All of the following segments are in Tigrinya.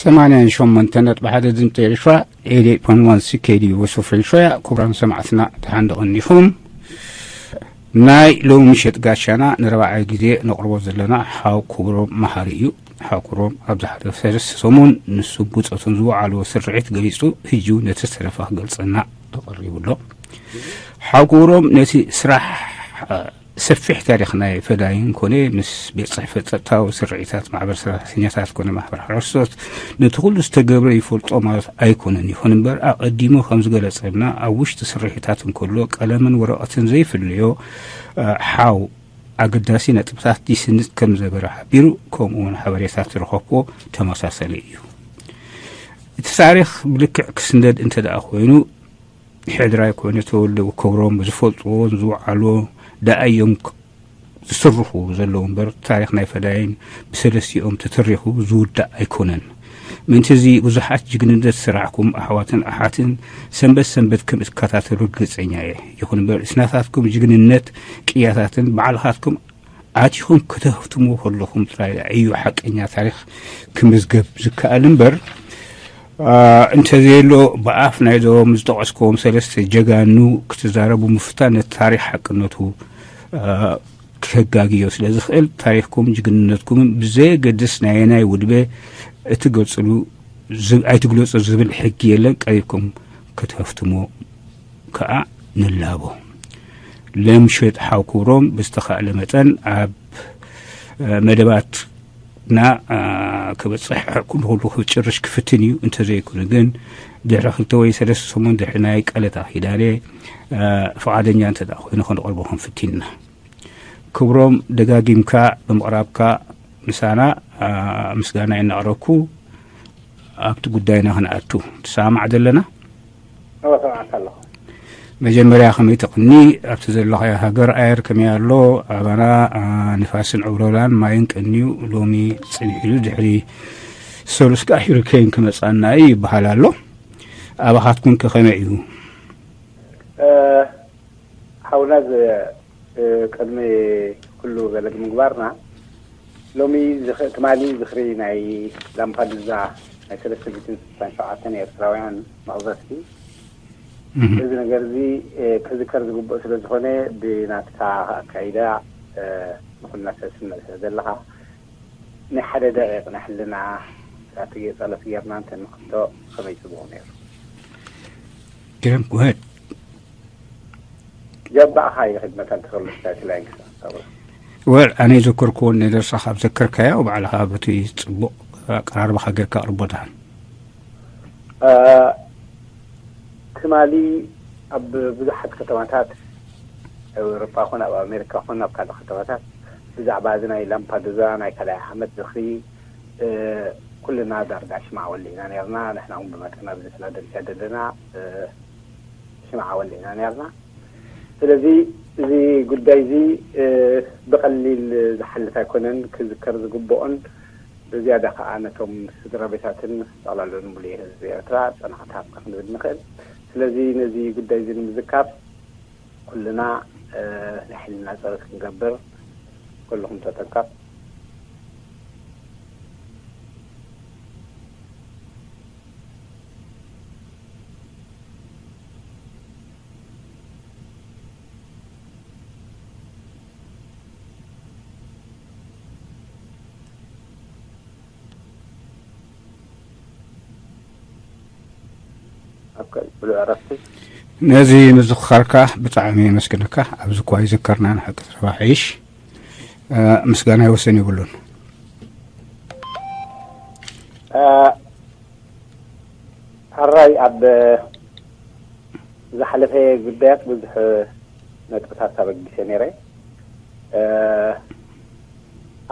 ሰማንያን ሸሞንተን ነጥቢ ሓደ ድምፂ ኤርትራ፣ ኤይት ኤይት ፖይንት ዋን ሲ ኬ ዲ ዩ ቮይስ ኦፍ ኤርትራ። ክቡራን ሰማዕትና፣ ደሓን ዶ ቀኒኹም? ናይ ሎሚ ምሸት ጋሻና ንረብዓይ ግዜ ነቕርቦ ዘለና ሓው ክብሮም መሃሪ እዩ። ሓው ክብሮም ኣብ ዝሓለፈ ሰለስተ ሰሙን ንሱ ብጾቱን ዝወዓልዎ ስርዒት ገሊጹ፣ ሕጂ እውን ነቲ ዝተረፈ ክገልጸና ተቐሪቡ ኣሎ። ሓው ክብሮም ነቲ ስራሕ ሰፊሕ ታሪኽ ናይ ፈዳይን ኮነ ምስ ቤት ጽሕፈት ጸጥታዊ ስርዒታት ማሕበር ሰራሕተኛታት ኮነ ማሕበር ሓረስቶት ነቲ ኩሉ ዝተገብረ ይፈልጦ ማለት ኣይኮነን። ይኹን እምበር ኣቐዲሙ ከም ዝገለጸልና ኣብ ውሽጢ ስርሒታት እንከሎ ቀለምን ወረቐትን ዘይፍለዮ፣ እ፣ ሓው ኣገዳሲ ነጥብታት ይስንድ ከም ዘበረ ሓቢሩ፣ ከምኡ እውን ሓበሬታት ዝረኸብዎ ተመሳሰሊ እዩ። እቲ ታሪኽ ብልክዕ ክስነድ እንተ ደኣ ኮይኑ፣ ሕድራይ ኮነ ተወልደ ክብሮም ዝፈልጥዎ ዝወዓልዎ ደኣ እዮም ክ-፣ ዝስርሑ ዘለዉ እምበር፣ ታሪኽ ናይ ፈዳይን ብሰለስቲኦም ተተሪኹ ዝውዳእ ኣይኮነን። ምእንቲ እዚ ብዙሓት ጅግንነት ዝሰራሕኩም ኣሕዋትን ኣሓትን ሰንበት ሰንበት ከም እትከታተሉ ርግጸኛ እየ። ይኹን እምበር፣ እቲ ናታትኩም ጅግንነት ቅያታትን ባዕልኻትኩም ኣቲኹም ከተህፍትምዎ ከለኹም ጥራይ እዩ ሓቀኛ ታሪኽ ክምዝገብ ዝከኣል እምበር፣ አ፣ እንተዘየሎ ብኣፍ ናይዞም ዝጠቐስክዎም ሰለስተ ጀጋኑ ክትዛረቡ ምፍታን ነቲ ታሪኽ ሓቅነቱ፣ አ፣ ክህጋግዮ ስለ ዝኽእል፣ ታሪኽኩም ጅግንነትኩምን ብዘየገድስ ናይ ኣየናይ ውድበ እትገልጽሉ ዝ-፣ ኣይትግለጹ ዝብል ሕጊ የለን። ቀሪብኩም ክትህፍትሞ ከኣ ንላቦ። ለምሸት ሓው ክብሮም ብዝተኻእለ መጠን ኣብ፣ እ፣ መደባትና፣ እ፣ ክበጽሕ ኩሉ ኩሉ ክጭርሽ ክፍትን እዩ። እንተዘይኮነ ግን ድሕሪ ክልተ ወይ ሰለስተ ሰሙን ድሕሪ ናይ ቀለታ ኪዳነ፣ እ፣ ፍቓደኛ እንተ ደኣ ኮይኑ ክንቐርቦ ክንፍትን ኢና። ክብሮም ደጋጊምካ ብምቕራብካ ምሳና፣ እ፣ ምስጋና የናቕረብኩ። ኣብቲ ጉዳይና ክንኣቱ ትሰማማዕ ዘለና? እወ፣ ሰማዕካ ኣለኹ። መጀመርያ ከመይ ትቕኒ? ኣብቲ ዘለኻዮ ሃገር ኣየር ከመይ ኣሎ? ኣባና፣ ኣ፣ ንፋስን ዕብለላን ማይን ቀንዩ ሎሚ ጽንሕ ኢሉ ድሕሪ ሰሉስ ከኣ ሂሪኬን ክመጻና እዩ ይበሃል ኣሎ። ኣባኻትኩም ከ ከመይ እዩ? እ፣ ሓውና ዝ-፣ እ፣ ቅድሚ ኩሉ ገለ ምግባርና፣ ሎሚ ዝኽ-፣ ትማሊ ዝኽሪ ናይ ላምፓዱዛ ናይ ሰለስተ ሚእትን ስሳን ሸውዓተን ኤርትራውያን መቕዘፍቲ፣ እህ። እዚ ነገር እዚ፣ እ፣ ክዝከር ዝግብኦ ስለ ዝኾነ፣ ብናትካ ኣካይዳ፣ እ፣ ንኹልና ሰብ ስምዕ ስለ ዘለኻ፣ ናይ ሓደ ደቂቕ ናይ ሕልና ጸሎት ጌርና እንተ ንኽቶ ከመይ ጽቡቕ ነይሩ? ግርም፣ go ahead። ጀባእኻ ይኽድ መታን ተኸልስታ እቲ ላይን ክሳብ ወል ኣነ የዘከርክዎ ነደርሳ ካብ ዘከርካዮ ባዕልኻ በቲ ጽቡቕ ኣቀራርባኻ ጌርካ ኣቕርቦ ደሓን። እ፣ ትማሊ ኣብ ብዙሓት ከተማታት ኤውሮጳ ኹን ኣብ ኣሜሪካ ኹን ኣብ ካልእ ከተማታት ብዛዕባ እዚ ናይ ላምፓዱዛ ናይ ካልኣይ ዓመት ዝኽሪ፣ እ፣ ኩልና ዳርጋ ሽማዕ ወሊዕና ነርና። ንሕና እውን ብመጠን ኣብዚ ፊላደልፊያ ዘለና፣ እ፣ ሽምዓ ወሊዕና ነርና። ስለዚ እዚ ጉዳይ እዚ፣ እ፣ ብቐሊል ዝሓልፍ ኣይኮነን፣ ክዝከር ዝግብኦን ብዝያዳ ከኣ ነቶም ስድራ ቤታትን ጠቕላላ ንሙሉእ ህዝቢ ኤርትራ ጸናሕታ ክንብል ንኽእል። ስለዚ ነዚ ጉዳይ እዚ ንምዝካር ኩልና፣ እ፣ ናይ ሕልና ጸሎት ክንገብር ኩልኹም ተጠንቀቕ። ኣብ ቀጽሎ ዕረፍቲ። ነዚ ምዝኽኻርካ ብጣዕሚ የመስግነካ። ኣብዚ እኳ ይዝከርና ንሓቂ ተረባሒሽ። እ፣ ምስጋና ይወሰን የብሉን። እ፣ ሕራይ ኣብ ዝሓለፈ ጉዳያት ብዙሕ ነጥብታት ኣበጊሰ ነይረ። እ፣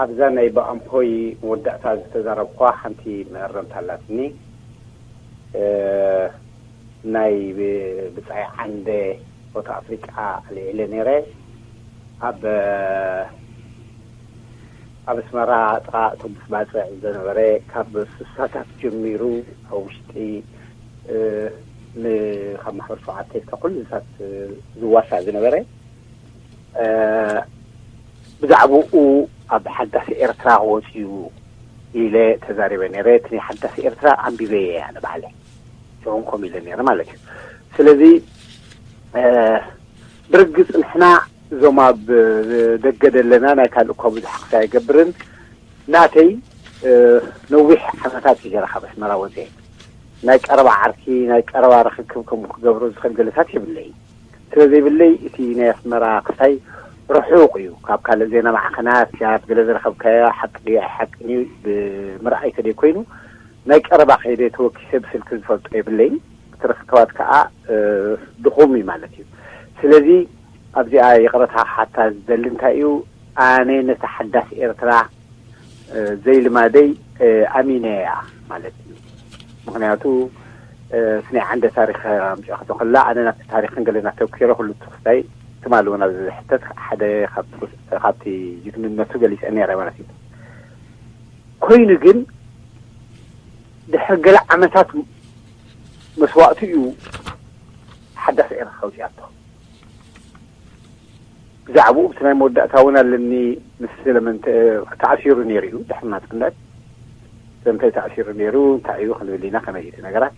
ኣብዛ ናይ ብኣምፖይ መወዳእታ ዝተዛረብኳ ሓንቲ መእረምታ ኣላትኒ። እ፣ ናይ ብ-፣ ብጻይ ዓንደ ፎቶ ኣፍሪቃ ኣልዒለ ነይረ። ኣብ፣ ኣብ ኣስመራ ጥቓ ኣውቶቡስ ባጽዕ ዝነበረ፣ ካብ ስሳታት ጀሚሩ ኣብ ውሽጢ፣ እ፣ ን-፣ ካብ ማሕበር ሸውዓተ ኢልካ ኩሉ እሳት፣ እ፣ ዝዋሳእ ዝነበረ፣ እ፣ ብዛዕባኡ ኣብ ሓዳስ ኤርትራ ወጺኡ ኢለ ተዛሪበ ነይረ። እቲ ናይ ሓዳስ ኤርትራ ኣንቢበ እየ ኣነ ባዕለ። ሽዑን ከምኡ ኢለ ነይረ ማለት እዩ። ስለዚ፣ እ፣ ብርግጽ ንሕና እዞም ኣብ ደገ ዘለና ናይ ካልእ እኳ ብዙሕ ክሳይ ኣይገብርን። ናተይ፣ እ፣ ነዊሕ ዓመታት እዩ ገይረ ካብ ኣስመራ ወፅኤ። ናይ ቀረባ ዓርኪ፣ ናይ ቀረባ ርክክብ ከምኡ ክገብሮ ዝኽእል ገለታት የብለይ። ስለ ዘይብለይ እቲ ናይ ኣስመራ ክሳይ ርሑቕ እዩ። ካብ ካልእ ዜና ማዕኸናት፣ ሲያት ገለ ዝረኸብካዮ ሓቂ ድዩ ኣይሓቅን እዩ ብምርኣይ ተደይ ኮይኑ ናይ ቀረባ ከይደ ተወኪሰ ብስልኪ ዝፈልጦ የብለይን። እቲ ርክክባት ከዓ፣ እ፣ ድኹም እዩ ማለት እዩ። ስለዚ ኣብዚኣ ይቕረታ ክሓታ ዝደሊ እንታይ እዩ፣ ኣነ ነቲ ሓዳስ ኤርትራ፣ እ፣ ዘይልማደይ፣ እ፣ ኣሚነ እያ ማለት እዩ። ምኽንያቱ፣ እ፣ እቲ ናይ ዓንደ ታሪኽ ኣምፂኦ ክትኽላ ኣነ ናብቲ ታሪኽን ገለና ተኪረ ኩሉ እቲ ክስታይ ትማሊ እውን ኣብዚ ሕተት ሓደ ካብቲ ክስ-፣ ካብቲ ጅግንነቱ ገሊፀ ነይረ ማለት እዩ። ኮይኑ ግን ድሕሪ ገለ ዓመታት መስዋእቱ እዩ ሓዳስ ኤርትራ ከውፅኣቶ። ብዛዕባኡ እቲ ናይ መወዳእታ እውን ኣለኒ። ምስ ስለምን ተ-፣ ተኣሲሩ ነይሩ እዩ ድሕሪ ናጽነት። ስለምንታይ ተኣሲሩ ነይሩ፣ እንታይ እዩ ክንብል ኢና፣ ከመይ እዩ እቲ ነገራት።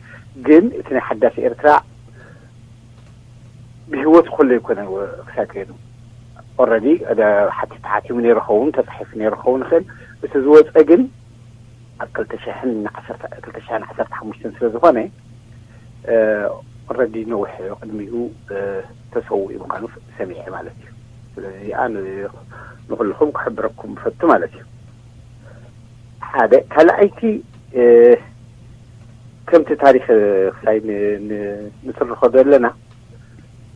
ግን እቲ ናይ ሓዳስ ኤርትራ ብህይወት ከሎ ይኮነ ክሳይ ከይኑ ኦልረዲ ሓቲ-፣ ተሓቲሙ ነይሩ ኸውን፣ ተጻሒፉ ነይሩ ኸውን ይኽእል። እቲ ዝወጸ ግን ኣብ ክልተ ሽሕን ዓሰርተ፣ ክልተ ሽሕን ዓሰርተ ሓሙሽተን ስለ ዝኾነ፣ እ፣ ኦልረዲ ነዊሕ ቅድሚኡ፣ እ፣ ተሰዊኡ ምዃኑ ሰሚዐ ማለት እዩ። ስለዚ እዚኣ ን-፣ ንኹልኹም ክሕብረኩም ፈቱ ማለት እዩ። ሓደ። ካልኣይቲ፣ እ፣ ከምቲ ታሪኽ ክሳይ ን-፣ ን-፣ ንትርኾ ዘለና፣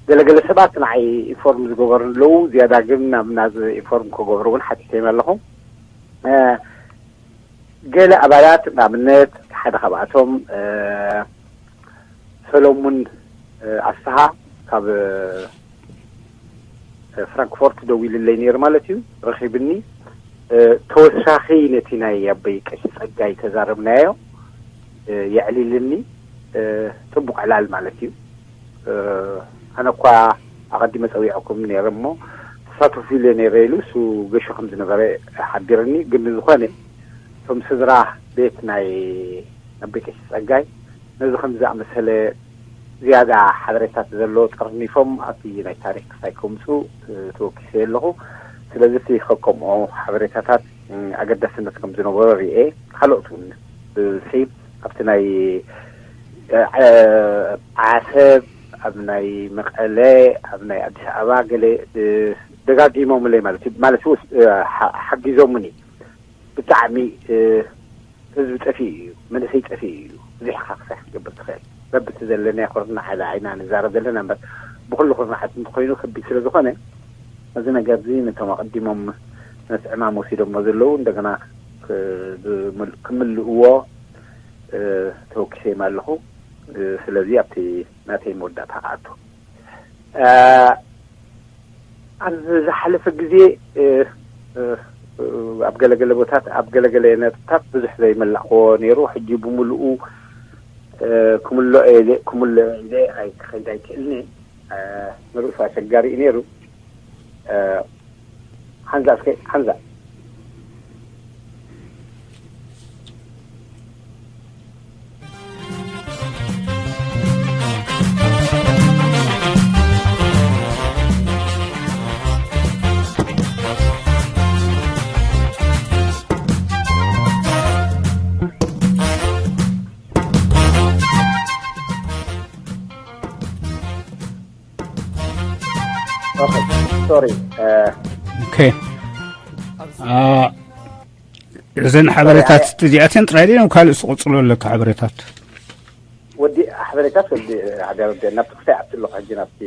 ገለገለ ሰባት ንዓይ ኢንፎርም ዝገበሩ ኣለዉ። ዝያዳ ግን ናብ ናዝ ኢንፎርም ክገብሩ እውን ሓቲተዮም ኣለኹ። እ፣ ገለ ኣባላት፣ ንኣብነት ሓደ ካብኣቶም፣ እ፣ ሰሎሙን፣ እ፣ ኣስፍሃ ካብ፣ እ፣ ፍራንክፎርት ደዊሉለይ ነይሩ ማለት እዩ። ረኺብኒ፣ እ፣ ተወሳኺ ነቲ ናይ ኣቦይ ቀሺ ጸጋይ ተዛረብናዮ፣ እ፣ የዕሊልኒ፣ እ፣ ጽቡቕ ዕላል ማለት እዩ። እ፣ ኣነ እኳ ኣቐዲመ ጸዊዐኩም ነይረ እሞ፣ ተሳተፉ ኢለ ነይረ ኢሉ፣ እሱ ገሹ ከም ዝነበረ ሓቢርኒ። ግን ዝኾነ፣ እቶም ስድራ ቤት ናይ ኣቦይ ቀሺ ጸጋይ፣ ነዚ ከም ዝኣመሰለ ዝያዳ ሓበሬታት ዘለዎ ጠርኒፎም ኣብቲ ናይ ታሪኽ ክሳይ ከምጹ፣ እ፣ ተወኪሰ ኣለኹ። ስለዚ እቲ ከከምኦ ሓበሬታታት፣ እ፣ ኣገዳስነት ከም ዝነበሮ ርኤ። ካልኦት እውን፣ እ፣ ሲ ኣብቲ ናይ፣ እ፣ ዐ-፣ ዓሰብ፣ ኣብ ናይ መቐለ፣ ኣብ ናይ ኣዲስ ኣበባ ገለ፣ እ፣ ደጋጊሞምለይ ማለት እዩ። ማለት ውስ-፣ እ፣ ሓ-፣ ሓጊዞምኒ። ብጣዕሚ፣ እ፣ ህዝቢ ጠፊኡ እዩ፣ መንእሰይ ጠፊኡ እዩ። ብዙሕ ኢኻ ክሳይ ክትገብር ትኽእል። በብቲ ዘለና ኩርናዕ ኢለ ኢና ንዛረብ ዘለና እምበር፣ ብኹሉ ኩርናዓት እንተኾይኑ ከቢድ ስለ ዝኾነ፣ እዚ ነገር እዚ ነቶም ኣቐዲሞም ነቲ ዕማም ወሲዶሞ ዘለዉ እንደገና ክ-፣ ዝምል-፣ ክምልእዎ፣ እ፣ ተወኪሰዮም ኣለኹ። እ፣ ስለዚ ኣብቲ ናተይ መወዳእታ ክኣቱ። እ፣ ኣብ ዝሓለፈ ግዜ፣ እ፣ እ፣ ኣብ ገለገለ ቦታት፣ ኣብ ገለገለ ነጥብታት ብዙሕ ዘይመላእክዎ ነይሩ። ሕጂ ብምሉኡ፣ እ፣ ክምልኦ ኢለ፣ ክምልኦ ኢለ ኣይ-፣ ክኸይድ ኣይክእልን እየ። እ፣ ንርእሱ ኣሸጋሪ እዩ ነይሩ። እ፣ ሓንዛ እስከ፣ ሓንዛ። ኦኬ፣ ሶሪ። እ፣ ኦኬ። አ፣ እዘን ሓበሬታት እዚኣተን ጥራይ ድየን፣ ካልእ ዝቕጽሎ ኣለካ ሓበሬታት? ወዲ ሓበሬታት ወዲ፣ ሓደ ወዲ ናብቲ ክሳይ ኣብቲ ኣለኹ ሕጂ ናብቲ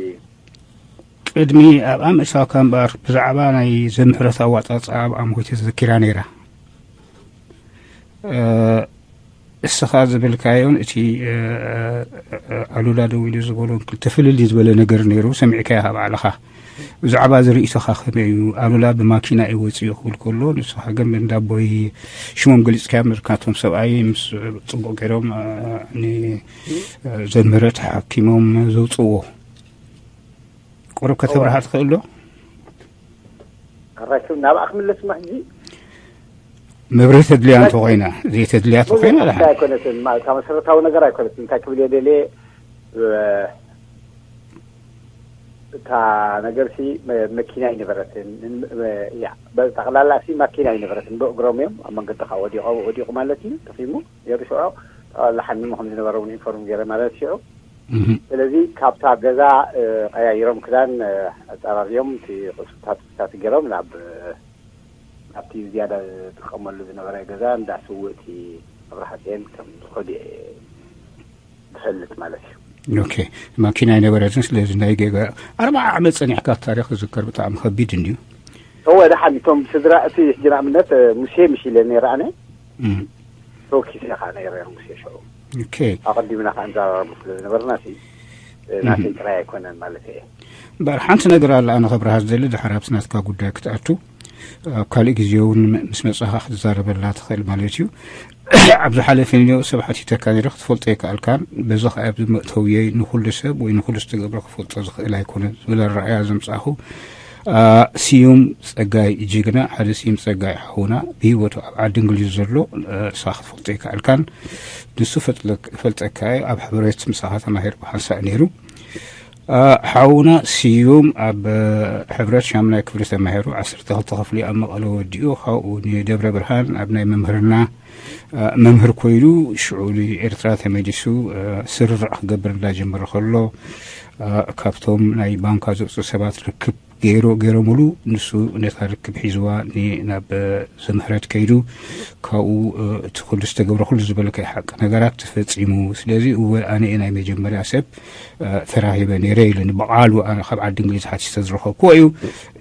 ቅድሚ ኣብ ኣመሻካ እምበኣር ብዛዕባ ናይ ዘምሕረት ኣዋጻጽኣ ኣብ ኣምሆይ ተዘኪራ ነይራ። እ፣ እስኻ ዝበልካዮን እቲ፣ እ፣ እ፣ ኣሉላ ደው ኢሉ ዝበሎን ክልተ ፍልልይ ዝበለ ነገር ነይሩ፣ ሰሚዕካዮ ካብ ባዕልኻ። ብዛዕባ እዚ ርእይቶኻ ከመይ እዩ? ኣሉላ ብማኪና እዩ ወፂኡ ክብል ከሎ፣ ንስኻ ግን እንዳቦይ ሽሞም ገሊፅካዮም፣ ምርካቶም ሰብኣይ ምስ ፅቡቕ ገይሮም፣ እ፣ ን-፣ እ፣ ዘምህረት ሓኪሞም ዘውፅዎ። ቁሩብ ከተብርሃ ትኽእል ዶ? ኣራኪብ ናብኣ ክምለስ ማ ሕጂ? መብርሂ ተድልያ እንተኾይና፣ ዘይተድልያ እንተኾይና፣ ደሓን። ኣይኮነትን፣ እታ መሰረታዊ ነገር ኣይኮነትን። እንታይ ክብል እየ ደልየ፣ እታ ነገርሲ መኪና ኣይነበረትን። ያ፣ ጠቕላላ ሲ ማኪና ኣይነበረትን። ብእግሮም እዮም ኣብ መንገዲ፣ ከዓ ወዲቑ ማለት እዩ። ተኺሙ ነይሩ ሽዑ። ጠቕላላ ሓሚሙ ከም ዝነበረ እውን ኢንፎርም ገይረ ማለት ሽዑ። ስለዚ ካብታ ገዛ ቀያይሮም ክዳን ኣፀራርዮም፣ እቲ ቅሱታት ቅሱታት ገይሮም ናብ ናብቲ ዝያዳ ዝጥቀመሉ ዝነበረ ገዛ እንዳ ስውእቲ ኣብርሃፅኤን ከም ዝኸዱ ዝፈልጥ ማለት እዩ። ኦኬ፣ ማኪና ኣይነበረትን። ስለዚ ናይ ጌጋ ኣርባዓ ዓመት ፀኒሕካ ታሪክ ዝዝከር ብጣዕሚ ከቢድ እንድዩ። እወ፣ ደሓን እቶም ስድራ፣ እቲ ሕጂ ንኣብነት ሙሴ ምሽ ኢለ ነይረ ኣነ። ተወኪሰ ከዓ ነይረ ሙሴ ሽዑ። ኦኬ። ኣቐዲምና ከዓ እንዘራረቡ ስለ ዝነበርና ሲ ናተይ ጥራይ ኣይኮነን ማለት እየ። እምበር ሓንቲ ነገር ኣላ ኣነ ከብርሃ ዝደሊ፣ ድሓር ኣብቲ ናትካ ጉዳይ ክትኣቱ፣ ኣብ ካልእ ግዜ እውን ምስ መጻኻ ክትዛረበላ ትኽእል ማለት እዩ። ኣብ ዝሓለፈ ንዮ ሰብ ሓቲተካ ነይረ ክትፈልጦ ኣይከኣልካን። በዚ ከኣ ኣብዚ መእተውየይ ንኹሉ ሰብ ወይ ንኹሉ ዝተገብረ ክፈልጦ ዝኽእል ኣይኮነን ዝብል ኣረኣእያ ዘምጻኹ ስዩም ጸጋይ ጅግና፣ ሓደ ስዩም ጸጋይ ሓውና ብህይወቱ ኣብ ዓዲ እንግሊዝ ዘሎ፣ ንስኻ ክትፈልጦ ኣይከኣልካን። ንሱ ፈልጠካ እዩ፣ ኣብ ሕብረት ምሳኻ ተማሂሩ ብሓንሳእ ነይሩ። ሓውና ስዩም ኣብ ሕብረት ሻምናይ ክፍሊ ተማሂሩ፣ ዓሰርተ ክልተ ክፍሊ ኣብ መቐለ ወዲኡ፣ ካብኡ ንደብረ ብርሃን ኣብ ናይ መምህርና መምህር ኮይኑ፣ ሽዑ ንኤርትራ ተመሊሱ ስርርዕ ክገብር እንዳጀመረ ከሎ፣ ካብቶም ናይ ባንካ ዝወፁ ሰባት ርክብ ገይሩ ገይሮምሉ። ንሱ ነታ ርክብ ሒዝዋ ናብ ዘምህረት ከይዱ፣ ካብኡ እቲ ኩሉ ዝተገብረ ኩሉ ዝበለካዮ ሓቂ ነገራት ተፈፂሙ። ስለዚ እወ ኣነ እየ ናይ መጀመርያ ሰብ ተራኺበ ነይረ ኢሉኒ። ብቓሉ ኣነ ካብ ዓዲ እንግሊዝ ሓቲተ ዝረኸብክዎ እዩ።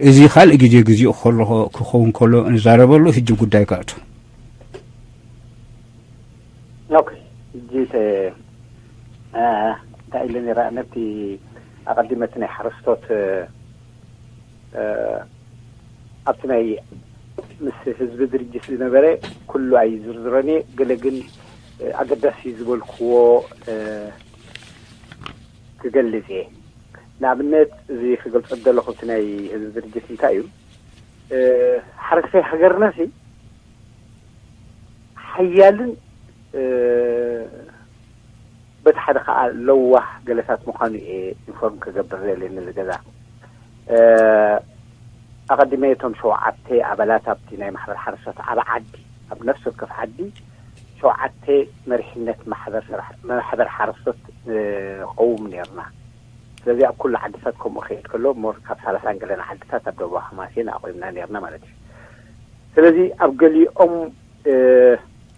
እዚ ካልእ ግዜ ግዜኡ ከሎ ክኸውን ከሎ ንዛረበሉ። ሕጂ ጉዳይ ክኣቱ። ኦኬ፣ ሕጂ ተ- እ፣ እንታይ ኢለ ነይረ? ነቲ ኣቐዲመ እቲ ናይ ሓረስቶት፣ እ፣ እ፣ ኣብቲ ናይ ምስ ህዝቢ ድርጅት ዝነበረ ኩሉ ኣይዝርዝሮን እየ። ገለ ግን፣ እ፣ ኣገዳሲ ዝበልክዎ፣ እ፣ ክገልጽ እየ። ንኣብነት፣ እዚ ክገልጾ ዝደለኹ እቲ ናይ ህዝቢ ድርጅት እንታይ እዩ? እ፣ ሓረስታይ ሃገርና ሲ ሓያልን፣ እ፣ በቲ ሓደ ከዓ ለዋህ ገለታት ምዃኑ እየ ኢንፎርም ክገብር ዘልየኒ ዝገዛ። እ፣ ኣቐዲመ እቶም ሸውዓተ ኣባላት ኣብቲ ናይ ማሕበር ሓረስቶት ኣብ ዓዲ፣ ኣብ ነፍሲ ወከፍ ዓዲ ሸውዓተ መሪሕነት ማሕበር ስራሕ፣ ማሕበር ሓረስቶት ንቐውም ነይርና። ስለዚ ኣብ ኩሉ ዓድታት ከምኡ ክሄድ ከሎ ሞር ካብ ሰላሳን ገለን ዓድታት ኣብ ደቡብ ሓማሴን ኣቑምና ነይርና ማለት እዩ። ስለዚ ኣብ ገሊኦም፣ እ፣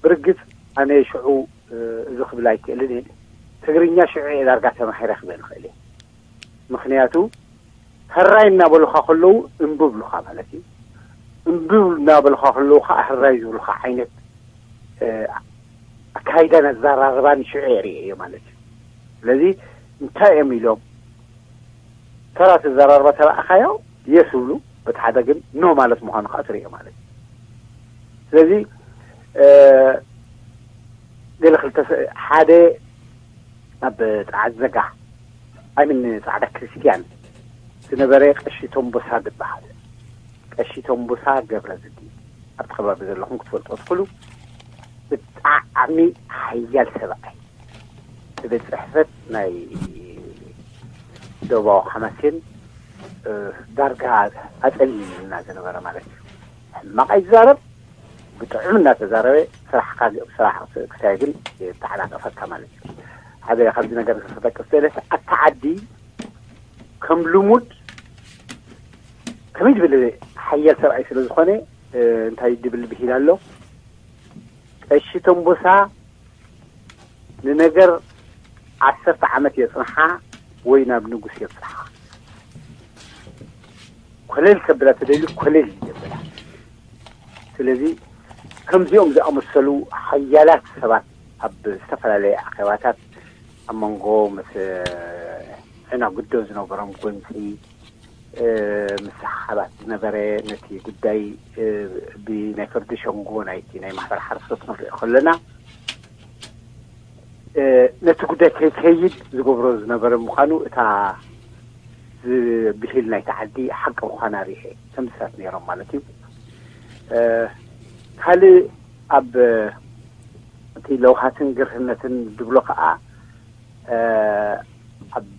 ብርግጽ ኣነ ሽዑ፣ እ፣ እዚ ክብል ኣይክእልን እየ። ትግርኛ ሽዑ እየ ዳርጋ ተማሂረ ክብል እኽእል እየ። ምኽንያቱ ሕራይ እናበሉኻ ከለዉ እምቢ ብሉኻ ማለት እዩ። እምቢ እናበሉኻ ከለዉ ከዓ ሕራይ ዝብሉኻ ዓይነት፣ እ፣ ኣካይዳን ኣዘራርባን ሽዑ እየ ርእየዮ ማለት እዩ። ስለዚ እንታይ እዮም ኢሎም ተራ ተዘራርባ ተረኣኻዮ የስ ብሉ፣ በቲ ሓደ ግን ኖ ማለት ምዃኑ ከዓ ትርእዮ ማለት እዩ። ስለዚ፣ እ፣ ገለ ክልተ ሰ-፣ ሓደ ኣብ ጸዓት ዘጋ፣ ኣይምን ጻዕዳ ክርስቲያን ዝነበረ ቀሺ ቶምቦሳ ዝበሃል። ቀሺ ቶምቦሳ ገብረ ዝጊ፣ ኣብቲ ከባቢ ዘለኹም ክትፈልጦ ትኽእሉ። ብጣዕሚ ሓያል ሰብኣይ። እቲ ቤት ጽሕፈት ናይ ደቡባዊ ሓማሴን፣ እ፣ ዳርጋ ኣጸሊልና ዝነበረ ማለት እዩ። ሕማቕ ኣይዛረብ፣ ብጥዑም እናተዛረበ ስራሕካ፣ ስራሕ ክሳይ ግን ይተዓናቀፈካ ማለት እዩ። ሓደ ካብዚ ነገር ክጠቅስ ደለስ፣ ኣታ ዓዲ ከም ልሙድ ከመይ ድብል ሓያል ሰብኣይ ስለ ዝኾነ፣ እ፣ እንታይ ድብል ብሂል ኣሎ፣ ቀሺ ተንቦሳ ንነገር ዓሰርተ ዓመት የጽንሓ ወይ ናብ ንጉስ የብጽሓ። ኮለል ከብላ ተደልዩ ኮለል ይገብላ። ስለዚ ከምዚኦም ዝኣመሰሉ ሓያላት ሰባት ኣብ ዝተፈላለየ ኣኼባታት ኣብ መንጎ ምስ ዕናጉዶ ዝነበሮም ጎንፂ፣ እ፣ ምስ ሰሓባት ዝነበረ ነቲ ጉዳይ፣ እ፣ ብናይ ፍርዲ ሸንጎ ናይቲ ናይ ማሕበር ሓረስቶት ክንሪኦ ከለና፣ እ፣ ነቲ ጉዳይ ከይከይድ ዝገብሮ ዝነበረ ምዃኑ እታ ዝ-፣ ብሂል ናይቲ ዓዲ ሓቂ ምዃና ሪኤ። ከምዚታት ነይሮም ማለት እዩ። እ፣ ካልእ ኣብ እቲ ለውሃትን ግርህነትን ዝብሎ ከዓ ኣብ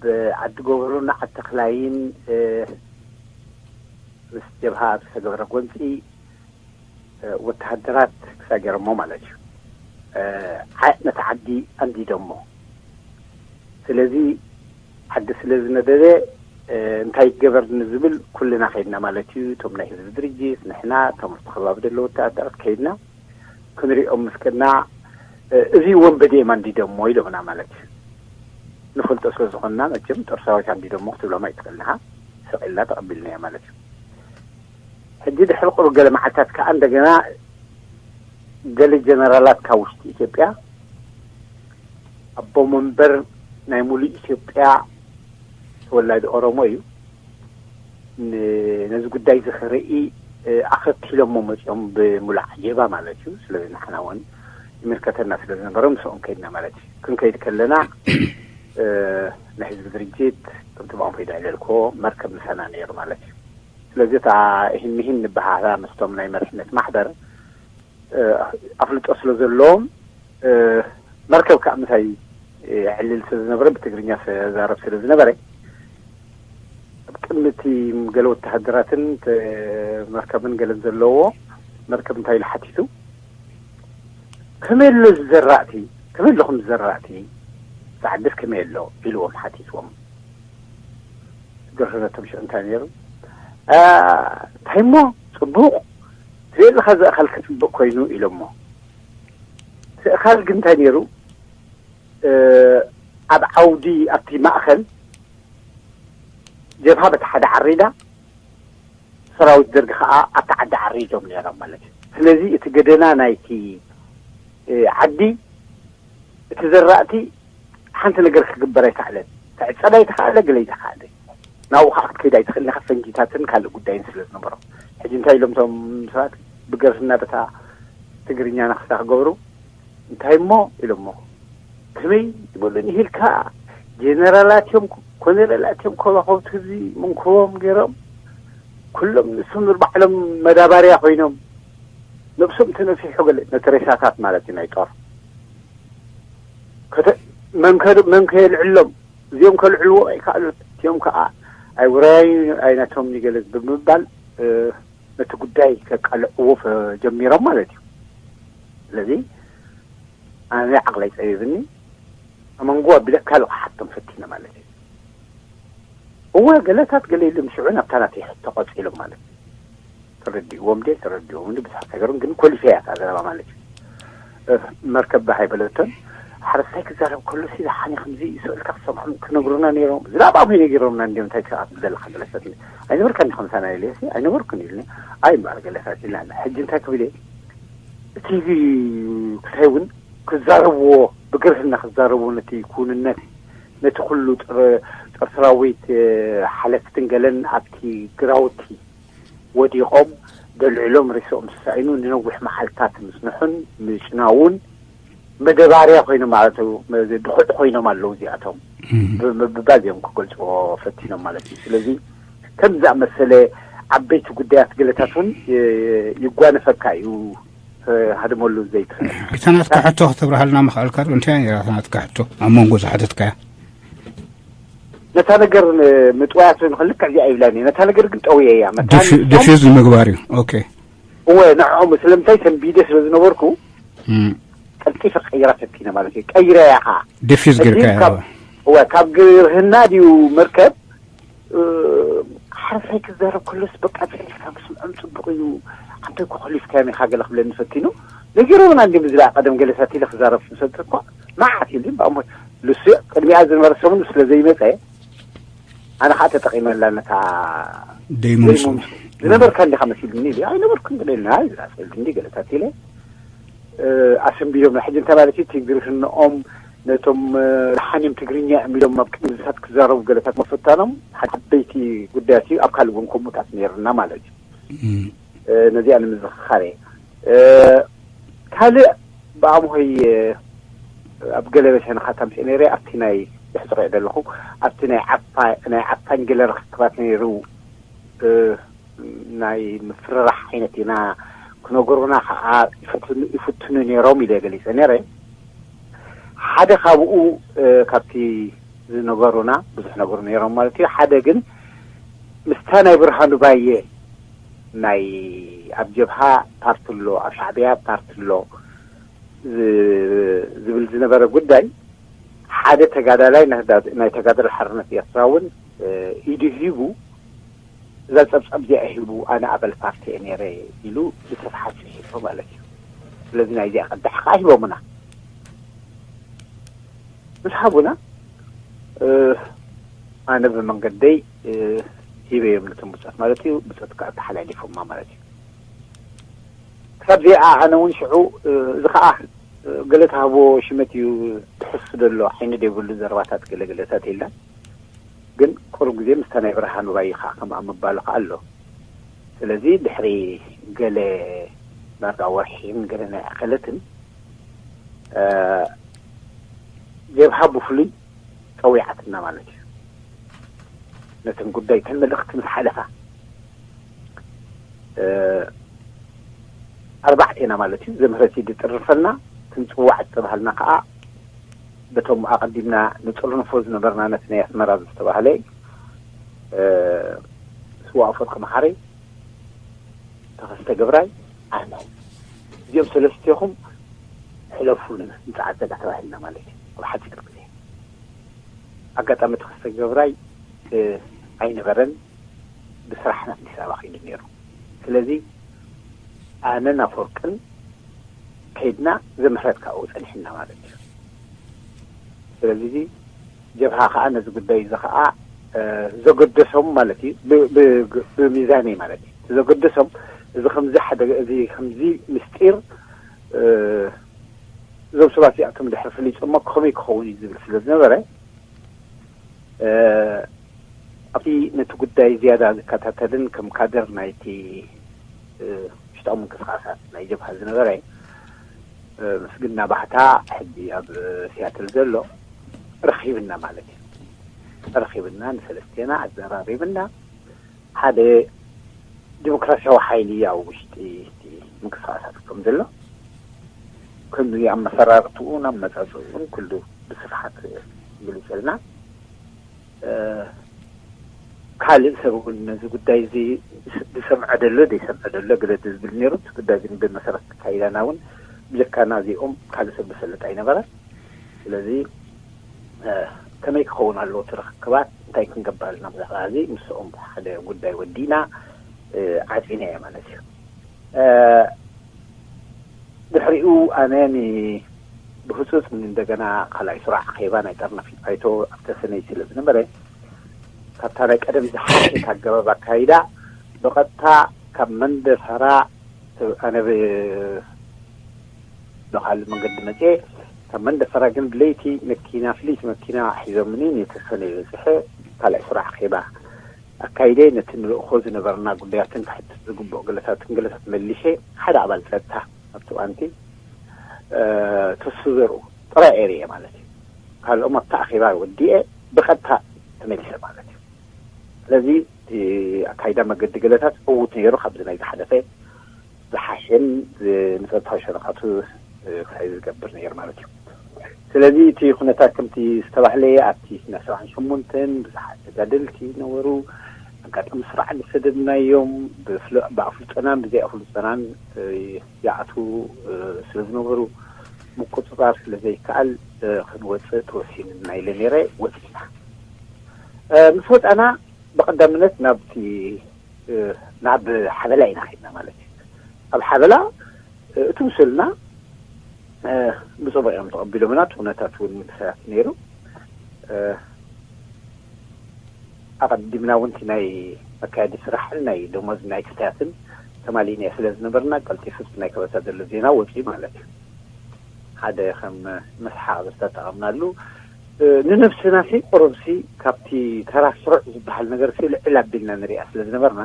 ዓዲ ጎበሩን ዓዲ ተኽላይን ምስ ጀብሃ ዝተገበረ ጎንፂ ወተሃደራት ክሳገረሞ ማለት እዩ። ነቲ ዓዲ ኣንዲዶሞ። ስለዚ ዓዲ ስለ ዝነደደ እንታይ ይገበር ንዝብል ኩልና ከይድና ማለት እዩ። እቶም ናይ ህዝቢ ድርጅት፣ ንሕና፣ እቶም ኣብቲ ከባቢ ዘለዉ ወተሃደራት ከይድና ክንሪኦም ምስ ከድና፣ እዚ ወንበዴ እዮም ኣንዲዶሞ ኢሎምና ማለት እዩ። ንፈልጦ ስለ ዝኾንና መቸም ጦር ሰራዊት ኣንዲዶሞ ክትብሎም ኣይትኽእልንኻ። ስቕ ኢልና ተቐቢልናዮ ማለት እዩ። ሕጂ ድሕሪ ቁሩብ ገለ መዓልታት ከዓ እንደገና ገለ ጀነራላት ካብ ውሽጢ ኢትዮጵያ ኣቦ መንበር ናይ ሙሉእ ኢትዮጵያ ተወላዲ ኦሮሞ እዩ። ነዚ ጉዳይ እዚ ክርኢ ኣኸቲሎሞ መፂኦም ብሙሉእ ዓጀባ ማለት እዩ። ስለዚ ንሕና እውን ይምልከተና ስለ ዝነበረ ምስኦም ከይድና ማለት እዩ። ክንከይድ ከለና ናይ ህዝቢ ድርጅት ከምቲ ብኣም ከይዳ ኢለልኮ መርከብ ምሳና ነይሩ ማለት እዩ። ስለዚ እታ ይህን ምሂን ንበሃላ ምስቶም ናይ መሪሕነት ማሕበር ኣፍልጦ ስለ ዘለዎም መርከብ ከዓ ምሳይ ዕልል ስለ ዝነበረ ብትግርኛ ዘረብ ስለ ዝነበረ ኣብ ቅድሚ እቲ ገለ ወተሃደራትን መርከብን ገለን ዘለዎ መርከብ እንታይ ኢሉ ሓቲቱ፣ ከመይ ኣሎ ዝዘራእቲ፣ ከመይ ኣለኹም ዝዘራእቲ፣ ፃዕድስ ከመይ ኣሎ ኢልዎም ሓቲትዎም። ገርህነቶም ሽዑ እንታይ ነይሩ? እንታይ እሞ ፅቡቕ ትሪኦ ኣለኻ፣ እዚ ኣኻል ክፅብቕ ኮይኑ ኢሎሞ። እቲ ኣኻል ግን እንታይ ነይሩ? ኣብ ዓውዲ ኣብቲ ማእኸል ጀብሃ በቲ ሓደ ዓሪዳ፣ ሰራዊት ደርጊ ከዓ ኣብቲ ዓዲ ዓሪዶም ነይሮም ማለት እዩ። ስለዚ እቲ ገደና ናይቲ ዓዲ እቲ ዘራእቲ ሓንቲ ነገር ክግበር ኣይከኣለን። ክዕፀድ ኣይተኻእለ፣ ገለ ኣይተኻእለ። ናብኡ ከዓ ክትከይድ ኣይትኽእል ኢኻ፣ ፈንጂታትን ካልእ ጉዳይን ስለ ዝነበሮ። ሕጂ እንታይ ኢሎም እቶም ሰባት ብገርህና በታ ትግርኛ ናኽስታ ክገብሩ እንታይ እሞ ኢሎሞ ከመይ ይበሉ ንሂልካ ጀነራላት እዮም ኮነረላት እዮም ኮባኸብቲ ህዝቢ መንኮቦም ገይሮም ኩሎም ንሶም ንባዕሎም መዳባርያ ኮይኖም ነብሶም ተነፊሑ ገለ ነቲ ሬሳታት ማለት እዩ ናይ ጦር መን ከየልዕሎም እዚኦም ከልዕልዎ ኣይከኣሉን እቲኦም ከዓ ኣይውራይ ኣይነቶም ይገለጽ ብምባል ነቲ ጉዳይ ከቃልዕዎ ጀሚሮም ማለት እዩ። ስለዚ ኣነ ዓቕለይ ጸቢብኒ ኣመንጎ ኣቢለ ካልእ ክሓቶም ፈቲነ ማለት እዩ። እወ ገለታት ገለ ኢሉ ምሽዑ ናብታ ናተይ ሕቶ ቀጺሎም ማለት እዩ። ተረዲእዎም ድየ ተረዲእዎም እንዲ ብዙሓት ነገሮም ግን ኮሊፈ እያ እታ ዘረባ ማለት እዩ። መርከብ ባህ ኣይበለቶን። ሓረስታይ ክዛረብ ከሎ ሲ ዝሓኒ ከምዚ ስእልካ ክሰምዖም ክነግሩና ነይሮም ዝላባም ነጊሮምና እንዲዮም እንታይ ትኣት ዘለካ ገለሰት ኣይነበርካ እንዲ ከምሳና ኢለ ሲ ኣይነበርኩን ኢሉኒ። ኣይ እምበኣር ገለታት ኢልና ሕጂ እንታይ ክብል እየ እቲ ክሳይ እውን ክዛረብዎ ብግርህና ክዛረብዎ ነቲ ክውንነት ነቲ ኩሉ ጦር ሰራዊት ሓለፍትን ገለን ኣብቲ ግራውቲ ወዲቖም ደልዕሎም ሬስኦም ተሳኢኑ ንነዊሕ መዓልታት ምጽንሑን ምጭናውን መደባርያ ኮይኖም ማለት እዩ። ድኹዕ ኮይኖም ኣለዉ እዚኣቶም ብምባል እዮም ክገልጽዎ ፈቲኖም ማለት እዩ። ስለዚ ከም ዝኣመሰለ ዓበይቲ ጉዳያት ገለታት እውን ይጓነፈካ እዩ። ሃድመሉ ዘይትኽእል። እታ ናትካ ሕቶ ከተብርሃልና ምኽኣልካ ዶ እንታይ ነራ እታ ናትካ ሕቶ ኣብ መንጎ ዝሓተትካያ? ነታ ነገር ምጥዋያት ንኽልክዕ እዚኣ ይብላኒ ነታ ነገር ግን ጠውየ እያ መታን ዲፊዝ ንምግባር እዩ። ኦኬ እወ ንዕኦም ስለምንታይ ሰንቢደ ስለ ዝነበርኩ ቀልጢፈ ቀይራ ፈቲነ ማለት እዩ። ቀይረ እያ ከዓ ዲፊዝ ጌርካ እያ። እወ ካብ ግርህና ድዩ መርከብ ሓረስታይ ክዛረብ ከሎስ በቃ ብሕልካ ምስምዖም ፅቡቅ እዩ። ኣንተ እኮ ከሊፍካዮም ኢካ ገለ ክብለኒ ፈቲኑ ነጊሮምና እንዲ ብዝላ ቀደም ገለሳት ኢለ ክዛረብ ሰጥ እኳ መዓት ኢሉ በኣሞ ልሱ ቅድሚኣ ዝነበረ ሰሙን ስለ ዘይመፀ ኣነ ከዓ ተጠቂመላ ነታ ደይሙምሱ ዝነበርካ እንዲካ መሲሉኒ ኢሉ ኣይነበርኩን ብለና ዝላፀሉ እንዲ ገለታት ኢለ ኣሰንቢዶም ሕጂ እንታይ ማለት እዩ ትግርህንኦም ነቶም ደሓን እዮም ትግርኛ እዮም ኢሎም ኣብ ቅድሚ ዝሳት ክዛረቡ ገለታት መፈታኖም ሓደ ዓበይቲ ጉዳያት እዩ። ኣብ ካልእ እውን ከምኡታት ነይርና ማለት እዩ። ነዚኣ ንምዝኽኻር እየ። ካልእ ብኣምሆይ ኣብ ገለ በሸነኻት ኣምፅእ ነይረ ኣብቲ ናይ ይሕፅሮ እየ ዘለኹ ኣብቲ ናይ ዓፋ ናይ ዓፋኝ ገለ ርክክባት ነይሩ ናይ ምፍርራሕ ዓይነት ኢና ነገሩና ከዓ ይፍትኑ ነይሮም ኢለ ገሊፀ ነይረ። ሓደ ካብኡ ካብቲ ዝነገሩና ብዙሕ ነገሩ ነይሮም ማለት እዩ። ሓደ ግን ምስታ ናይ ብርሃኑ ባየ ናይ ኣብ ጀብሃ ፓርቲ ኣሎ፣ ኣብ ሻዕብያ ፓርቲ ኣሎ ዝብል ዝነበረ ጉዳይ፣ ሓደ ተጋዳላይ ናይ ተጋዳላይ ሓርነት ኤርትራ እውን ኢዱ ሂቡ፣ እዛ ጸብጻብ እዚኣ ሂቡ ኣነ ኣባል ፓርቲ እየ ነይረ ኢሉ ዝተፍሓ ጽሒፉ ማለት እዩ። ስለዚ ናይዚኣ ቅዳሕ ከዓ ሂቦምና። ምስ ሃቡና ኣነ ብመንገደይ ሂበዮም ነቶም ብጾት ማለት እዩ። ብጾት ከዓ ተሓላሊፎማ ማለት እዩ። ክሳብ ዚኣ ኣነ እውን ሽዑ እዚ ከዓ ገለ ተሃቦ ሽመት እዩ ትሕሱ ዘሎ ዓይኒ ደይብሉ ዘረባታት ገለ ገለታት የለን። ግን ቁሩብ ግዜ ምስታ ናይ ብርሃኑ ባይ ከዓ ከምኣ ምባሉ ከዓ ኣሎ። ስለዚ ድሕሪ ገለ ዳርጋ ወርሒን ገለ ናይ ኣኸለትን ጀብሃ ብፍሉይ ጸዊዓትና ማለት እዩ። ነተን ጉዳይ ተን መልእኽቲ ምስ ሓለፋ ኣርባዕቴና ማለት እዩ ዘምህረት ይድጥርፈልና ክንጽዋዕ ዝተባሃልና ከዓ በቶም ኣቐዲምና ንጥርንፎ ዝነበርና ነቲ ናይ ኣስመራ ዝተባህለ ስዋ ኣፈወርቂ መሓሪ፣ ተኸስተ ገብራይ፣ ኣነ እዚኦም ሰለስቴኹም ሕለፉ ንመጽዓት ዘጋ ተባሂልና ማለት እዩ። ኣብ ሓፂር ግዜ ኣጋጣሚ ተኸስተ ገብራይ ኣይነበረን፣ ብስራሕ ናብ ኣዲስ ኣበባ ከይዱ ነይሩ። ስለዚ ኣነን ኣፈወርቅን ከይድና ዘምህረት ካብኡ ጸኒሕና ማለት እዩ። ስለዚ ጀብሃ ከዓ ነዚ ጉዳይ እዚ ከዓ ዘገደሶም ማለት እዩ፣ ብሚዛነይ ማለት እዩ ዘገደሶም። እዚ ከምዚ ሓደ እዚ ከምዚ ምስጢር እዞም ሰባት እዚኣቶም ድሕሪ ፍሊጦሞ ከመይ ክኸውን እዩ ዝብል ስለ ዝነበረ፣ ኣብቲ ነቲ ጉዳይ ዝያዳ ዝከታተልን ከም ካድር ናይቲ ውሽጣዊ ምንቅስቃሳት ናይ ጀብሃ ዝነበረ ምስግና ባህታ፣ ሕጂ ኣብ ሲያትል ዘሎ፣ ረኺብና ማለት እዩ። ረኺብና ንሰለስቴና ኣዘራሪብና ሓደ ዲሞክራሲያዊ ሓይሊ ኣብ ውሽጢ ምንቅስቃሳት ከም ዘሎ፣ ከም ኣመሰራርትኡን ኣመፃፅኡን ኩሉ ብስፍሓት ግልፅልና። ካልእ ሰብ እውን ነዚ ጉዳይ እዚ ዝሰምዐ ደሎ ዘይሰምዐ ደሎ ገለ ዝብል ነይሩ። እቲ ጉዳይ እዚ ብመሰረት ካይዳና እውን ብጀካና እዚኦም ካልእ ሰብ ዝፈልጥ ኣይነበረን። ስለዚ ከመይ ክኸውን ኣለዎ እቲ ርክክባት፣ እንታይ ክንገብር ኣለና ብዛዕባ እዚ ምስኦም ሓደ ጉዳይ ወዲና ዓፂናዮ ማለት እዩ። ድሕሪኡ ኣነ ብህፁፅ እንደገና ካልኣይ ስሩዕ ኣኼባ ናይ ጠርናፊት ባይቶ ኣብ ተሰነይ ስለ ዝነበረ፣ ካብታ ናይ ቀደም ዝሓሸት ኣገባብ ኣካይዳ ብቐጥታ ካብ መንደፈራ ኣነ ብካልእ መንገዲ መፅየ። ካብ መንደፈራ ግን ብለይቲ መኪና፣ ፍልይቲ መኪና ሒዞምኒ ንተሰነይ በፅሐ። ካልኣይ ስሩዕ ኣኼባ ኣካይደ። ነቲ ንልእኾ ዝነበርና ጉዳያትን ክሕትት ዝግብኦ ገለታትን ገለታት መሊሸ ሓደ ኣባል ፀጥታ ኣብቲ እዋንቲ ተስፉ ዘርኡ ጥራይ እየ ርኤ ማለት እዩ። ካልኦም ኣብቲ ኣኼባ ወዲኤ ብቐጥታ ተመሊሰ ማለት እዩ። ስለዚ እቲ ኣካይዳ መገዲ ገለታት ዕዉት ነይሩ። ካብዚ ናይ ዝሓለፈ ዝሓሸን ንፀጥታዊ ሸነኻቱ ክሳይ ዝገብር ነይሩ ማለት እዩ። ስለዚ እቲ ኩነታት ከምቲ ዝተባህለ ኣብቲ ናይ ሰብዓን ሸሞንተን ብዙሓት ተጋደልቲ ነበሩ። ኣጋጣሚ ስራዕ ዝሰደድናዮም ብኣፍልጦናን ብዘይ ኣፍልጦናን ይኣትዉ ስለ ዝነበሩ ምቁፅፃር ስለ ዘይከኣል ክንወፅእ ተወሲንና ኢለ ነይረ። ወፂና ምስ ወፃና ብቐዳምነት ናብቲ ናብ ሓበላ ኢና ኸድና ማለት እዩ። ኣብ ሓበላ እቲ ምስልና ብፅቡቅ እዮም ተቐቢሎምና። እቲ ኩነታት እውን ምሳያት ነይሩ። ኣቐዲምና እውን እቲ ናይ መካየዲ ስራሕን ናይ ደሞዝ ናይ ክፍያትን ተማሊእና ስለ ዝነበርና ቀልጢፉ ናይ ከበሳ ዘሎ ዜና ወፂኡ ማለት እዩ። ሓደ ከም መስሓቕ ዝተጠቐምናሉ ንነብስና ሲ ቁሩብ ሲ ካብቲ ተራ ስሩዕ ዝበሃል ነገር ሲ ልዕል ኣቢልና ንሪኣ ስለ ዝነበርና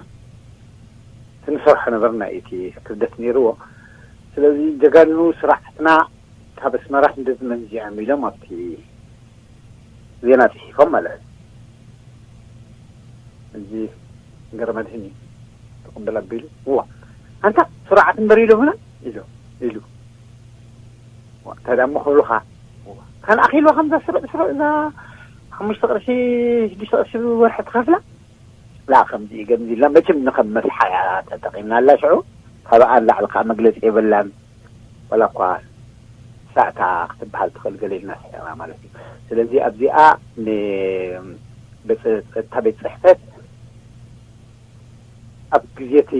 ንሰርሖ ነበርና። እቲ ክብደት ነይርዎ። ስለዚ ጀጋኑ ስራሕትና ካብ ኣስመራ ክንደዚ መንዚዖም ኢሎም ኣብቲ ዜና ፅሒፎም ማለት እዩ። እዚ ገረመድህን እዩ ተቐበል ኣቢሉ ዋ ኣንታ ስሩዓት እምበር ኢሎምና ኢሉ ኢሉ። ዋ፣ እንታይ ደኣ እሞ ክብሉኻ? ዋ፣ ካን ኣኺልዋ ከምዛ ስሩዕ ስሩዕ እዛ ሓሙሽተ ቅርሺ፣ ሽዱሽተ ቅርሺ ብወርሒ ትኸፍላ? ላ፣ ከምዚ ከምዚ ኢልና መቸም ንኸም መስሓያ ተጠቒምናላ ሽዑ። ካብኣ ንላዕሊ ከኣ መግለጺ የብላን። ዋላ እኳ ሳእታ ክትበሃል ትኽእል ገለ ኢልና ስሒቕና ማለት እዩ። ስለዚ ኣብዚኣ ን-፣ ቤት-፣ እታ ቤት ጽሕፈት ኣብ ግዜ እቲ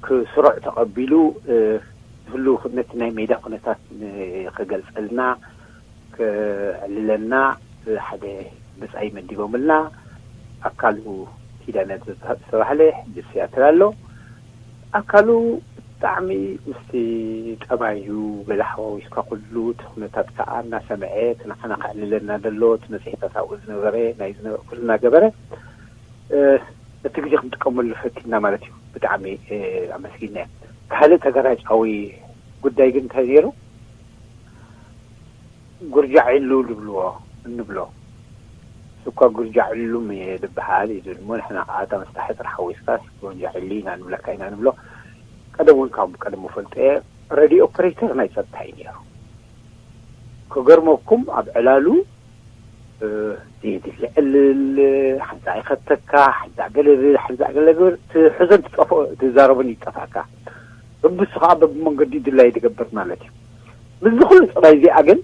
ክስሩዕ ተቐቢሉ፣ እ፣ ዝህሉ ነቲ ናይ ሜዳ ኩነታት ን-፣ ክገልጸልና፣ ክዕልለና ሓደ ብጻይ መዲቦምልና። ኣካሉ ኪዳነ ዝተባህለ ሕጂ ሲያትል ኣሎ። ኣካሉ ብጣዕሚ ምስቲ ጠባዩ ገለ ሓዋዊስካ ኩሉ እቲ ኩነታት ከኣ እናሰምዐ እቲ ንዓና ከዕልለና ዘሎ እቲ መጽሔታት ኣብኡ ዝነበረ ናይ ዝነበረ ኩሉ እናገበረ፣ እ፣ እቲ ግዜ ክንጥቀመሉ ፈቲና ማለት እዩ። ብጣዕሚ፣ እ፣ ኣመስጊነ። ካልእ ተገራጫዊ ጉዳይ ግን እንታይ ነይሩ? ጉርጃ ዒሉ ዝብልዎ እንብሎ። እሱ እኳ ጉርጃ ዒሉም እየ ዝበሃል እዩ ዝብል እሞ፣ ንሕና ከዓ እታ መስታሒ ጥራሕ ሓዊስካስ ጉርጃ ዒሉ ኢና ንብለካ ኢና ንብሎ። ቀደም እውን ካብ ቀደም ፈልጦ እየ። ሬድዮ ኦፐሬተር ናይ ጸጥታ እዩ ነይሩ። ክገርመኩም፣ ኣብ ዕላሉ፣ እ፣ ዜድሊ ዕልል፣ ሓንሳእ ይኸተካ፣ ሓንሳእ ገለ ዝብል፣ ሓንሳእ ገለ ዝብል፣ ትሕዞን ትጠፍኦ፣ ትዛረቦን ይጠፍኣካ። በብሱ ከዓ በብመንገዲ ድላዩ ትገብር ማለት እዩ። ምስዚ ኩሉ ጸባይ እዚኣ ግን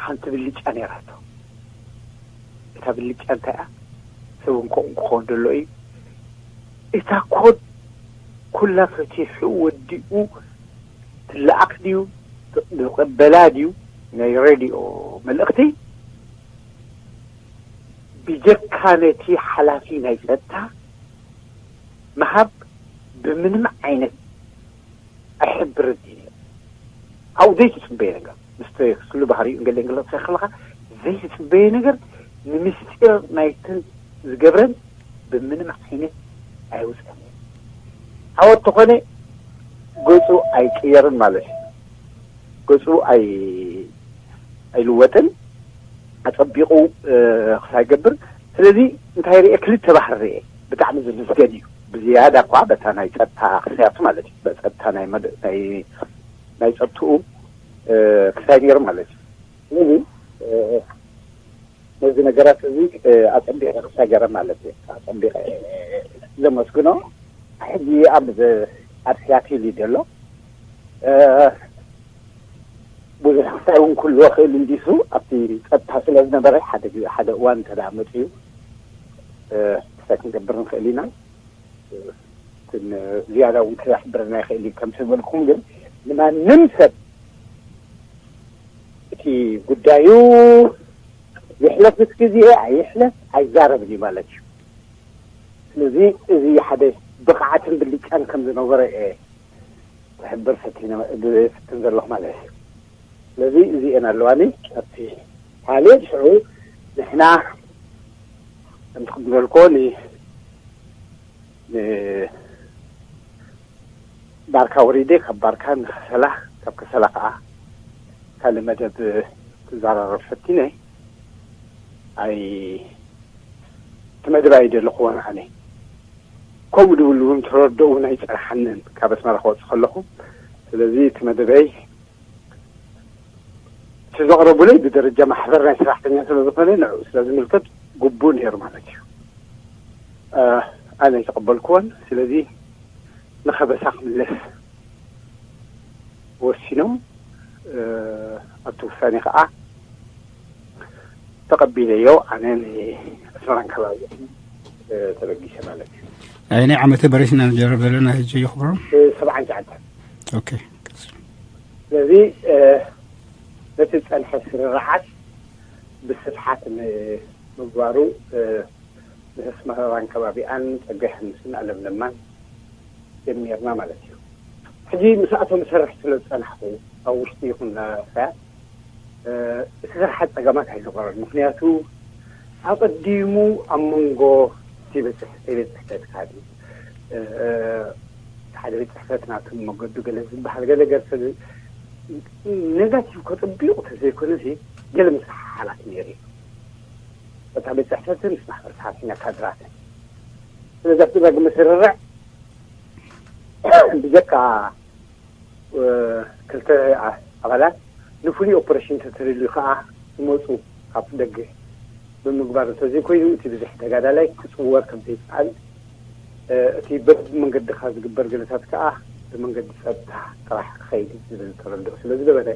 ሓንቲ ብልጫ ነይራቶ። እታ ብልጫ እንታይ እያ? ሰብ እንኮ ክኸውን ደሎ እዩ። እታ ኮድ ኩላ ፈቲሑ ወዲኡ ትለኣኽ ድዩ? ንቕበላ ድዩ? ናይ ሬድዮ መልእኽቲ ብጀካ ነቲ ሓላፊ ናይ ጸጥታ ምሃብ ብምንም ዓይነት ኣይሕብርን እዩ። ካብኡ ዘይትጽበዮ ነገር፣ ምስ ኩሉ ባህሪኡ ገለ ገለ ክትርኢ ከለኻ ዘይትጽበዮ ነገር፣ ንምስጢር ናይተን ዝገብረን ብምንም ዓይነት ኣይውፅእን እዩ። ዓወት ተኾነ ገፁ ኣይቅየርን ማለት እዩ። ገፁ ኣይ-፣ ኣይልወጥን። ኣጸቢቑ፣ እ፣ ክሳይ ገብር። ስለዚ እንታይ ርኤ? ክልተ ባህሪ ርኤ። ብጣዕሚ ዝምስገን እዩ። ብዝያዳ እኳ በታ ናይ ጸጥታ ክስያቱ ማለት እዩ። በጸጥታ ናይ መድ-፣ ናይ፣ ናይ ጸጥትኡ፣ እ፣ ክሳይ ነይሩ ማለት እዩ። ስለዚ፣ እ፣ ነዚ ነገራት እዚ፣ እ፣ ኣጸቢቐ ክሳይ ገረ ማለት እዩ። ኣጸቢቐ ዘመስግኖ። ሕጂ ኣብ፣ ኣብ ሲያትል እዩ ዘሎ። እ፣ ብዙሕ ክሳይ እውን ክህልዎ ክእል እንዲሱ ኣብቲ ጸጥታ ስለ ዝነበረ ሓደ ግዜ፣ ሓደ እዋን እንተ ደኣ መጺኡ፣ እ፣ ክሳይ ክንገብር ንኽእል ኢና። እ፣ ግን ዝያዳ እውን ክሕብረና ይኽእል እዩ። ከምቲ ዝበልኩም ግን ንማንም ሰብ እቲ ጉዳዩ ይሕለፍ ምስ ግዜ ኣይሕለፍ ኣይዛረብን እዩ ማለት እዩ። ስለዚ እዚ ሓደ ብቕዓትን ብልጫን ከም ዝነበሮ እየ ክሕብር ፈቲነ-፣ ዝፍትን ዘለኹ ማለት እዩ። ስለዚ እዚኤን ኣለዋኒ ኣብቲ ካልእ ሽዑ ንሕና ከምቲ ቅድም ዝበልኮ ን-፣ ን-፣ ባርካ ወሪደ ካብ ባርካ ንከሰላ፣ ካብ ከሰላ ከዓ ካልእ መደብ ክዘራረብ ፈቲነ። ኣይ፣ እቲ መደብ ኣይደለኹዎን ኣነ። ከምኡ ድብሉ እውን ተረድኦ እውን ኣይጸንሓንን ካብ ኣስመራ ክወጽእ ከለኹ። ስለዚ እቲ መደበይ እቲ ዘቕረቡለይ ብደረጃ ማሕበር ናይ ሰራሕተኛ ስለ ዝኾነ ንዕኡ ስለ ዝምልከት ግቡእ ነይሩ ማለት እዩ። እ፣ ኣነ ኣይተቐበልኩዎን። ስለዚ ንኸበሳ ክምለስ ወሲኖም፣ እ፣ ኣብቲ ውሳኔ ከዓ ተቐቢለዮ። ኣነ ንኣስመራን ከባቢኡን፣ እ፣ ተበጊሰ ማለት እዩ። ኣየናይ ዓመተ ምህረት ኢና ንዛረብ ዘለና ሕጂ ይኽብሮም? እ፣ ሰብዓን ትሽዓተን። ኦኬ። ስለዚ፣ እ፣ ነቲ ዝጸንሐ ስርርዓት ብስፍሓት ንምግባሩ፣ እ፣ ንኣስመራን ከባቢኣን ጸጋ ዮሃንስን ኣለምለማን ጀሚርና ማለት እዩ። ሕጂ ምስኣቶም እሰርሕ ስለ ዝጸናሕኩ፣ ኣብ ውሽጢ ይኹን ናጻ፣ እ፣ እቲ ስራሕ ጸገማት ኣይነበረን። ምኽንያቱ ኣቐዲሙ ኣብ መንጎ እቲ ቤት ጽሕፈት፣ ቤት ጽሕፈት ካድዩ፣ እ፣ ሓደ ቤት ጽሕፈት ናቱ መገዱ ገለ ዝበሃል ገለ ገለ ስለ ኔጋቲቭ ከጥቢቑ ተዘይኮነ ገለ ምስሓሓላት ነይሩ እዩ። በታ ቤት ጽሕፈትን ምስ ማሕበር ሰራሕተኛ ካድራትን። ስለዚ ኣብቲ ዳግመ ስርርዕ ብጀካ ክልተ ኣባላት ንፍሉይ ኦፐሬሽን ተተደልዩ ከዓ ዝመፁ ካብ ደገ ብምግባር እንተዘይኮይኑ እቲ ብዝሕ ተጋዳላይ ክፅወር ከም ዘይከኣል፣ እቲ በብመንገድኻ ዝግበር ገለታት ከዓ ብመንገዲ ፀጥታ ጥራሕ ክኸይድ ዝብል ተረድኦ ስለ ዝገበረ፣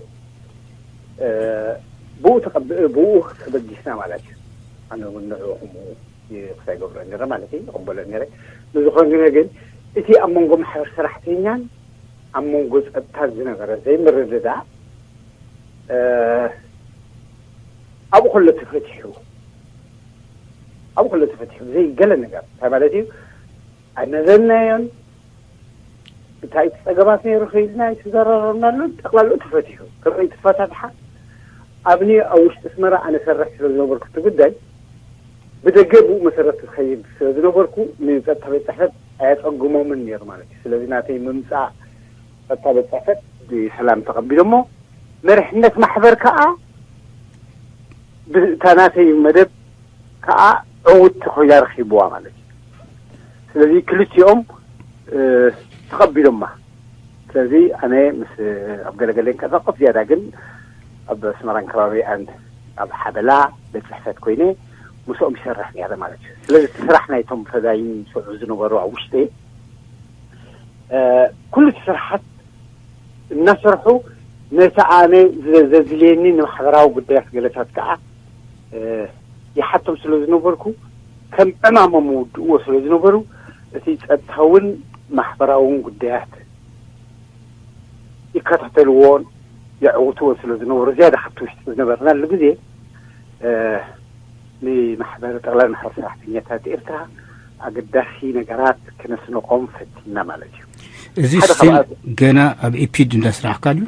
ብኡ ተበጊስና ማለት እዩ። ኣነ እውን ንዕኡ ክሳይ ገብረ ነረ ማለት እዩ ይቕበሎ ነረ። ንዝኾነ ግን እቲ ኣብ መንጎ ማሕበር ሰራሕተኛን ኣብ መንጎ ፀጥታ ዝነበረ ዘይምርድዳእ ኣብኡ ከሎ ተፈቲሑ ኣብኡ ከሎ ተፈቲሑ ብዘይ ገለ ነገር እንታይ ማለት እዩ? ኣይነዘናዮን እንታይ እቲ ፀገማት ነይሩ ክኢልና ኣይተዘራረብናሉን። ጠቕላልኡ ተፈቲሑ። ከመይ ተፈታትሓ? ኣብኒ ኣብ ውሽጢ ኣስመራ ኣነ ሰርሕ ስለ ዝነበርኩ እቲ ጉዳይ ብደገ ብኡ መሰረት ዝኸይድ ስለ ዝነበርኩ ንፀጥታ ቤት ፅሕፈት ኣየፀግሞምን ነይሩ ማለት እዩ። ስለዚ ናተይ ምምፃእ ፀጥታ ቤት ፅሕፈት ብሰላም ተቐቢሎሞ መሪሕነት ማሕበር ከዓ ብእታ ናተይ መደብ ከዓ ዕውትቲ ኮይና ረኺብዋ ማለት እዩ። ስለዚ ክልቲኦም ተቐቢሎማ። ስለዚ ኣነ ምስ ኣብ ገለገለ ንቀሳቀስ ዝያዳ ግን ኣብ ኣስመራን ከባቢኣን ኣብ ሓበላ ቤት ፅሕፈት ኮይነ ምስኦም ይሰርሕ ነይረ ማለት እዩ። ስለዚ እቲ ስራሕ ናይቶም ፈዳይን ስዑ ዝነበሩ ኣብ ውሽጢ ኩሉ እቲ ስራሓት እናሰርሑ ነቲ ኣነ ዘድልየኒ ንማሕበራዊ ጉዳያት ገለታት ከዓ ይሓቶም ስለ ዝነበርኩ ከም ዕማሞም ውድእዎ ስለ ዝነበሩ እቲ ፀጥታውን ማሕበራውን ጉዳያት ይከታተልዎን የዕውትዎን ስለ ዝነበሩ ዝያዳ ካብቲ ውሽጢ ዝነበርናሉ ግዜ ንማሕበር ጠቕላይ ማሕበር ሰራሕተኛታት ኤርትራ ኣገዳሲ ነገራት ክነስንቆም ፈቲና ማለት እዩ። እዚ ሓደ ስቲል ካብኣ ገና ኣብ ኢፒድ እንዳስራሕካ ድዩ?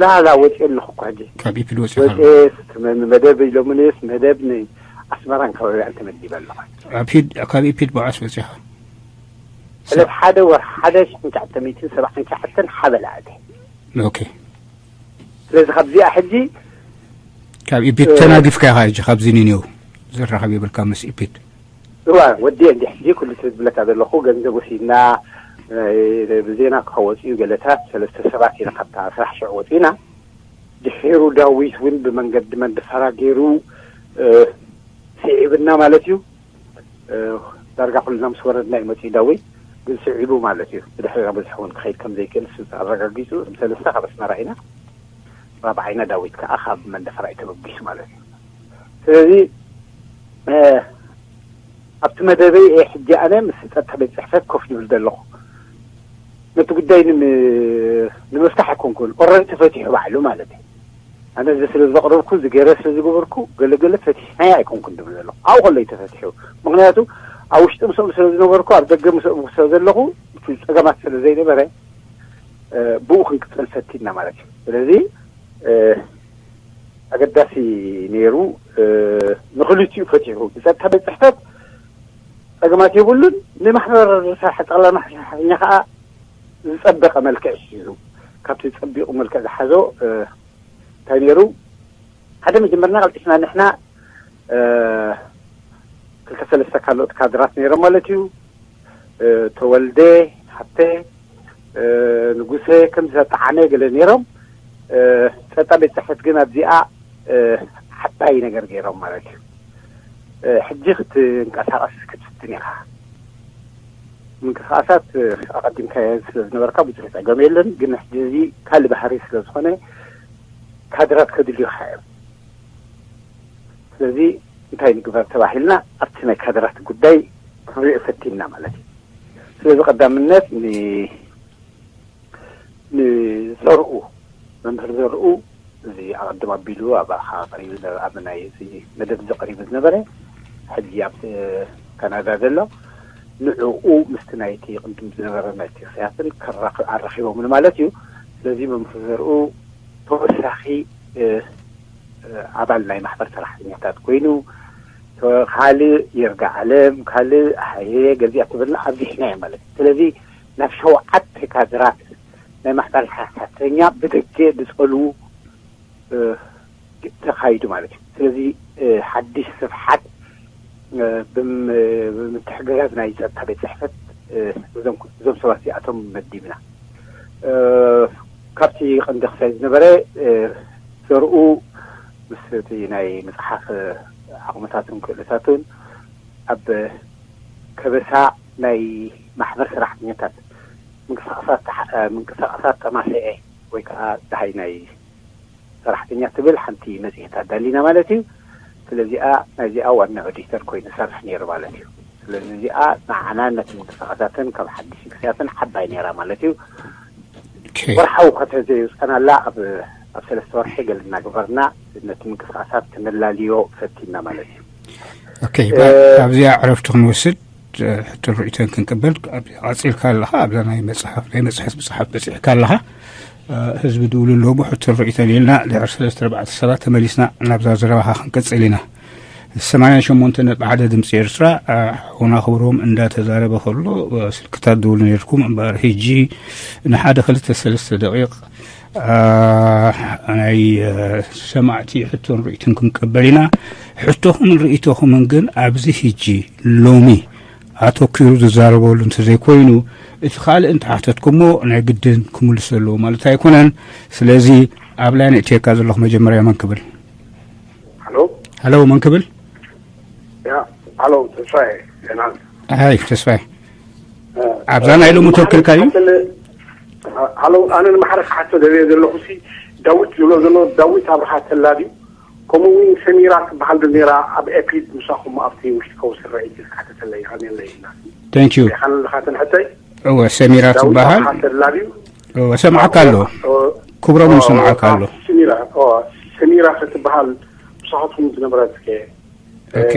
ላላ ወፂኦ ኣለኹ እኮ ሕጂ ካብ ኢፒድ ወፂኻ? ወፂኤ መደብ ኢሎምንስ መደብ ንኣስመራን ከባቢኣን ተመዲበ ኣለኹ። ኣብ ፒድ ካብ ኢፒድ ብዓስ ወፂኻ? ዕለት ሓደ ወር ሓደ ሽሕን ትሽዓተ ሚእትን ሰብዓን ትሽዓተን ሓበላ ኣተ ኦኬ። ስለዚ ካብዚኣ ሕጂ ካብ ኢፒድ ተናጊፍካ ኢኻ ሕጂ ካብዚ ኒኒው ዝራኸብ የብልካ ምስ ኢፒድ። እዋ ወዲ እንዲ ሕጂ ኩሉ ትብለካ ዘለኹ ገንዘብ ወሲድና ብዜና ክኸወፅኡ ገለታት ሰለስተ ሰባት ኢና ካብታ ስራሕ ሽዑ ወፂና። ድሒሩ ዳዊት እውን ብመንገዲ መንደፈራ ገይሩ ስዒብና ማለት እዩ። ዳርጋ ኩልና ምስ ወረድና እዩ መፅኡ ዳዊት ግን ስዒቡ ማለት እዩ። ብድሕሪና ብዙሕ እውን ክኸይድ ከም ዘይክእል እሱ ኣረጋጊፁ። እቶም ሰለስተ ካብ ኣስመራ ኢና። ራብዓይና ዳዊት ከዓ ካብ መንደፈራ እዩ ተበጊሱ ማለት እዩ። ስለዚ ኣብቲ መደበይ እየ ሕጂ ኣነ ምስ ፀጥታ ቤት ፅሕፈት ኮፍ ይብል ዘለኹ። ነቲ ጉዳይ ንምፍታሕ ኣይኮንኩን ኦረዲ ተፈቲሑ ባዕሉ ማለት እዩ። ኣነ እዚ ስለ ዘቕረብኩ እዚ ገይረ ስለ ዝገበርኩ ገለገለ ፈቲሕናዮ ኣይኮንኩን ድብል ዘለኹ። ኣብኡ ከሎ እዩ ተፈቲሑ። ምክንያቱ ኣብ ውሽጢ ምስኦም ስለ ዝነበርኩ ኣብ ደገ ምስኦም ስለ ዘለኹ እቲ ፀገማት ስለ ዘይነበረ ብኡ ክንቅፅል ፈቲና ማለት እዩ። ስለዚ ኣገዳሲ ነይሩ። ንክልቲኡ ፈቲሑ ብፀጥታ ቤት ፅሕፈት ፀገማት የብሉን። ንማሕበር ሰራሕተኛ ከዓ ዝፀበቐ መልክዕ ሒዙ ካብቲ ፀቢቑ መልክዕ ዝሓዞ እንታይ ነይሩ ሓደ መጀመርና ቀልጢፍና ንሕና ክልተ ሰለስተ ካልኦት ካድራት ነይሮም ማለት እዩ። ተወልደ፣ ሃብተ፣ ንጉሰ ከም ዘጠዓመ ገለ ነይሮም። ፀጣ ቤት ፅሕፈት ግን ኣብዚኣ ዓባይ ነገር ገይሮም ማለት እዩ። ሕጂ ክትንቀሳቐስ ክትፍትን ኢኻ። ምንቅስቃሳት ኣቐዲምካዮ ስለ ዝነበርካ ብዙሕ ፀገም የለን። ግን ሕጂ እዚ ካልእ ባህሪ ስለ ዝኾነ ካድራት ከድልዩኻ እዮም። ስለዚ እንታይ ንግበር ተባሂልና ኣብቲ ናይ ካድራት ጉዳይ ክንሪኦ ፈቲንና ማለት እዩ። ስለዚ ቀዳምነት ንዘርኡ መምህር ዘርኡ እዚ ኣቐድም ኣቢሉ ኣባኻ ቀሪቡ ኣብ ናይ መደብ እዚ ቀሪቡ ዝነበረ ሕጂ ኣብ ካናዳ ዘሎ ንዕኡ ምስቲ ናይቲ ቅድም ዝነበረ ናይ ቴክስያትን ኣራኺቦምኒ ማለት እዩ። ስለዚ መምህር ዘርኡ ተወሳኺ ኣባል ናይ ማሕበር ሰራሕተኛታት ኮይኑ ካልእ የርጋ ዓለም ካልእ ሃየ ገዚኣ ትብልና ኣብዚሕና እየ ማለት እዩ። ስለዚ ናብ ሸውዓተ ካድራት ናይ ማሕበር ሰራሕተኛ ብደገ ዝፀልዉ ተኻይዱ ማለት እዩ። ስለዚ ሓድሽ ስፍሓት ብምትሕግጋዝ ናይ ፀጥታ ቤት ፅሕፈት እዞም ሰባት እዚኣቶም መዲብና። ካብቲ ቀንዲ ክሳይ ዝነበረ ዘርኡ ምስ እቲ ናይ ምፅሓፍ ዓቕምታትን ክእለታትን ኣብ ከበሳ ናይ ማሕበር ሰራሕተኛታት ምንቅስቃሳት ምንቅስቃሳት ጠማሰኤ ወይ ከዓ ፀሃይ ናይ ሰራሕተኛ ትብል ሓንቲ መፅሄት ኣዳሊና ማለት እዩ። ስለዚኣ ናይዚኣ ዋና ኦዲተር ኮይኑ ሰርሕ ነይሩ ማለት እዩ። ስለዚ እዚኣ ንዓና ነቲ ምንቅስቃሳትን ካብ ሓድሽ ንክስያትን ሓባይ ነይራ ማለት እዩ። ወርሓዊ ከተዘይውፀናላ ኣብ ኣብ ሰለስተ ወርሒ ገለ እናገበርና ነቲ ምንቅስቃሳት ክነላልዮ ፈቲና ማለት እዩ። ኦኬ፣ ኣብዚኣ ዕረፍቲ ክንወስድ ሕቶ ርእይቶን ክንቅበል። ቀፂልካ ኣለኻ ኣብዛ ናይ መፅሓፍ ናይ መፅሐፍ ምፅሓፍ በፂሕካ ኣለኻ። ህዝቢ ድውሉ ኣለዎ ብሕቶ ርእይቶን ኢልና ድሕሪ ሰለስተ ኣርባዕተ ሰባት ተመሊስና ናብዛ ዘረባኻ ክንቀፅል ኢና። ሰማንያ ሸሞንተ ነጥቢ ሓደ ድምፂ ኤርትራ። ሓውና ክብሮም እንዳተዛረበ ከሎ ስልክታት ድውሉ ነርኩም እምበር ሕጂ ንሓደ ክልተ ሰለስተ ደቂቕ ናይ ሰማዕቲ ሕቶን ርእይትን ክንቀበል ኢና። ሕቶኹምን ርእይቶኹምን ግን ኣብዚ ሕጂ ሎሚ ኣተኪሩ ዝዛረበሉ እንተዘይኮይኑ እቲ ካልእ እንተሓተትኩሞ ናይ ግድን ክምልሶ ኣለዎ ማለት ኣይኮነን። ስለዚ ኣብ ላይ ንእትየካ ዘለኹ መጀመርያ መን ክብል? ሃሎ ሃሎ፣ መን ክብል? ሃሎ ተስፋዬ። ሃይ ተስፋዬ፣ ኣብዛ ናይ ሎሚ ተወክልካ እዩ። ሃሎ፣ ኣነ ንማሕረ ክሓቶ ደልየ ዘለኹ ሲ ዳዊት ዝብሎ ዘሎ ዳዊት ኣብርሃ ተላ ድዩ? ከምኡ እውን ሰሚራ ትበሃል ዶ ነይራ ኣብ ኤፒድ ምሳኹም ኣብቲ ውሽጢ ከውስን ርዒት ክትሓተተለይ ይኸነለይ ኢላ። Thank you። ሪኻን ኣለኻትን ሕተይ? እወ ሰሚራ ትበሃል። ኣብርሃ ተላ ድዩ? እወ ሰምዓካ ኣሎ። ክብሮም እውን ሰምዓካ ኣሎ። ሰሚራ እወ፣ ሰሚራ ክትበሃል ምሳኻትኩም ዝነበረት ከ ኦኬ።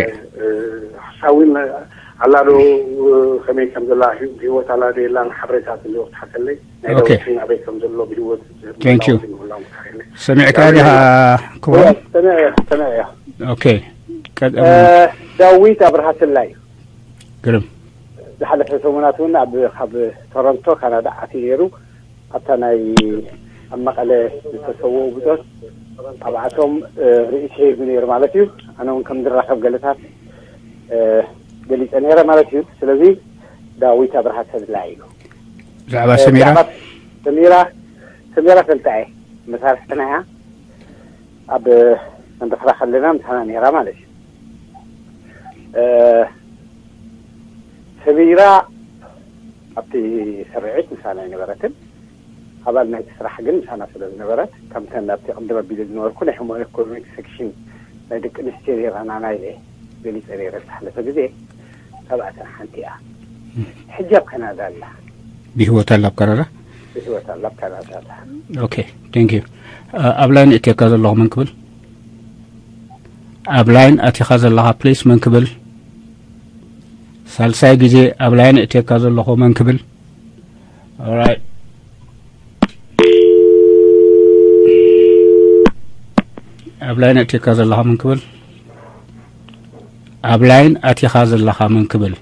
ሓሳዊን ኣላ ዶ ከመይ ከም ዘላ ህይወት ኣላ ዶ የላን ሓበሬታ ተለዎ ክትሓተለይ ናይ ኦኬ። ዳዊት ኣበይ ከም ዘሎ ብህይወት Thank you። ሰሚዕካ ዲኻ ክብሮም? ሰሚዐ ሰሚዐ ኦኬ። ቀደም ዳዊት ኣብርሃ ተላ እዩ። ግርም። ዝሓለፈ ሰሙናት እውን ኣብ ካብ ቶሮንቶ ካናዳ ዓትዩ ነይሩ። ኣብታ ናይ ኣብ መቐለ ዝተሰውኡ ብጾት ኣብኣቶም ርእይቶ ሂቡ ነይሩ ማለት እዩ። ኣነ እውን ከም ዝራኸብ ገለታት ገሊጸ ነይረ ማለት እዩ። ስለዚ ዳዊት ኣብርሃ ተድላ እዩ። ብዛዕባ ሰሚራ ሰሚራ ሰሚራ ፈልጣ እየ፣ መሳርሕትና እያ። ኣብ መንደፍራ ከለና ምሳና ነይራ ማለት እዩ። ሰሚራ ኣብቲ ስርዒት ምሳና ኣይነበረትን። ኣባል ናይቲ ስራሕ ግን ምሳና ስለ ዝነበረት፣ ከምተን ኣብቲ ቅድም ኣቢለ ዝነበርኩ ናይ ሕማም ኢኮኖሚክ ሴክሽን ናይ ደቂ ኣንስትዮ ነይራና ናይለ ገሊፀ ነይረ ዝሓለፈ ግዜ። ካብኣተን ሓንቲ እያ። ሕጂ ኣብ ካናዳ ኣላ። ብህይወት ኣላ ኣብ ካናዳ? ብህይወት ኣላ ኣብ ካናዳ ኣላ። ኦኬ፣ ቴንክ ዩ። ኣብ ላይን እትየካ ዘለኹ መን ክብል? ኣብ ላይን ኣቲኻ ዘለኻ ፕሊስ መን ክብል? ሳልሳይ ግዜ ኣብ ላይን እትየካ ዘለኹ መን ክብል? ኦራይት። ኣብ ላይን ኣእትየካ ዘለኻ መን ክብል? ኣብ ላይን ኣቲኻ ዘለኻ መን ክብል?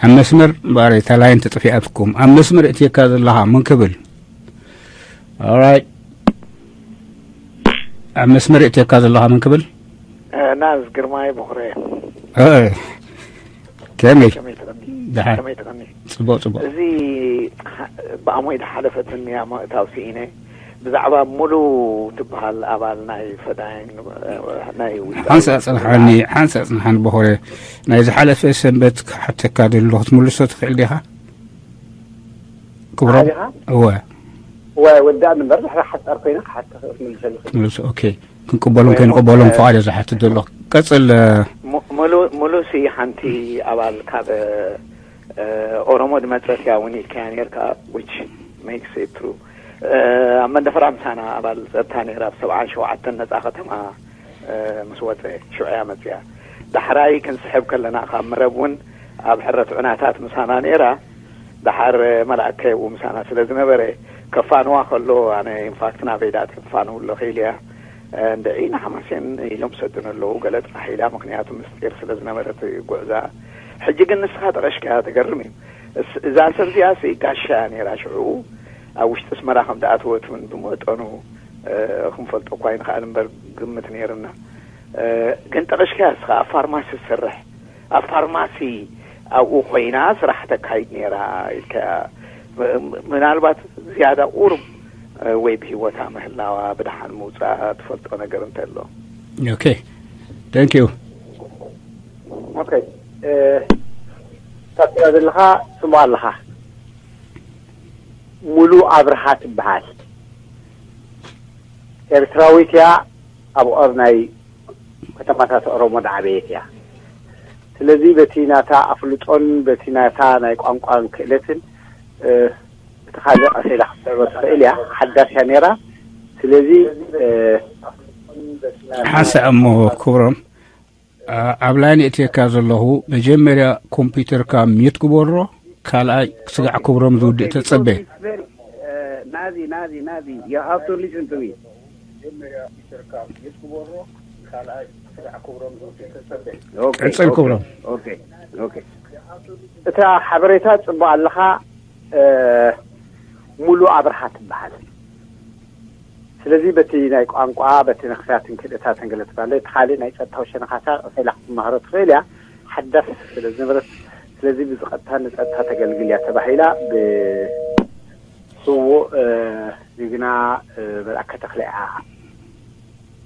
ኣብ መስመር እምበኣር እታ ላይን ተጠፊኣትኩም። ኣብ መስመር ኣእትየካ ዘለኻ መን ክብል? ኦራይት። ኣብ መስመር ኣእትየካ ዘለኻ መን ክብል? ናዝ ግርማይ በኹረ። ከመይ ደሓን? ጽቡቕ ጽቡቕ። እዚ ብኣሞይ ዝሓለፈትኒ እያ ምእታው ስኢነ። ብዛዕባ ሙሉ ትበሃል ኣባል ናይ ፈዳይን ናይ ውሽጣዊ ሓንሳ ጽንሓኒ፣ ሓንሳ ጽንሓኒ በኾረ። ናይ ዝሓለፈ ሰንበት ክሓተካ ደሎ ክትምልሶ ትኽእል ዲኻ? ክብሮም? እወ። እወ፣ ወዳእ ንበር ድሕሪ ሓጻር ኮይና ክሓተኽ ክትምልሰሉ ትኽእል። ምልሶ፣ ኦኬ። ክንቅበሎም ከይንቅበሎም ፍቓድ እየ ዝሓትት ዘሎ። ቀጽል። ሙሉ ሙሉ ሲ ሓንቲ ኣባል ካብ ኦሮሞ ድመጸት እያ እውን ኢልካያ ነርካ፣ which makes it true። ኣብ መንደፈራ ምሳና ኣባል ጸጥታ ነይራ፣ ኣብ ሰብዓን ሸውዓተን ነጻ ከተማ ምስ ወጸ ሽዑ እያ መጽያ። ዳሕራይ ክንስሕብ ከለና ካብ መረብ እውን ኣብ ሕረት ዑናታት ምሳና ነይራ። ደሓር መልኣከ ኣብኡ ምሳና ስለ ዝነበረ ከፋንዋ ከሎ፣ ኣነ ኢንፋክት ናበይ ደኣ ተፋንው ኣለኺ ኢለያ። እንድዒ ንሓማሴን ኢሎም ሰዱኒ ኣለዉ፣ ገለ ጥራሕ ኢላ፣ ምኽንያቱ ምስጢር ስለ ዝነበረ እቲ ጉዕዛ። ሕጂ ግን ንስኻ ጠቐሽካያ ትገርም እዩ። እዛ ሰብ እዚኣሲ ጋሻ እያ ነይራ ሽዑ፣ ኣብ ውሽጢ ኣስመራ ከም ዝኣተወት እውን ብመጠኑ ክንፈልጦ እኳ ኣይንኽኣል እምበር ግምት ነይርና። ግን ጠቐሽካያ ንስኻ ኣብ ፋርማሲ ትሰርሕ፣ ኣብ ፋርማሲ ኣብኡ ኮይና ስራሕ ተካይድ ነይራ ኢልካያ። ምናልባት ዝያዳ ቁሩብ ወይ ብህይወታ ምህላዋ ብደሓን ምውፃኣ ትፈልጦ ነገር እንተሎ። Okay, thank you. Okay, ታትያ ዘለኻ ስሙ ኣለኻ። ሙሉ ኣብርሃ ትበሃል። ኤርትራዊት እያ። ኣብ ኦር ናይ ከተማታት ኦሮሞ ደዓበየት እያ። ስለዚ በቲ ናታ ኣፍልጦን በቲ ናታ ናይ ቋንቋን ክእለትን እቲ ካልእ ቀስ ኢላ ክትስዕቦ ትኽእል እያ። ሓዳስ እያ ነይራ። ስለዚ ሓንሳእ እሞ ክብሮም፣ ኣብ ላይን እትየካ ዘለኹ፣ መጀመርያ ኮምፒውተርካ ሚዩት ግበሮ፣ ካልኣይ ስጋዕ ክብሮም ዝውድእ ተጸበ። ናዚ ናዚ ናዚ you have to listen to me. ቀጽል ክብሮም። እታ ሓበሬታ ጽቡቅ ኣለኻ። ሙሉ ኣብርሃ ትበሃል። ስለዚ በቲ ናይ ቋንቋ በቲ ንክፍያትን ክእለታትን ገለ ትባለ እቲ ካልእ ናይ ጸጥታዊ ሸነኻታ ቀስ ኢላ ክትመሃሮ ትኽእል እያ። ሓዳስ ስለ ዝነበረት ስለዚ ብዝቐጥታ ንጸጥታ ተገልግል እያ ተባሂላ ብስዉእ ጅግና መልኣከ ተኽለ እያ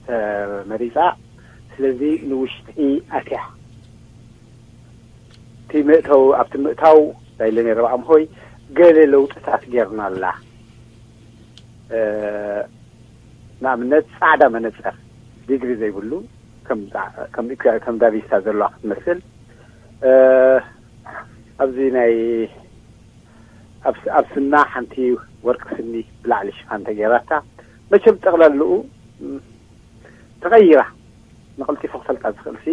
ተመሪጻ። ስለዚ ንውሽጢ ኣትያ እቲ ምእተው ኣብቲ ምእታው ናይለ ነረብ ኣምሆይ ገለ ለውጥታት ጌርና ኣላ። ንኣብነት ጻዕዳ መነጸር ዲግሪ ዘይብሉ ከም ዳቪስታ ዘለዋ ክትመስል ኣብዚ ናይ ኣብ ስና ሓንቲ ወርቂ ስኒ ብላዕሊ ሽፋን ተገይራታ። መቸም ጠቕላልኡ ተቐይራ ንቐልጢፉ ክፈልጣ ዝኽእል ሲ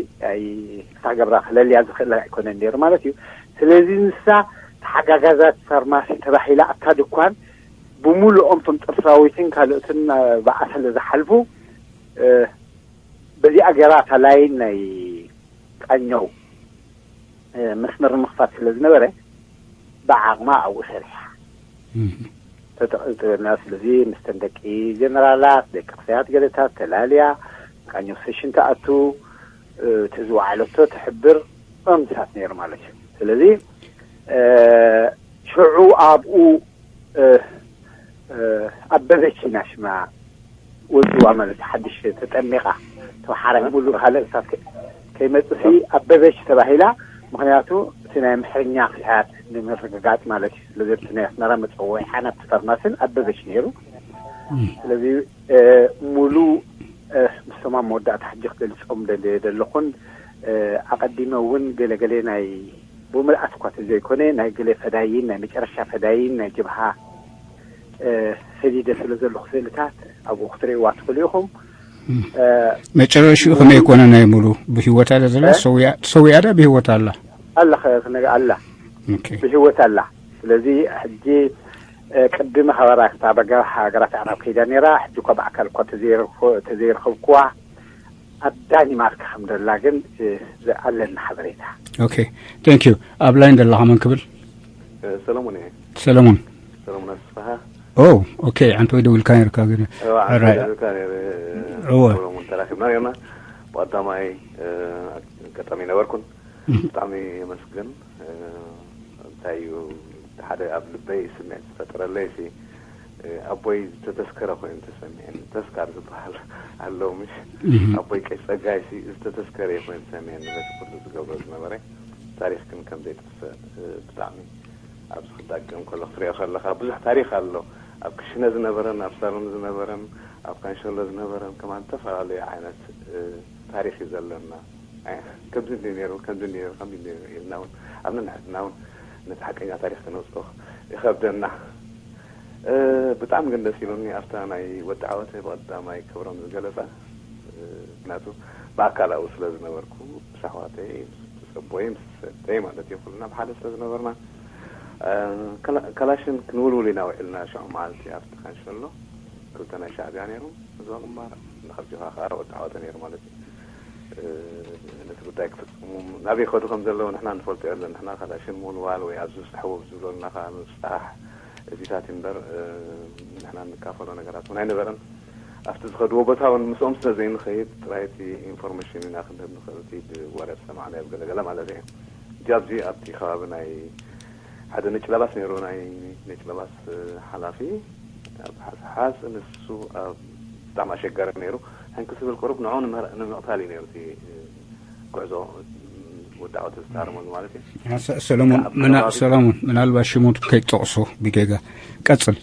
ክሳዕ ገብራ ክለልያ ዝኽእል ኣይኮነን ነይሩ ማለት እዩ። ስለዚ ንሳ ተሓጋጋዛት ፋርማሲ ተባሂላ ኣብታ ድኳን ብሙሉኦም ቶም ጥርሳዊትን ካልኦትን ብኣ ስለ ዝሓልፉ በዚኣ ገይራ እታ ላይን ናይ ቃኘው መስመር ንምኽፋት ስለ ዝነበረ ብዓቕማ ኣብኡ ሰሪሓ ተጠቒምና። ስለዚ ምስተን ደቂ ጀነራላት ደቂ ክፍያት ገለታት ተላልያ ቃኘው ሴሽን ትኣቱ እቲ ዝወዓለቶ ትሕብር እምሳት ነይሩ ማለት እዩ። ስለዚ ሽዑ ኣብኡ ኣበበች ኢና ሽማ ወፅዋ ማለት ሓድሽ ተጠሚቓ ተባሓራይ ሙሉ ካልእ እሳት ከይመፅሲ ኣበበች ተባሂላ። ምክንያቱ እቲ ናይ ምሕርኛ ክሕያት ንምርግጋፅ ማለት እዩ። ስለዚ እቲ ናይ ኣስመራ መፀወዒ ሓና ኣብቲ ፋርማስን ኣበበች ነይሩ። ስለዚ ሙሉ ምስቶም ኣብ መወዳእታ ሕጂ ክገልፆም ደለየ ዘለኹን ኣቐዲመ እውን ገለገለ ናይ ብምልኣት እኳ ተዘይኮነ ናይ ገለ ፈዳይን ናይ መጨረሻ ፈዳይን ናይ ጅብሃ ሰዲደ ስለ ዘለኹ ስእልታት ኣብኡ ክትርእይዋ ትኽእሉ ኢኹም። መጨረሽኡ ከመይ ኮነ? ናይ ሙሉ ብህይወት ኣለ ዘላ ሰውያ ዳ ብህይወት ኣላ? ኣላ ኣላ ብህይወት ኣላ። ስለዚ ሕጂ ቅድሚ ሃበራ ክታ ሃገራት ኣዕራብ ከይዳ ነይራ። ሕጂ እኳ ብኣካል እኳ ተዘይረኸብኩዋ ኣብ ዳኒማርክ ከም ደላ ግን ኣለና ሓበሬታ። Okay, thank you. ኣብ ላይን ደለኻ መን ክብል? ሰለሙን እየ። ሰለሙን። ሰለሙን ኣስፍሃ። Oh, okay, ኣንተ ወይ ደውልካ ነርካ ግን እዋ፣ Alright. ደውልካ ነይረ። እወ። ሰለሙን ተራኺብና ነርና። ብቐዳማይ ኣጋጣሚ ነበርኩን። ብጣዕሚ የመስግን። እንታይ እዩ ሓደ ኣብ ልበይ ስምዒት ዝፈጠረለይ ሲ ኣቦይ ዝተተስከረ ኮይኑ ተሰሚዐኒ። ተስካር ዝበሃል ኣሎ ምሽ ኣቦይ ቀሽ ጸጋይ ሲ ዝተተስከረ ኮይኑ ተሰሚዐኒ። በቲ ኩሉ ዝገብሮ ዝነበረ ታሪኽ ግን ከም ዘይጠፍእ ብጣዕሚ ኣብዚ ክዳገም ከሎ ክትሪኦ ከለኻ ብዙሕ ታሪኽ ኣሎ። ኣብ ክሽነ ዝነበረን ኣብ ሳሎን ዝነበረን ኣብ ካንሸሎ ዝነበረን ከማን ዝተፈላለዩ ዓይነት ታሪኽ እዩ ዘለና። ከምዚ እንዲ ነይሩ ከምዚ እንዲ ነይሩ ከምዚ እንዲ ነይሩ ኢልና እውን ኣብ ነንሕድና እውን ነቲ ሓቀኛ ታሪኽ ክነውፅኦ ይኸብደና። ብጣዕሚ ግን ደስ ኢሉኒ ኣብታ ናይ ወዲ ዓወተ ብቐዳማይ ክብሮም ዝገለፃ። ምክንያቱ ብኣካል ኣብኡ ስለ ዝነበርኩ ምስ ኣሕዋተይ ምስ ኣቦይ ምስ ሰተይ ማለት እዩ ኩልና ብሓደ ስለ ዝነበርና ካላሽን ክንውልውል ኢና ውዒልና ሽዑ መዓልቲ ኣብቲ ካንሸሎ ክልተ ናይ ሻዕብያ ነይሮም እዛ ግንባር ንኸብዲኻ ከዓ ወዲ ዓወተ ነይሩ ማለት እዩ። ነቲ ጉዳይ ክፍፅሙ ናበይ ከዱ ከም ዘለዉ ንሕና ንፈልጦ የለን። ንሕና ካላሽን ምውልዋል ወይ ኣብዚ ዝስሕቡ ዝብለሉና ከዓ ምብፃሕ እዚታት እምበር ንሕና እንካፈሎ ነገራት እውን ኣይነበረን። ኣብቲ ዝኸድዎ ቦታ እውን ምስኦም ስለ ዘይንኸይድ ጥራይ እቲ ኢንፎርሜሽን ኢና ክንህብ ንኽእል እቲ ብወረ ዝሰማዕናዮ ገለገለ ማለት እዩ። እንጂ ኣብዚ ኣብቲ ከባቢ ናይ ሓደ ነጭ ለባስ ነይሩ፣ ናይ ነጭ ለባስ ሓላፊ ኣብ ሓሓዝ። ንሱ ኣብ ብጣዕሚ ኣሸጋሪ ነይሩ። ሕንክስ ዝብል ቁሩብ ንዑ ንምቕታል እዩ ነይሩ እቲ ጉዕዞ ወዲ ዓወት ዝተሃረመሉ ማለት እዩ። ሰለሞን ሰለሞን፣ ምናልባት ሽሙ ከይትጠቕሶ ብጌጋ ቀጽል።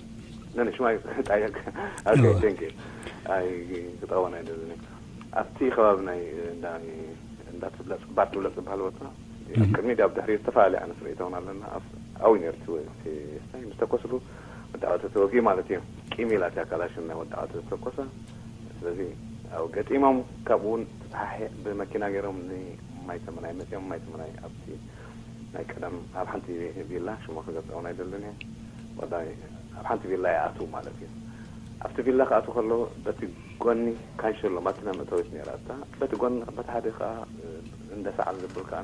ነነ ሽማይ ጣየቅ ቴንክ ኣይ ክጠወና ይደዝኒ ኣብቲ ከባቢ ናይ እንዳ እንዳ ትብለጽ ባር ትብለጽ ዝበሃል ቦታ ቅድሚ ዳብ ድሕሪ ዝተፈላለዩ ዓይነት ርእይቶውን ኣለና። ኣዊ ነርቲ ምስ ተኮስሉ ወዳዕወተ ተወጊ ማለት እዩ። ቂም ኢላ እቲያ ካላሽን ናይ ወዳዕወተ ዝተኮሰ። ስለዚ ኣብ ገጢሞም ካብኡ እውን ተተሓሒ ብመኪና ገይሮም ንማይ ተመናይ መፅኦም። ማይ ተመናይ ኣብቲ ናይ ቀደም ኣብ ሓንቲ ቪላ ሽሞ ክገልፀውን ኣይደልን እየ። ወዳይ ኣብ ሓንቲ ቪላ ይኣትዉ ማለት እዩ። ኣብቲ ቪላ ክኣትዉ ከለዉ በቲ ጎኒ ካንሸሎ ማኪና መእተዊት ነይራ። እታ በቲ ጎኒ በቲ ሓደ ከዓ እንደ ሰዓል ዝብል ከዓ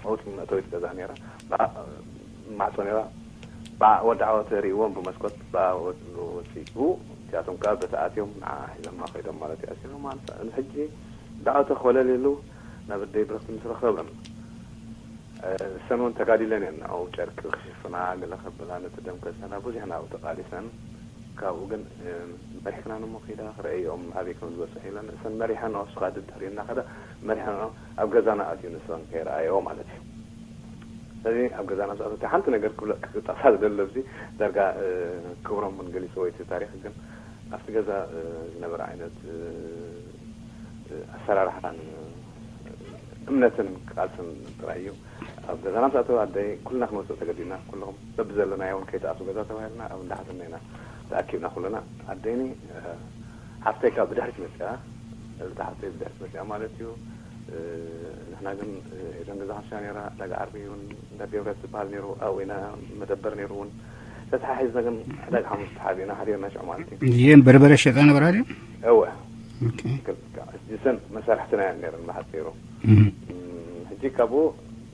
መውት መእተዊት ገዛ ነይራ። ማዕፆ ነይራ። ወዲ ዓወት ርእዎም ብመስኮት ብወፅኡ እቲኣቶም ከዓ በቲ ኣትዮም ንዓ ሒዞማ ከይዶም ማለት እዩ። ኣሲሮም ማለት እዩ። ሕጂ ወዲ ዓወተ ኮለል ኢሉ ናብ ኣደይ ብረኽቲ ምስ ረኸበን እሰን እውን ተጋዲለን እየን። ንዕኡ ጨርቂ ክሽፍና ገለ ከብላ ነቲ ደም ከሰና ብዙሕ ናብኡ ተቃሊሰን። ካብኡ ግን መሪሕክና ንሞ ከይዳ ክረአዮም ኣበይ ከም ዝበፅሑ ኢለን እሰን መሪሐን ንሱ ከዓ ድድሕሪ እናኸደ መሪሐን ኣብ ገዛና ኣትዩ ንሰን ከይረኣዮ ማለት እዩ። ስለዚ ኣብ ገዛና ምስ ኣተቲ ሓንቲ ነገር ክብለ ክጠቕሳ ዝደለ ኣብዚ ዳርጋ ክብሮም እውን ገሊፅዎ እቲ ታሪክ ግን ኣብቲ ገዛ ዝነበረ ዓይነት ኣሰራርሓን እምነትን ቃልስን ጥራይ እዩ። ኣብ ገዛና ምስ ኣተወ ኣደይ ኩልና ክንወፅእ ተገዲድና። ኩልኹም በብዘለናዮ እውን ከይትኣትዉ ገዛ ተባሂልና ኣብ እንዳሓትና ኢና ተኣኪብና ኩልና። ኣደይኒ ሓፍተይ ካብ ብድሕሪት መፅኣ፣ እታ ሓፍተይ ብድሕሪት መፅኣ ማለት እዩ። ንሕና ግን ኤደን ገዛ ሓሻ ነይራ፣ ዕዳጋ ዓርቢ እውን እንዳ ገብረት ዝበሃል ነይሩ፣ ኣብኡ ኢና መደበር ነይሩ እውን ተተሓሒዝና ግን ዕዳጋ ሓሙስ ተሓቢእና ሓዲርና ሽዑ ማለት እዩ። እዚአን በርበረ ሸጣ ነበራ ድዩ? እወ። እሰን መሳርሕትና እየን ነይረን ብሓፂሩ። ሕጂ ካብኡ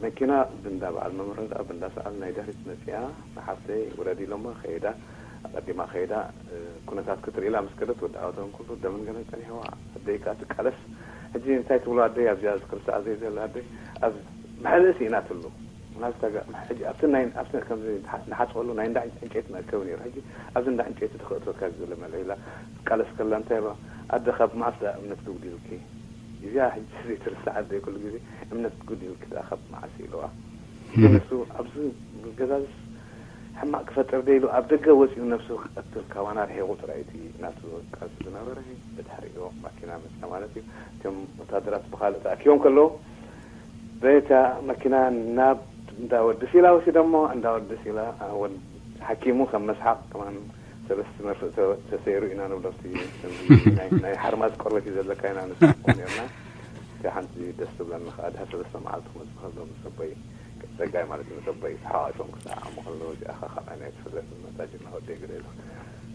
መኪና ብንዳ በዓል መምህርን ከዓ ብንዳ ሰዓል ናይ ድሕሪት መፂኣ ንሓፍተይ ውረድ ኢሎማ ከይዳ ኣቀዲማ ከይዳ ኩነታት ክትርኢ ኢላ ምስ ከደት ወዲ ዓወተን ኩሉ ደምን ገለን ፀኒሕዋ። ኣደይ ከዓ ትቃለስ። ሕጂ እንታይ ትብሎ ኣደይ ኣብዚኣ ክልተ ኣዘይ ዘላ ኣደይ ኣብ መሕልእሲ ኢና ትብሉ። ናብታ ጋ- ሕጂ ኣብቲ ናይ ኣብቲ ከምዚ ንሓ- ንሓፅበሉ ናይ እንዳ ዕንጨይቲ መእከቢ ነይሩ። ሕጂ ኣብዚ እንዳ ዕንጨይቲ ተኸእቶትካ ዝብለ መለ ኢላ ትቃለስ ከላ እንታይ ኢልዋ ኣደ ካብ መዓስ ደኣ እምነት ግጉዲልኪ? እዚኣ ሕጂ ዘይትርስዕ ኣደይ ኩሉ ግዜ እምነት ግጉዲልኪ ደኣ ካብ መዓስ ኢልዋ። ንሱ ኣብዚ ገዛዝስ ሕማቕ ክፈጥር ደይሉ ኣብ ደገ ወፂኡ ነብሱ ክቐትል ካባና ርሒቑ ጥራይ እቲ ናቱ ቃልሲ ዝነበረ። ብድሕሪኡ ማኪና መፅያ ማለት እዩ። እቶም ወታደራት ብኻልእ ተኣኪቦም ከለዉ በታ መኪና ናብ እንዳ ወዲ ሲላ ወሲዶሞ። እንዳ ወዲ ሲላ ሓኪሙ ከም መስሓቕ ከማን ሰለስተ መርፍእ ተሰይሩ ኢና ንብሎ። ናይ ሓርማዝ ቆርበት እዩ ዘለካ ኢና ንስኮ ነርና። እቲ ሓንቲ ደስ ትብለኒ ከዓ ድሕሪ ሰለስተ መዓልቲ ክመፅእ ከሎ ምስ ኣቦይ ጸጋይ ማለት እዩ ምስ ኣቦይ ተሓዋሶም ክሰዓሙ ከለዉ እዚኣ ከዓ ናይ ትፍለጥ መሳጅድ ናወደይ ግደ ኢሉ።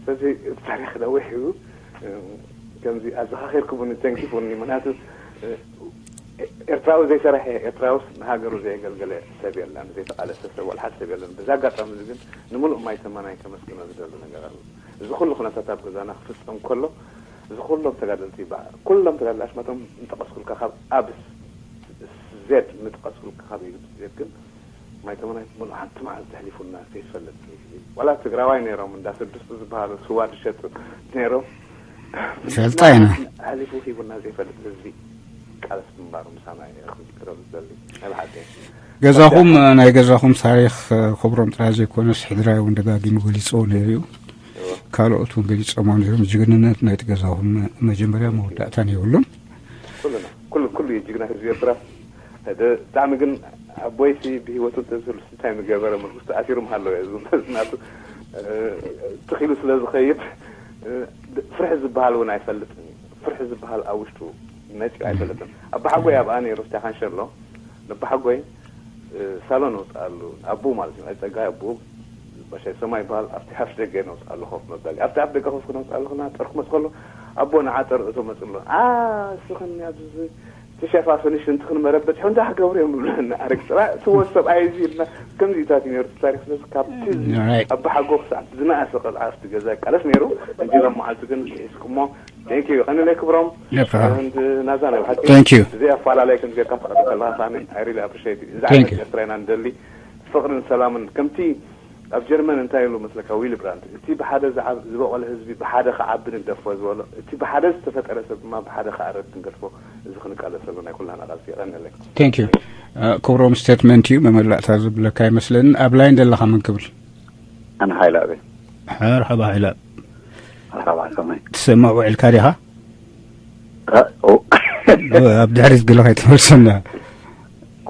ስለዚ እቲ ታሪክ ነዊሕ እዩ። ከምዚ ኣዘኻኺርኩምኒ ተንኪፉኒ ምክንያቱ ኤርትራዊ ዘይሰረሐ ኤርትራውስ ንሃገሩ ዘየገልገለ ሰብ የለን ዘይተቃለሰ ሰብ ወላ ሓደ ሰብ የለን። በዚ ኣጋጣሚ እዚ ግን ንምሉእ ማይ ተመናይ ከመስግኖ ዝደሊ ነገር ኣሎ። እዚ ኩሉ ኩነታት ኣብ ገዛና ክፍጸም ከሎ እዚ ኩሎም ተጋደልቲ ኩሎም ተጋደልቲ ኣሽማቶም እንጠቀስኩልካ ካብ ኣብ ዜድ ምጥቐስኩልካ ካብ ዜድ ግን ማይ ተመናይ ሙሉ ሓንቲ መዓልቲ ኣሕሊፉና ከይፈልጥ ዋላ ትግራዋይ ነይሮም እንዳ ስድስቱ ዝበሃሉ ስዋ ዝሸጡ ነይሮም። ፈልጣ ኢና። ኣሕሊፉ ሂቡና ዘይፈልጥ ህዝቢ ቃለስ ምንባሩ ምሳና እየ ክዝክረሉ ዝደሊ ናይ ብሓቂ። ገዛኹም ናይ ገዛኹም ታሪኽ ክብሮም ጥራይ ዘይኮነስ ሕድራይ እውን ደጋጊሙ ገሊፅዎ ነይሩ እዩ። ካልኦት እውን ገሊፆሞ ነይሮም። ጅግንነት ናይቲ ገዛኹም መጀመርያ መወዳእታን የብሉን። ኩሉ ኩሉ ጅግና ህዝቢ ኤርትራ። ብጣዕሚ ግን ኣቦይሲ ብሂወቱ እንተዝህሉ እንታይ ምገበረ? መንግስቲ ኣሲሩ ምሃለወ ዝብል ናቱ ትኺሉ ስለ ዝኸይድ ፍርሒ ዝበሃል እውን ኣይፈልጥን እዩ። ፍርሒ ዝበሃል ኣብ ውሽጡ መፂኡ ኣይፈልጥን። ኣባሓጎይ ኣብኣ ነይሩ ስቲያ ካንሸሎ ነባሓጎይ ሳሎን ወፅኣሉ ኣቡ ማለት እዩ። ኣይፀጋይ ኣቡ በሻይ ሰማይ ይበሃል። ኣብቲ ሓፍ ደገ ነውፅኣሉ ኮፍ መበሊ ኣብቲ ሓፍ ደገ ኮፍ ክነውፅኣሉ ክና ጠርኩ መፅኸሉ ኣቦ ንዓ ጠርእ እቶ መፅሎ ኣስኽኒ ኣብዚ ተሸፋፍኒ ሽንቲ ክንመረበት ይሑ እንታይ ክገብሩ እዮም ዝብለኒ። ኣረግ ጥራ እቲ ወዲ ሰብኣይ እዚ ኢልና ከምዚታት እዩ ነይሩ እቲ ታሪክ። ስለዚ ካብቲ እዚ ኣባሓጎ ክሳዕ ዝነኣሰ ቆልዓ ኣብቲ ገዛ ይቃለስ ነይሩ። እንጂ ሎም መዓልቲ ግን ሒዝኩሞ። Thank you ቀኒለይ ክብሮም። No problem። And ናዛ ናይ ብሓቂ Thank you። እዚ ኣፋላላይ ከም ጌርካ ትቐርብ ከለኻ ከኣ I really appreciate it። እዚ ዓይነት ኤርትራ ኢና ንደሊ ፍቕርን ሰላምን ከምቲ ኣብ ጀርመን እንታይ ኢሉ መስለካ ዊሊ ብራንት፣ እቲ ብሓደ ዝዓብ ዝበቖለ ህዝቢ ብሓደ ክዓቢ ንግደፎ ዝበሎ፣ እቲ ብሓደ ዝተፈጠረ ሰብ ድማ ብሓደ ክኣረድ ንገድፎ። እዚ ክንቃለሰሉ ናይ ኩላና ቃልሲ። የቐንለይ። Thank you. ክብሮም ስቴትመንት እዩ፣ መመላእታ ዝብለካ ኣይመስለንን። ኣብ ላይን ዘለኻ መን ክብል? ኣነ ሓይላ ኣበይ ሓር ሓባ ሓይላ ሓባ ከመይ ትሰምዕ ውዒልካ ዲኻ? እ፣ ኦ። ኣብ ድሕሪት ገለ ከይትመልሰና።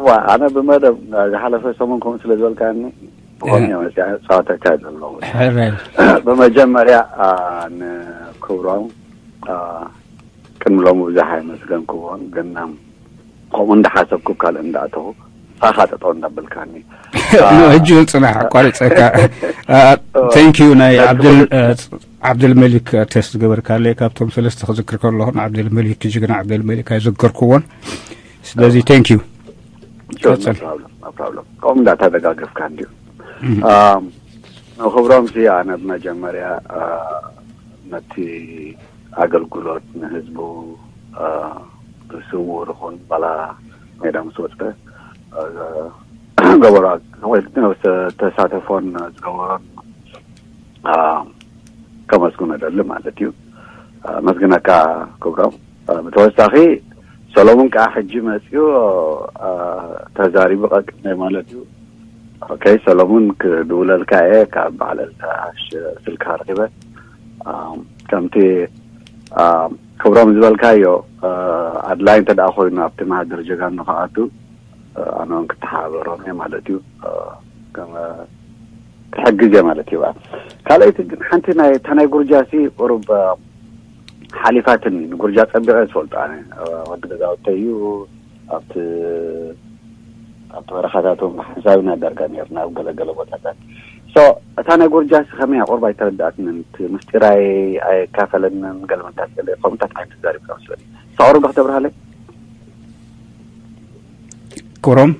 ዋ ኣነ ብመደብ ዝሓለፈ ሰሙን ከምኡ ስለ ዝበልካኒ ብኾም እየ መፅኣ ፃወተካ ዘለኹ። ሕራይ ብመጀመርያ አ፣ ንክብሮም አ፣ ቅድሚ ሎሚ ብዙሕ ኣይመስገንክዎን፣ ግን ከምኡ እንዳሓሰብኩ ካልእ እንዳእተኹ ሳኻ ጠጠው እንዳበልካኒ። ሕጂ ጽናሕ ኣቋርጸካ። Thank you ናይ ዓብድል ዓብድል መሊክ ቴስት ገበርካለይ። ካብቶም ሰለስተ ክዝክር ከለኹ ንዓብደል መሊክ፣ ጅግና ዓብደል መሊክ ኣይዘከርኩዎን። ስለዚ thank you። ቀጽል። ፕሮብለም ከምኡ እንዳተደጋገፍካ እንዲዩ። ክብሮም ሲ ኣነ ብመጀመርያ አ፣ ነቲ ኣገልግሎት ንህዝቡ አ፣ ብስውር ይኹን ባላ ሜዳ ምስ ወፀ አ፣ ገበሮ ተሳተፎን ዝገበሮን አ፣ ከመስግኖ ደሊ ማለት እዩ። አ፣ መስግነካ ክብሮም። አ፣ ብተወሳኺ ሰሎሙን ከዓ ሕጂ መፅኡ አ፣ ተዛሪቡ ቀቅነ ማለት እዩ። ኦኬ ሰሎሙን ክድውለልካ እየ ካብ በዓል እልታሽ ስልካ ረኪበ። አ፣ ከምቲ አ፣ ክብሮም ዝበልካዮ አ፣ ኣድላይ እንተ ደኣ ኮይኑ ኣብቲ ማህደር ጀጋኑ ክኣቱ ኣነ እውን ክተሓባበሮም እየ ማለት እዩ። ከም ክሕግዝ እየ ማለት እዩ። ካልኣይቲ ግን ሓንቲ ናይ እታ ናይ ጉርጃሲ ቁሩብ ሓሊፋትኒ። ንጉርጃ ጸቢቐ ዝፈልጦ ኣነ ወዲ ገዛውተይ እዩ። ኣብቲ ኣብቲ በረኻታት እውን ሓንሳብ ኢና ዳርጋ ነርና ኣብ ገለገለ ቦታታት። ሶ እታ ናይ ጉርጃሲ ከመይ ቁሩብ ኣይተረዳእትንን። እቲ ምስጢር ኣይ- ኣየካፈለንን። ገለመታት ገለ ከምኡታት ዓይነት ተዛሪብካ መስለኒ። እሳ ቁሩብ ዶ ክተብርሃለይ? ክብሮም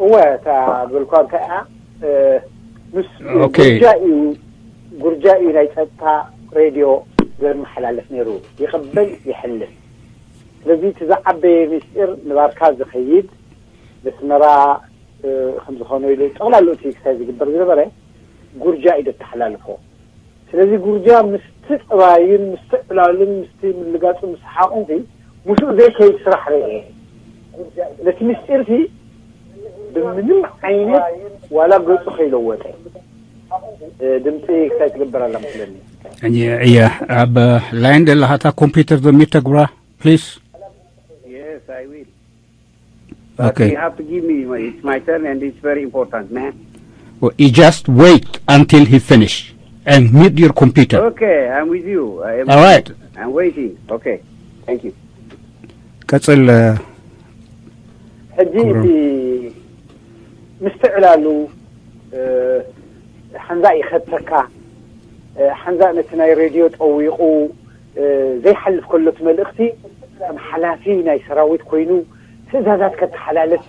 እወ እታ ዝበልኳ እንታይ እያ እ፣ ምስ ኦኬ። ጉርጃ እዩ ጉርጃ እዩ ናይ ጸጥታ ሬድዮ ዘመሓላልፍ ነይሩ። ይቕበል ይሕልፍ። ስለዚ እቲ ዝዓበየ ምስጢር ንባርካ ዝኸይድ ንስመራ እ፣ ከም ዝኾነ ኢሉ ጠቕላላ እቲ ክሳይ ዝግበር ዝነበረ ጉርጃ እዩ ዘተሓላልፎ። ስለዚ ጉርጃ ምስቲ ጠባዩን ምስቲ ዕላሉን ምስቲ ምልጋጹ ምስሓቑን ሲ ምስኡ ዘይከይድ ስራሕ ርኤ። ነቲ ምስጢር ሲ ብምንም ዓይነት ዋላ ገጹ ከይለወጠ እ፣ ድምፂ ክሳይ ትግበር ኣላ መስለኒ። እየ ኣብ ላይን ዘለኻ እታ ኮምፒውተር ዘሚት ተግብራ ፕሊስ። Yes, I will. Okay. You have to give me my, it's my turn and it's very important, man. You just wait until he finish and mute your computer. Okay, I'm with you. I am All right. I'm waiting. Okay. Thank you. ቀጽል። ሕጂ እቲ ምስትዕላሉ ሓንዛ ይኸተካ። ሓንዛ ነቲ ናይ ሬድዮ ጠዊቑ ዘይሓልፍ ከሎ እቲ መልእኽቲ ከም ሓላፊ ናይ ሰራዊት ኮይኑ ትእዛዛት ከተሓላልፍ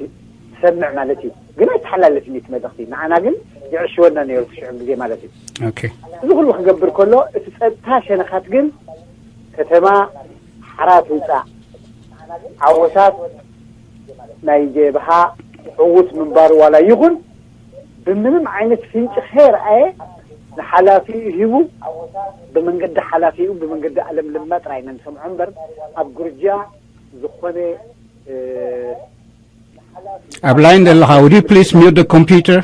ትሰምዕ ማለት እዩ። ግን ኣይተሓላለፍን እዩ እቲ መልእኽቲ። ንዓና ግን ይዕሽወና ነይሩ እቲ ሽዑ ግዜ ማለት እዩ። Okay. እዚ ኩሉ ክገብር ከሎ እቲ ጸጥታ ሸነኻት ግን ከተማ ሓራ ትውጻእ። ዓወታት ናይ ጀብሃ ዕዉት ምንባሩ ዋላ ይኹን ብምንም ዓይነት ፍንጭ ከየርኣየ ንሓላፊኡ ሂቡ ብመንገዲ ሓላፊኡ ብመንገዲ ኣለምልማ ጥራይ ኢና ንሰምዖ እምበር ኣብ ጉርጃ ዝኾነ ኣብ ላይን ዘለኻ would you please mute the computer?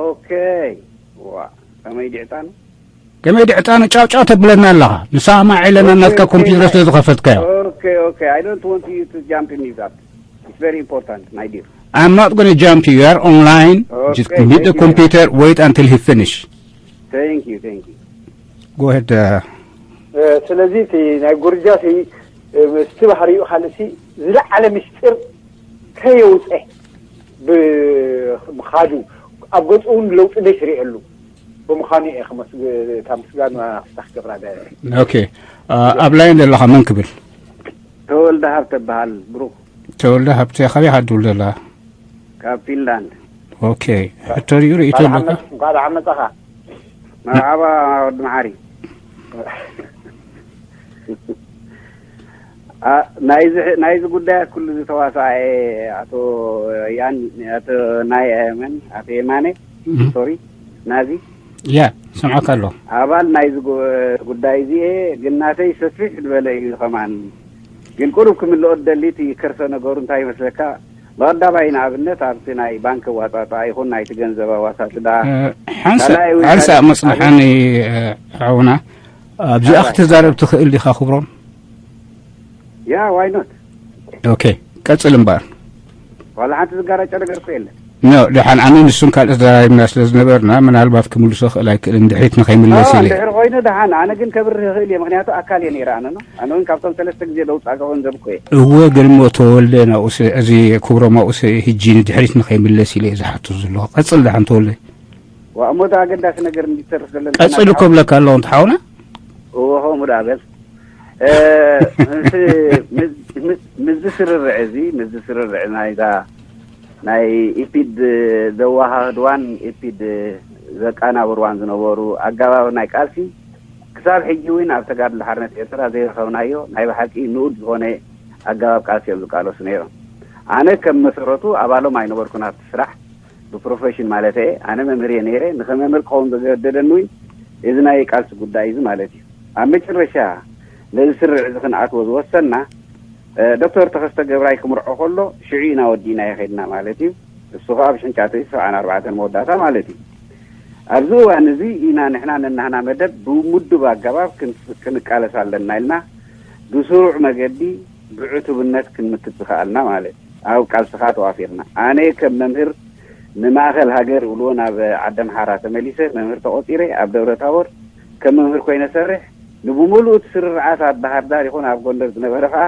Okay. ዋ ከመይ ድዕጣን ከመይ ድዕጣኑ ጫውጫው ተብለና ኣለኻ? ንሰማዕ ኢለና ናትካ ኮምፒውተር ስለ ዝኸፈትካዮ። Okay, okay. I don't want you to jump in with that. It's very important, my dear. I'm not going to jump you. You are online. Okay, Just mute the thank you. Computer. Wait until he finish. Thank you, thank you. Go ahead. Uh, ስለዚ እቲ ናይ ጉርጃ እቲ ምስቲ ባህሪኡ ካልእሲ ዝለዓለ ምስጢር ከየውፀ ብምኻዱ ኣብ ገፁ እውን ለውጢ ዘይትሪኤሉ ብምዃኑ እየ ከመስግ- እታ ምስጋና ክስታ ክገብራ ደለ okay. Uh, ኣብ ላይን ዘለኻ መን ክብል? ተወልደ ሃብተ በሃል ብሩክ ተወልደ ሃብተ ካበይ ኢኻ ትብል ዘለኻ? ካብ ፊንላንድ። Okay. ሕቶ ድዩ ርእይቶ ኣለካ? እንኳን ደሓን መጻኻ። መርሓባ ወዲ መሓሪ። ናይዚ ጉዳያት ኩሉ ዝተዋሳኤ ኣቶ ያን ኣቶ ናይ መን ኣቶ የማነ ሶሪ ናዚ ያ ሰምዓካ ኣሎ። ኣባል ናይዚ ጉዳይ እዚ እየ፣ ግን ናተይ ሰፊሕ ዝበለ እዩ። ከማን ግን ቁሩብ ክምልኦ ደሊት ከርሰ ነገሩ እንታይ ይመስለካ? ብቐዳማይ ንኣብነት ኣብቲ ናይ ባንክ ኣዋፃፅኣ ይኹን ናይቲ ገንዘብ ኣዋሳስዳ ሓንሳእ መፅንሓኒ ሓውና ኣብዚኣ ክትዛረብ ትኽእል ዲኻ ክብሮም? ያ ዋይ ኖት ኦኬ ቀጽል እምበር ዋላ ሓንቲ ዝጋራጨ ነገር እኮ የለን። ኖ ደሓን ኣነ ንሱን ካልእ ተዘራሪብና ስለ ዝነበርና ምናልባት ክምልሶ ክእል ኣይክእልን ድሕሪት ንኸይምለስ ኢለ። ድሕሪ ኮይኑ ደሓን ኣነ ግን ከብርህ ይኽእል እየ፣ ምክንያቱ ኣካል እየ ነይረ። ኣነ ነው ኣነ እውን ካብቶም ሰለስተ ግዜ ደውፃእካ ገንዘብ እኮ እየ። እወ ግን እሞ ተወልደ ናብኡ እዚ ክብሮም ኣብኡ ህጂ ንድሕሪት ንኸይምለስ ኢለ እየ ዝሓቱ ዘለኹ። ቀፅል ደሓን ተወልደ። ዋእሞት ኣገዳሲ ነገር እንዲተርፍ ዘለና ቀፅል እኮ ብለካ ኣለኹ እንተ ሓውና። እወ ከምኡ ደኣ በል። ምስዚ ስርርዕ እዚ ምስዚ ስርርዕ ናይዛ ናይ ኢፒድ ዘዋሃህድዋን ኢፒድ ዘቃናብርዋን ዝነበሩ ኣጋባብ ናይ ቃልሲ ክሳብ ሕጂ እውን ኣብ ተጋድሎ ሓርነት ኤርትራ ዘይረኸብናዮ ናይ ብሓቂ ንኡድ ዝኾነ ኣጋባብ ቃልሲ እዮም ዝቃለሱ ነይሮም። ኣነ ከም መሰረቱ ኣባሎም ኣይነበርኩን ኣብቲ ስራሕ ብፕሮፌሽን ማለት እየ። ኣነ መምህር እየ ነይረ። ንኸመምህር ክኸውን ዘገደደኒ እውን እዚ ናይ ቃልሲ ጉዳይ እዚ ማለት እዩ። ኣብ መጨረሻ ነዚ ስርዕ እዚ ክንኣትዎ ዝወሰና ዶክተር ተኸስተ ገብራይ ክምርዖ ከሎ ሽዑ ኢና ወዲእና ይኸድና ማለት እዩ። እሱ ከዓ ብሽሕን ትሽዓተ ሚእትን ሰብዓን ኣርባዕተን መወዳእታ ማለት እዩ። ኣብዚ እዋን እዚ ኢና ንሕና ነናህና መደብ ብምድብ ኣገባብ ክንቃለስ ኣለና ኢልና ብስሩዕ መገዲ ብዕቱብነት ክንምክት ዝኸኣልና ማለት እዩ። ኣብ ቃልስኻ ተዋፊርና። ኣነ ከም መምህር ንማእኸል ሃገር ይብልዎ ናብ ዓዲ ኣምሓራ ተመሊሰ መምህር ተቖፂረ ኣብ ደብረ ታቦር ከም መምህር ኮይነ ሰርሕ ንብሙሉኡ እቲ ስርርዓት ኣብ ባህር ዳር ይኹን ኣብ ጎንደር ዝነበረ ከዓ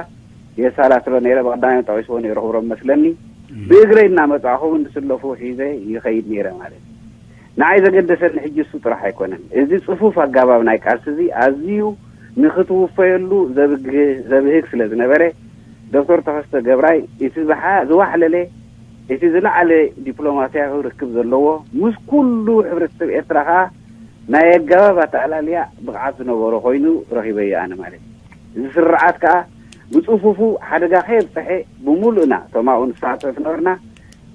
የሳላስሎ ነይረ። ብቐዳማይ ጠቒስዎ ነይሩ ክብሮም መስለኒ። ብእግረይ እናመፃእኹ እውን ዝስለፉ ሒዘ ይኸይድ ነይረ ማለት እዩ። ንዓይ ዘገደሰኒ ሕጂ እሱ ጥራሕ ኣይኮነን። እዚ ፅፉፍ ኣጋባብ ናይ ቃልሲ እዚ ኣዝዩ ንክትውፈየሉ ዘብህግ ስለ ዝነበረ ዶክተር ተኸስተ ገብራይ እቲ ዝሓ ዝዋሕለለ እቲ ዝለዓለ ዲፕሎማስያዊ ርክብ ዘለዎ ምስ ኩሉ ሕብረተሰብ ኤርትራ ከዓ ናይ ኣገባብ ኣተኣላልያ ብቕዓት ዝነበሮ ኮይኑ ረኺበዮ ኣነ ማለት እዩ። እዚ ስርዓት ከዓ ብፅፉፉ ሓደጋ ከየብፀሐ ብምሉእና እቶም ኣብኡ ንሳተፍ ነበርና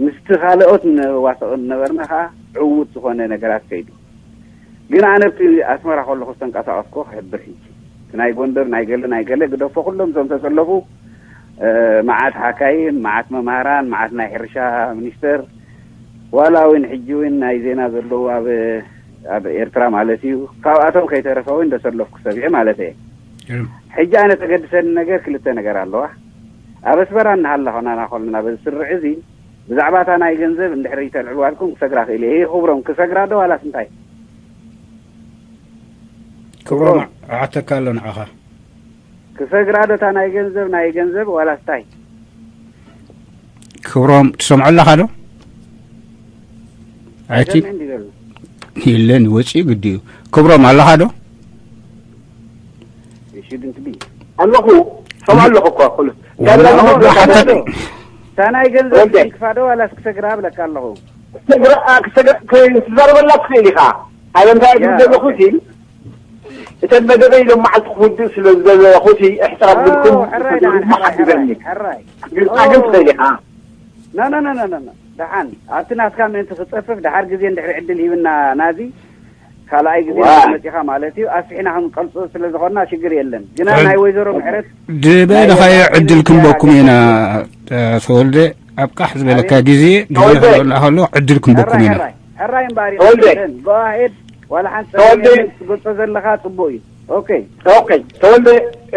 ምስቲ ካልኦት ንዋሰኦ ዝነበርና ከዓ ዕዉት ዝኾነ ነገራት ከይዱ። ግን ኣነ ኣብቲ ኣስመራ ከለኹ ዝተንቀሳቐስኩ ክሕብር ሕጂ እቲ ናይ ጎንደር ናይ ገለ ናይ ገለ ግደፎ ኩሎም እቶም ተሰለፉ መዓት ሓካይም፣ መዓት መምሃራን፣ መዓት ናይ ሕርሻ ሚኒስተር ዋላ እውን ሕጂ እውን ናይ ዜና ዘለዉ ኣብ ኣብ ኤርትራ ማለት እዩ ካብኣቶም ከይተረፈ እውን ዘሰለፍኩ ሰብ እየ ማለት እየ። ሕጂ ኣነ ተገድሰኒ ነገር ክልተ ነገር ኣለዋ። ኣብ ኣስመራ እናሃለኹና ናኾልና በዚ ስርዕ እዚ ብዛዕባ እታ ናይ ገንዘብ እንድሕር ይተልዕልዋ ኢልኩም ክሰግራ ክእል እየ። ይኽብሮም ክሰግራ ዶ ዋላስ እንታይ? ክብሮም ኣዓተካ ኣሎ ንዓኻ። ክሰግራ ዶ እታ ናይ ገንዘብ ናይ ገንዘብ ዋላስ እንታይ? ክብሮም ትሰምዖ ኣለኻ ዶ? ኣይቲ የለን ወፂኡ ግዲ እዩ። ክብሮም ኣለኻ ዶ? ኣለኹ ሰምዓ ኣለኹ እኳ ኩሉ እታ ናይ ገንዘብ ትንክፋ ዶ ዋላስ ክሰግራ ብለካ ኣለኹ። ክትዛረበላ ትኽእል ኢኻ። ኣነ እንታይ እብል ዘለኹ እተን መደበይ ሎም መዓልቲ ክውድእ ስለ ዝደለኹ እሕፅር ኣብልኩም ሕራይ ደሓን ሕራይ ሕራይ ሕራይ ግልፃ ግን ትኽእል ኢኻ። ኖ ኖ ኖ ኖ ኖ ደሓን ኣብቲ ናትካ ምእንቲ ክፀፍፍ ደሓር ግዜ እንድሕር ዕድል ሂብና ናዚ ካልኣይ ግዜ ዋ። መፂኻ ማለት እዩ ኣስሒና ክንቀልፆ ስለ ዝኾንና ሽግር የለን ግና ናይ ወይዘሮ ምሕረት ዝበልኻዮ ዕድል ክንበኩም ኢና ተወልደ ኣብ ቃሕ ዝበለካ ግዜ ግዜ ተወልደ። ክበላ ከሎ ዕድል ክንበኩም ኢና ሕራይ እምበኣር ተወልደ። ይቐድም። Go ahead። ዋላ ሓንቲ ተወልደ። ጸገም የለን። ትገልጾ ዘለኻ ጽቡቕ እዩ። ኦኬ። ኦኬ። ተወልደ፣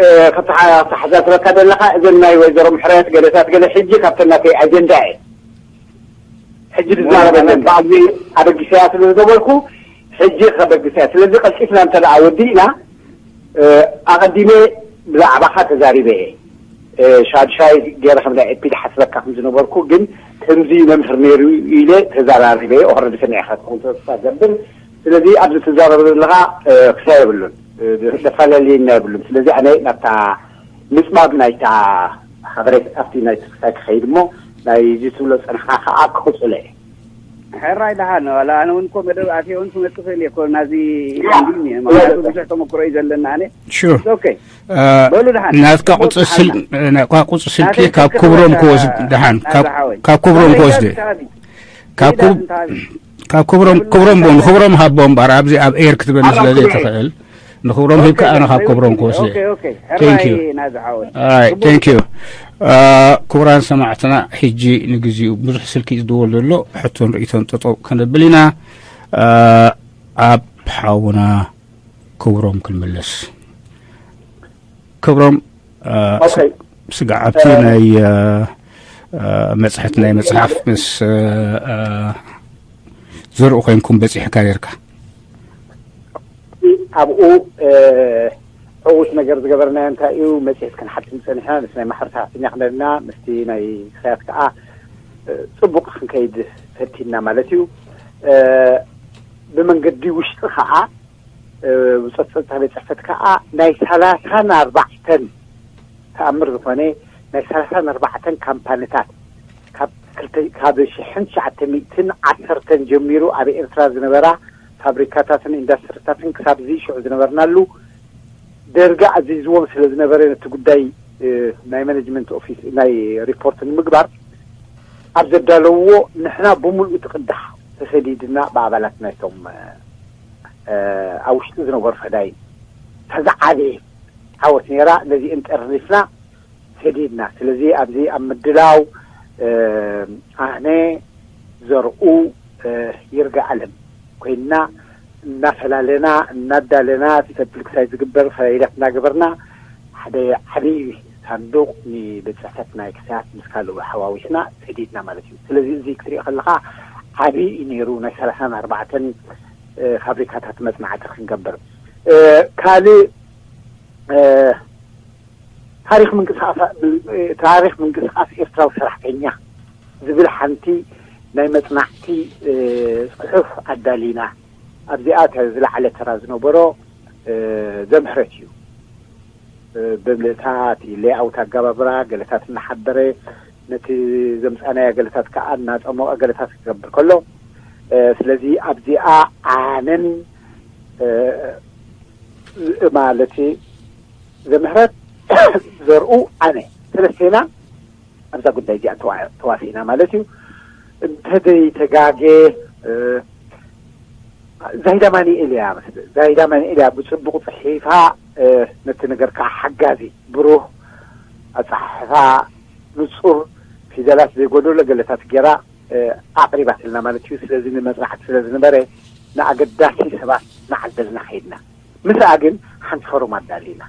እ፣ ከተሓ-፣ ተሓሳስበካ ዘለኻ እዘን ናይ ወይዘሮ ምሕረት ገለታት ገለ ሕጂ ካብተን ናተይ ኣጀንዳ እየ። ሕጂ ዝዛረበለን ዋላ ባዕዚ ኣበጊሰያ ስለ ዝገበርኩ ሕጂ ከበግሰያ። ስለዚ ቀልጢፍና እንተ ደኣ ወዲእና፣ እ፣ ኣቐዲመ ብዛዕባኻ ተዛሪበ እየ። እ፣ ሻድሻይ ገይረ ከም ናይ ኤፒድ ሓስበካ ከም ዝነበርኩ፣ ግን ከምዚ መምህር ነይሩ ኢለ ተዘራሪበ እየ። ኦልሬዲ ሰሚዕካ ክትኸውን ተስፋ ገብር። ስለዚ ኣብዚ ትዛረብ ዘለኻ፣ እ፣ ክሳይ የብሉን። እ፣ ዘፈላለየና የብሉን። ስለዚ ኣነ ናብታ ምጽባብ ናይታ ሓበሬታ ኣብቲ ናይ ትክሳይ ክኸይድ እሞ፣ ናይዚ ትብሎ ጸንሕካ ከኣ ክቕጽሎ እየ። ሕራይ ደሓን ዋላ ኣነ እውን እኮ መደብ ኣትየ እውን ክመጽእ ክእል እየ እኮ ናዚ ኢንዲኒ ምክንያቱ ብዙሕ ተመክሮ እዩ ዘለና ኣነ Sure. ኦኬ በሉ ደሓን ናትካ ቁፅር ስል ናትካ ቁፅር ስልኪ ካብ ክብሮም ክወስድ ደሓን ካብ ክብሮም ክወስድ ካብ ክብሮም ክብሮም ቦ ንክብሮም ሃቦ እምበር ኣብዚ ኣብ ኤር ክትበኒ ስለ ዘይትኽእል ንክብሮም ሂብካ ኣነ ካብ ክብሮም ክወስድ Thank you. ክቡራን ሰማዕትና ሕጂ ንግዚኡ ብዙሕ ስልኪ ዝድወል ዘሎ ሕቶን ርእቶን ጠጠው ከነብል ኢና ኣብ ሓውና ክብሮም ክንምለስ ክብሮም ስጋዕ ኣብቲ ናይ መፅሐት ናይ መፅሓፍ ምስ ዘርኡ ኮይንኩም በፂሕካ ነርካ ኣብኡ ዕዉት ነገር ዝገበርናዮ እንታይ እዩ መፅሄት ክንሓትም ፀኒሕና ምስ ናይ ማሕበር ሰራሕተኛ ክነድና ምስቲ ናይ ክሳያት ከዓ ፅቡቅ ክንከይድ ፈቲና ማለት እዩ ብመንገዲ ውሽጢ ከዓ ብፀጥታ ቤት ፅሕፈት ከዓ ናይ ሰላሳን ኣርባዕተን ተኣምር ዝኾነ ናይ ሰላሳን ኣርባዕተን ካምፓኒታት ካብ ሽሕን ትሽዓተ ሚእትን ዓሰርተን ጀሚሩ ኣብ ኤርትራ ዝነበራ ፋብሪካታትን ኢንዳስትሪታትን ክሳብ እዚ ሽዑ ዝነበርናሉ ደርጊ ኣዚዝዎም ስለ ዝነበረ ነቲ ጉዳይ ናይ ማኔጅመንት ኦፊስ ናይ ሪፖርት ንምግባር ኣብ ዘዳለውዎ ንሕና ብምሉእ ትቕዳሕ ተሰዲድና ብኣባላት ናይቶም ኣብ ውሽጢ ዝነበሩ ፈዳይን ተዝዓበየ ዓወት ነይራ ነዚአን ጠርኒፍና ሰዲድና ስለዚ ኣብዚ ኣብ ምድላው ኣነ ዘርኡ ይርጋ ኣለም ኮይንና እናፈላለና እናዳለና ሰፕልክሳይ ዝግበር ፈላይላት እናገበርና ሓደ ዓብዪ ሳንዱቅ ንቤት ፅሕፈት ናይ ክሳያት ምስ ካልኡ ሓዋዊስና ሰዲድና ማለት እዩ ስለዚ እዚ ክትሪኦ ከለካ ዓብዪ እዩ ነይሩ ናይ ሰላሳን ኣርባዕተን ፋብሪካታት መፅናዕቲ ክንገብር ካልእ ታሪክ ምንቅስቃስ ታሪክ ምንቅስቃስ ኤርትራዊ ሰራሕተኛ ዝብል ሓንቲ ናይ መፅናዕቲ ፅሑፍ ኣዳሊና ኣብዚኣ ዝለዓለ ተራ ዝነበሮ ዘምህረት እዩ ብምልእታ እቲ ሌኣውት ኣጋባብራ ገለታት እናሓበረ ነቲ ዘምፃናያ ገለታት ከዓ እናፀሞቀ ገለታት ክገብር ከሎ ስለዚ ኣብዚኣ ኣነን ማለት ዘምህረት ዘርኡ ኣነ ሰለስቴና ኣብዛ ጉዳይ እዚኣ ተዋሲና ማለት እዩ እንተደይ ተጋጌ ዛይዳ ማኒኤል እያ መስል ዛይዳ ማኒኤል እያ ብፅቡቅ ፅሒፋ ነቲ ነገር ከዓ ሓጋዚ ብሩህ ኣፀሓሕፋ ንፁር ፊደላት ዘይጎደሎ ገለታት ገይራ ኣቕሪባትልና ማለት እዩ ስለዚ ንመፅናዕቲ ስለ ዝነበረ ንኣገዳሲ ሰባት ንዓደልና ከይድና ምስኣ ግን ሓንቲ ፎርም ኣዳሊና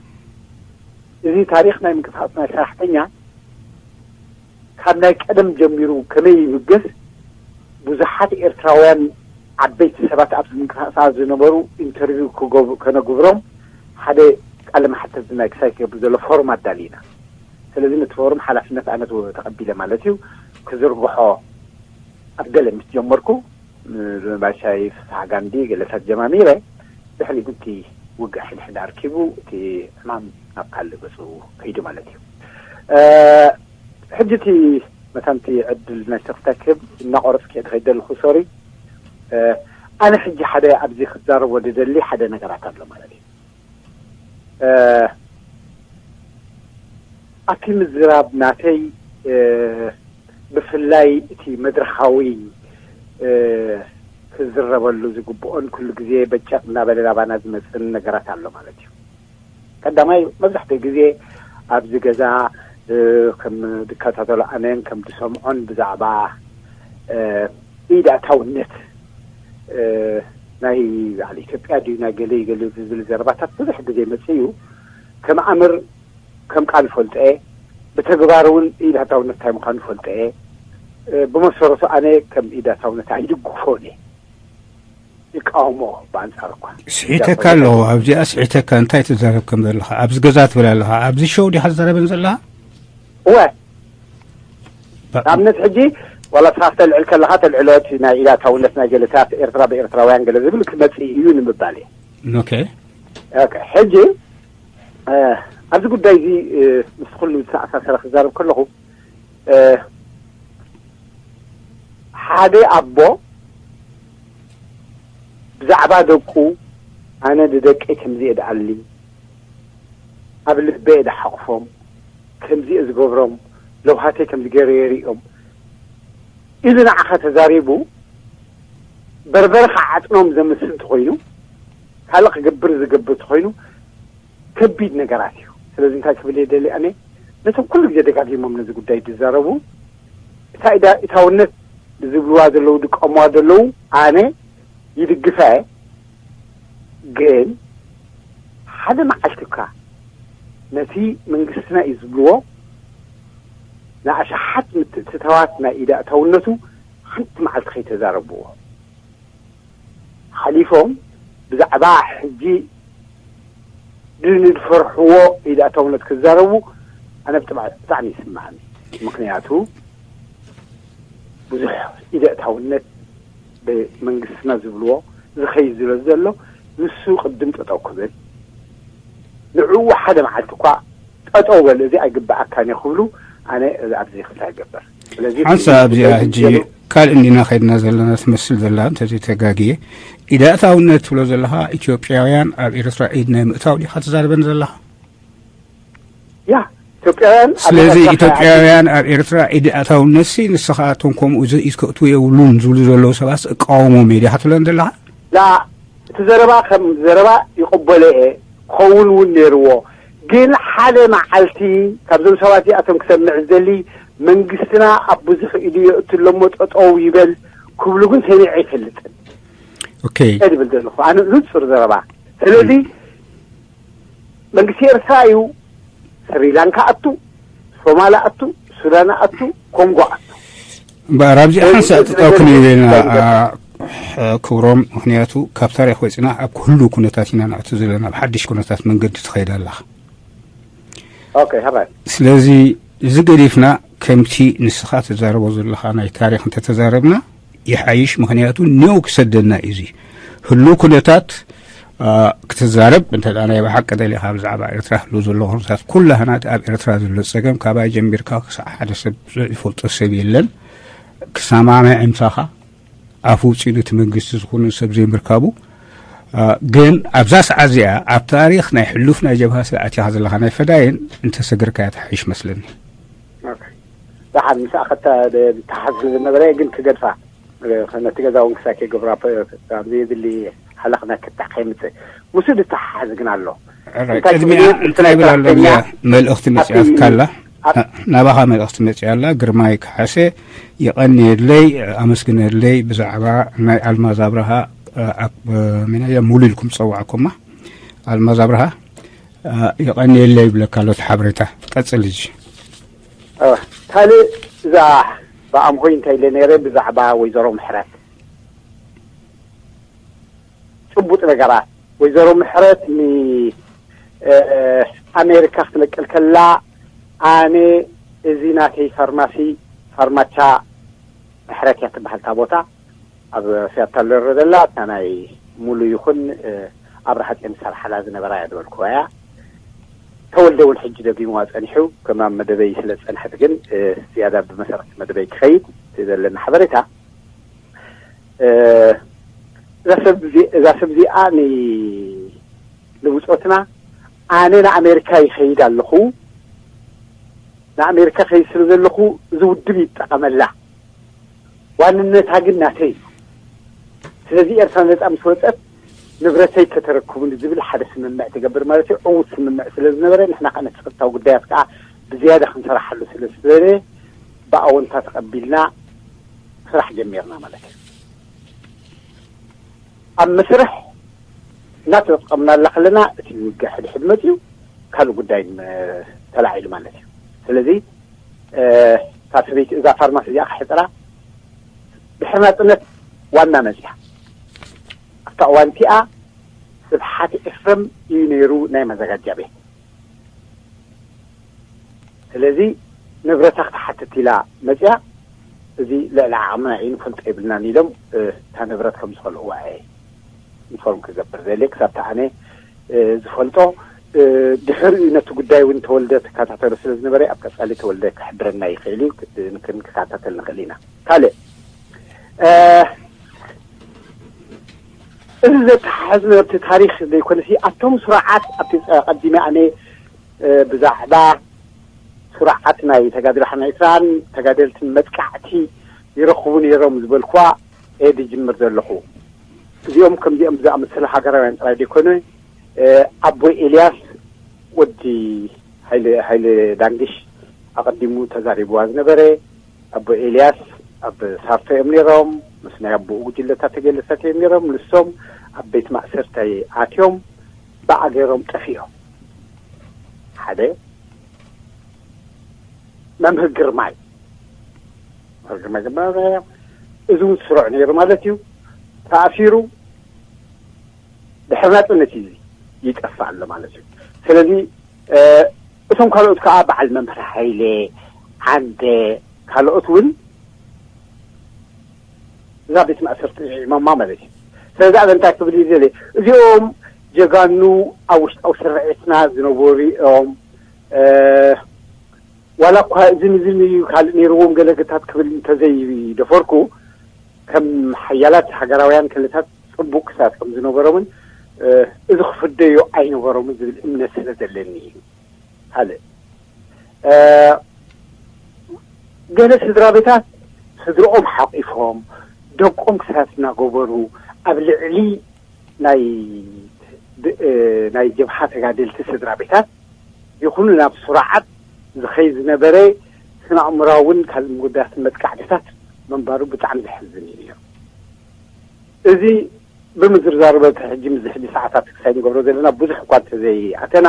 እዚ ታሪክ ናይ ምንቅስቃስ ናይ ሰራሕተኛ ካብ ናይ ቀደም ጀሚሩ ከመይ ይብገስ ብዙሓት ኤርትራውያን ዓበይቲ ሰባት ኣብዚ ምንቅስቃስ ዝነበሩ ኢንተርቪው ከነግብሮም ሓደ ቃለ መሓተት ናይ ክሳይ ክገብር ዘሎ ፎርም ኣዳሊና ስለዚ ነቲ ፎርም ሓላፍነት ኣነ ተቐቢለ ማለት እዩ ክዝርግሖ ኣብ ገለ ምስ ጀመርኩ ባሻይ ፍስሓ ጋንዲ ገለታት ጀማሚረ ድሕሪኡ እቲ ውግእ ሕድሕድ ኣርኪቡ እቲ ዕማም ናብ ካልእ ገፁ ከይዱ ማለት እዩ ሕጂ እቲ መታንቲ ዕድል ናይ ተኽታ ክህብ እናቆረፅክ እየ ክኸይድ ዘለኹ ሶሪ ኣነ ሕጂ ሓደ ኣብዚ ክዛረቦ ዝደሊ ሓደ ነገራት ኣሎ ማለት እዩ ኣብቲ ምዝራብ ናተይ ብፍላይ እቲ መድረኻዊ ክዝረበሉ ዝግብኦን ኩሉ ግዜ በጨቕ እናበለ ናባና ዝመፅን ነገራት ኣሎ ማለት እዩ ቀዳማይ መብዛሕትኡ ግዜ ኣብዚ ገዛ ከም ዝከታተሎ ኣነን ከም ዝሰምዖን ብዛዕባ ኢድ ኣእታውነት ናይ በዓል ኢትዮጵያ ድዩ ናይ ገለ ገለ ዝብል ዘረባታት ብዙሕ ግዜ መፅእ እዩ ከም ኣምር ከም ቃል ፈልጠ ብተግባር እውን ኢድ ኣእታውነት እንታይ ምዃኑ ፈልጠ ብመሰረቱ ኣነ ከም ኢድ ኣእታውነት ኣይድግፎን እየ ይቃወሞ ብኣንፃር እኳ ስሒተካ ኣለኹ ኣብዚኣ ስሒተካ እንታይ ትዛረብ ከም ዘለኻ ኣብዚ ገዛ ትብል ኣለኻ ኣብዚ ሸው ዲኻ ትዛረበን ዘለኻ እወ ንኣብነት ሕጂ ዋላ ስኻ ክተልዕል ከለኻ ተልዕሎ እቲ ናይ ኢላታውነት ናይ ገለታት ኤርትራ ብኤርትራውያን ገለ ዝብል ክመፅእ እዩ ንምባል እየ ኦኬ ሕጂ ኣብዚ ጉዳይ እዚ ምስ ኩሉ ዝተኣሳሰረ ክዛረብ ከለኹ ሓደ ኣቦ ብዛዕባ ደቁ፣ ኣነ ንደቀይ ከምዚ እየ ደኣሊ፣ ኣብ ልበ እየ ደሓቑፎም፣ ከምዚ እየ ዝገብሮም፣ ለውሃተይ ከምዚ ገይረ የርእዮም ኢሉ ንዓኻ ተዛሪቡ፣ በርበረ ክዓጥኖም ዘምስል እንተኾይኑ፣ ካልእ ክገብር ዝገብር እንተኾይኑ፣ ከቢድ ነገራት እዩ። ስለዚ እንታይ ክብል እየ ደሊ ኣነ፣ ነቶም ኩሉ ግዜ ደጋጊሞም ነዚ ጉዳይ ዝዛረቡ፣ እታ ኢዳ-፣ ኢታውነት ዝብልዋ ዘለዉ፣ ዝጥቀምዋ ዘለዉ፣ ኣነ ይድግፋ እየ። ግን ሓደ መዓልቲ እኳ ነቲ መንግስትና እዩ ዝብልዎ ንኣሽሓት ምትእትታዋት ናይ ኢዳእታውነቱ ሓንቲ መዓልቲ ከይተዛረብዎ ሓሊፎም፣ ብዛዕባ ሕጂ ንዝፈርሕዎ ኢዳእታውነት ክዛረቡ ኣነ ብጥብዓ-፣ ብጣዕሚ ይስምዓኒ። ምኽንያቱ ብዙሕ ኢዳእታውነት ብመንግስትና ዝብልዎ ዝኸይድ ዝሎ ዘሎ፣ ንሱ ቅድም ጠጠው ክብል፣ ንዕኡ ሓደ መዓልቲ እኳ ጠጠው በል፣ እዚ ኣይግብኣካን እዩ ክብሉ፣ ኣነ ኣብዚ ክልተ ይገብር። ስለዚ ሓንሳብ ኣብዚኣ ሕጂ ካልእ እንዲና ከይድና ዘለና ትመስል ዘላ፣ እንተዘይተጋግየ። ኢዳእታውነት ትብሎ ዘለኻ፣ ኢትዮጵያውያን ኣብ ኤርትራ ኢድ ናይ ምእታው ዲኻ ትዛረበን ዘለኻ? ያ፣ ኢትዮጵያውያን ኣብ ስለዚ ኤርትራ ኢትዮጵያውያን ኣብ ኤርትራ ኢድ ኣታውነትሲ ንስኻ እቶም ከምኡ ኢድ ከእትዉ የብሉን ዝብሉ ዘለዉ ሰባት እቃወሞም እየ ዲኻ ትብለን ዘለኻ? ላ፣ እቲ ዘረባ ከም ዘረባ ይቕበሎ እየ፣ ክኸውን እውን ነይርዎ። ግን ሓደ መዓልቲ ካብዞም ሰባት እዚኣቶም ክሰምዕ ዝደሊ፣ መንግስትና ኣብ ብዙሕ ኢዱ የእቱ ኣሎ እሞ ጠጠው ይበል ክብሉ ግን ሰሚዐ ኣይፈልጥን። ኦኬ። እየ ዝብል ዘለኹ፣ ኣነ ንጹር ዘረባ። ስለዚ መንግስቲ ኤርትራ እዩ ስሪላንካ ኣቱ፣ ሶማል ኣቱ፣ ሱዳን ኣቱ፣ ኮንጎ ኣቱ። እምበኣር ኣብዚኣ ሓንሳእ ጥጠው ክንብል ኢና፣ ክብሮም፣ ምኽንያቱ ካብ ታሪኽ ወፂና ኣብ ኩሉ ኩነታት ኢና ንኣቱ ዘለና፣ ኣብ ሓድሽ ኩነታት መንገዲ ትኸይድ ኣለኻ። ኦኬ፣ ሃባይ። ስለዚ እዚ ገዲፍና ከምቲ ንስኻ ትዛረቦ ዘለኻ ናይ ታሪኽ እንተተዛረብና ይሓይሽ፣ ምኽንያቱ ኔው ክሰደና እዩ። እዚ ህሉ ኩነታት፣ አ፣ ክትዛረብ እንተ ደኣ ናይ ብሓቂ ደሊኻ ብዛዕባ ኤርትራ ህሉ ዘሎ ኩነታት፣ ኩላህና እቲ ኣብ ኤርትራ ዘሎ ጸገም ካባይ ጀሚርካ ክሳዕ ሓደ ሰብ ዘይፈልጦ ሰብ የለን። ክሰማምዕ ምሳኻ ኣፍ ውጺኡ ነቲ መንግስቲ ዝኾነ ሰብ ዘይምርካቡ፣ አ፣ ግን ኣብዛ ሰዓት እዚኣ ኣብ ታሪኽ ናይ ሕሉፍ ናይ ጀብሃ ስለ ኣቲኻ ዘለኻ ናይ ፈዳይን እንተሰግርካያ ትሓይሽ መስለኒ። ኦኬ። ደሓን ምሳኻ ክተ-፣ ተሓዝ ዝነበረ ግን ክገድፋ፣ ነቲ ገዛ እውን ክሳይ ከይገብራ፣ ፕ-፣ ኣብ ዘየድሊ ሓለኽና ክትዕ ከይምጽእ። ምስኡ ዝተሓሓዝ ግን ኣሎ። ኦራይት፣ እንታይ ቅድሚኣ ክብል እዩ? እንታይ ይብል ኣሎ? ስራሕተኛ እዚኣ መልእኽቲ ኣብቲ መጽያትካ ኣላ? ኣብ ና-፣ ናባኻ መልእኽቲ መጽያ ኣላ። ግርማይ ካሕሴ፣ የቐንየለይ፣ ኣመስግነለይ ብዛዕባ ናይ ኣልማዝ ኣብርሃ፣ እ፣ ኣብ፣ እ፣ መን እያ? ሙሉ ኢልኩም ትጸውዓኩማ። ኣልማዝ ኣብርሃ፣ እ፣ የቐንየለይ ይብለካ ኣሎ እቲ ሓበሬታ። ቀጽል ሕጂ። እ፣ ካልእ እዛ ብኣምሆይ እንታይ ኢለ ነይረ ብዛዕባ ወይዘሮ ምሕረት። ጭቡጥ ነገራት፣ ወይዘሮ ምሕረት ን-፣ እ፣ ኣሜሪካ ክትነቅል ከላ፣ ኣነ እዚ ናተይ ፋርማሲ፣ ፋርማቻ ምሕረት እያ ትበሃል እታ ቦታ፣ ኣብ ሲያትል ዝረረ ዘላ፣ እታ ናይ ሙሉ ይኹን፣ እ፣ ኣብርሃ ጽዮን ዝሰርሓላ ዝነበራ እያ ዝበልኩዋ እያ። ተወልደ እውን ሕጂ ደጊምዋ ጸኒሑ፣ ከም ኣብ መደበይ ስለ ዝጸንሐት ግን፣ እ፣ ዝያዳ ብመሰረት መደበይ ክኸይድ እቲ ዘለና ሓበሬታ፣ እ፣ እዛ ሰብ እዚ-፣ እዛ ሰብ እዚኣ ን-፣ ንብጾትና፣ ኣነ ንኣሜሪካ ይኸይድ ኣለኹ፣ ንኣሜሪካ ከይድ ስለ ዘለኹ፣ እዚ ውድብ ይጠቐመላ፣ ዋንነታ ግን ናተይ እዩ። ስለዚ ኤርትራ ነጻ ምስ ወጸት፣ ንብረተይ ከተረክቡኒ ዝብል ሓደ ስምምዕ ትገብር ማለት እዩ። ዕዉት ስምምዕ ስለ ዝነበረ፣ ንሕና ከኣ ነቲ ጸጥታዊ ጉዳያት ከኣ ብዝያዳ ክንሰራሓሉ ስለ ዝደለየ፣ ብኣወንታ ተቐቢልና ስራሕ ጀሚርና ማለት እዩ። ኣብ መስርሕ እናተጠቐምናላ ከለና፣ እቲ ውግእ ሕድሕድ መጺኡ፣ ካልእ ጉዳይ ም-፣ ተላዒሉ ማለት እዩ። ስለዚ፣ እ፣ እታ ሰበይቲ፣ እዛ ፋርማሲ እዚኣ ክሕጽራ ድሕሪ ናጽነት ዋና መጺኣ። ኣብታ እዋን እቲኣ ስብሓት ኤፍረም እዩ ነይሩ ናይ መዘጋጃ ቤት። ስለዚ ንብረታ ክትሓትት ኢላ መጺኣ። እዚ ልዕሊ ዓቕምና እዩ፣ ንፈልጦ የብልናን ኢሎም፣ እ፣ እታ ንብረት ከም ዝኸልእዋ እየ ኢንፎርም ክገብር ደልየ። ክሳብ እታ ኣነ፣ እ፣ ዝፈልጦ፣ እ፣ ድሕሪኡ ነቲ ጉዳይ እውን ተወልደ ትከታተሎ ስለ ዝነበረ፣ ኣብ ቀጻሊ ተወልደ ክሕብረና ይኽእል እዩ፣ ክ-፣ ን-፣ ክንከታተል ንኽእል ኢና። ካልእ፣ እ፣ እዚ ዘተሓሕዝ ነበርቲ ታሪኽ ዘይኮነሲ፣ ኣቶም ስርዓት ኣብቲ ቀዲመ ኣነ ብዛዕባ ስርዓት ናይ ተጋድሎ ሓርነት ኤርትራን ተጋደልትን መጥቃዕቲ ይረኽቡ ነይሮም ዝበልኩዋ እየ ዝጅምር ዘለኹ። እዚኦም ከምዚኦም ዝኣመሰለ ሃገራውያን ጥራይ ዘይኮነ፣ ኣቦይ ኤልያስ ወዲ ሃይለ ዳንግሽ ኣቐዲሙ ተዛሪብዋ ዝነበረ፣ ኣቦይ ኤልያስ ኣብ ሳርቶ እዮም ነይሮም። ምስ ናይ ኣቦኡ ጉጅለታት ተገለሰት እዮም ነይሮም። ንሶም ኣብ ቤት ማእሰርታይ ኣትዮም ብኣገሮም ጠፊኦም። ሓደ መምህር ግርማይ፣ መምህር ግርማይ ግርማይ፣ እዚ እውን ስሩዕ ነይሩ ማለት እዩ። ተኣሲሩ ድሕሪ ናጽነት እዩ ይጠፍእ ኣሎ ማለት እዩ። ስለዚ እቶም ካልኦት ከዓ በዓል መምህር ሃይለ ዓንደ፣ ካልኦት እውን እዛ ቤት ማእሰርቲ ጥዒሞማ ማለት እዩ። ስለዚ ኣነ እንታይ ክብል ይደሊ፣ እዚኦም ጀጋኑ ኣብ ውሽጣዊ ስርዒትና ዝነበሩ እዮም። ዋላ እኳ እዝን እዝን እዩ ካልእ ነይርዎም ገለግታት ክብል እንተዘይደፈርኩ፣ ከም ሓያላት ሃገራውያን ክልታት ጽቡቅ ክሳት ከም ዝነበሮምን እዚ ክፍደዮ ኣይነበሮምን ዝብል እምነት ስለ ዘለኒ እዩ። ካልእ ገለ ስድራ ቤታት ስድርኦም ሓቂፎም ደቆም ክሳት እናገበሩ ኣብ ልዕሊ ናይ ናይ ጀብሃ ተጋደልቲ ስድራ ቤታት ይኹኑ ናብ ስሩዓት ዝኸይ ዝነበረ ስነ ኣእምራውን ካልእ ምጉዳትን መጥቃዕትታት ምንባሩ ብጣዕሚ ዘሕዝን እዩ። እዚ ብምዝርዛሩ በቲ ሕጂ ምስ ሕጂ ሰዓታት ክሳይ ንገብሮ ዘለና ብዙሕ እኳ እንተዘይኣተና፣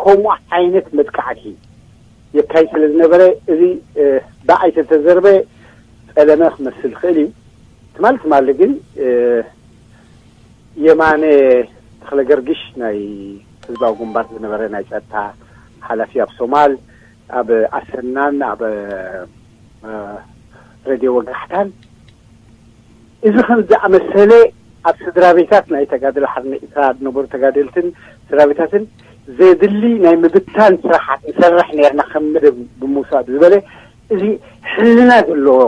ከምኡ ዓይነት መጥቃዕቲ የካይድ ስለ ዝነበረ፣ እዚ ብኣይ ተተዘርበ ጸለመ ክመስል ይኽእል እዩ። ትማሊ ትማሊ ግን የማነ ተኽለ ገርግሽ ናይ ህዝባዊ ግንባር ዝነበረ ናይ ጸጥታ ሓላፊ ኣብ ሶማል፣ ኣብ ኣሰናን ኣብ ሬድዮ ወጋሕታን፣ እዚ ከም ዝኣመሰለ ኣብ ስድራ ቤታት ናይ ተጋድሎ ሓርነት ኤርትራ ዝነበሩ ተጋደልትን ስድራ ቤታትን ዘድሊ ናይ ምብታን ስራሓት ንሰርሕ ነርና ከም መደብ ብምውሳድ ዝበለ፣ እዚ ሕልና ዘለዎ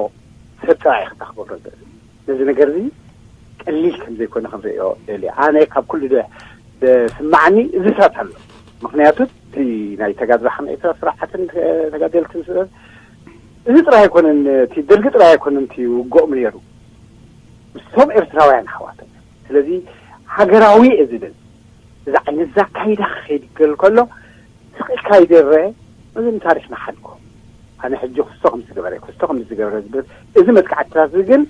ሰብ ጥራይ እዩ ክተኽበሮ ዝኽእል። ነዚ ነገር እዚ ቀሊል ከም ዘይኮነ ክንርእዮ ደልየ። ኣነ ካብ ኩሉ ደ-፣ ደስማዓኒ እዚታት ኣሎ። ምኽንያቱ እቲ ናይ ተጋድሎ ሓርነት ኤርትራ ስራሓትን ተጋደልትን ስለ እዚ ጥራይ ኣይኮነን፣ እቲ ደርጊ ጥራይ ኣይኮነን እቲ ውግኦም ነይሩ። ምስቶም ኤርትራውያን ኣሕዋቶም። ስለዚ ሃገራዊ እየ ዝብል። እዚ ዓይነት ኣካይዳ ክኸይድ ክገል ከሎ ስቕ ኢልካ ይደረ፣ እዚ ንታሪኽና ሓድጎ። ኣነ ሕጂ ክስቶ ከም ዝገበረ፣ ክስቶ ከም ዝገበረ ዝብል፣ እዚ መጥቃዕትታት እዚ ግን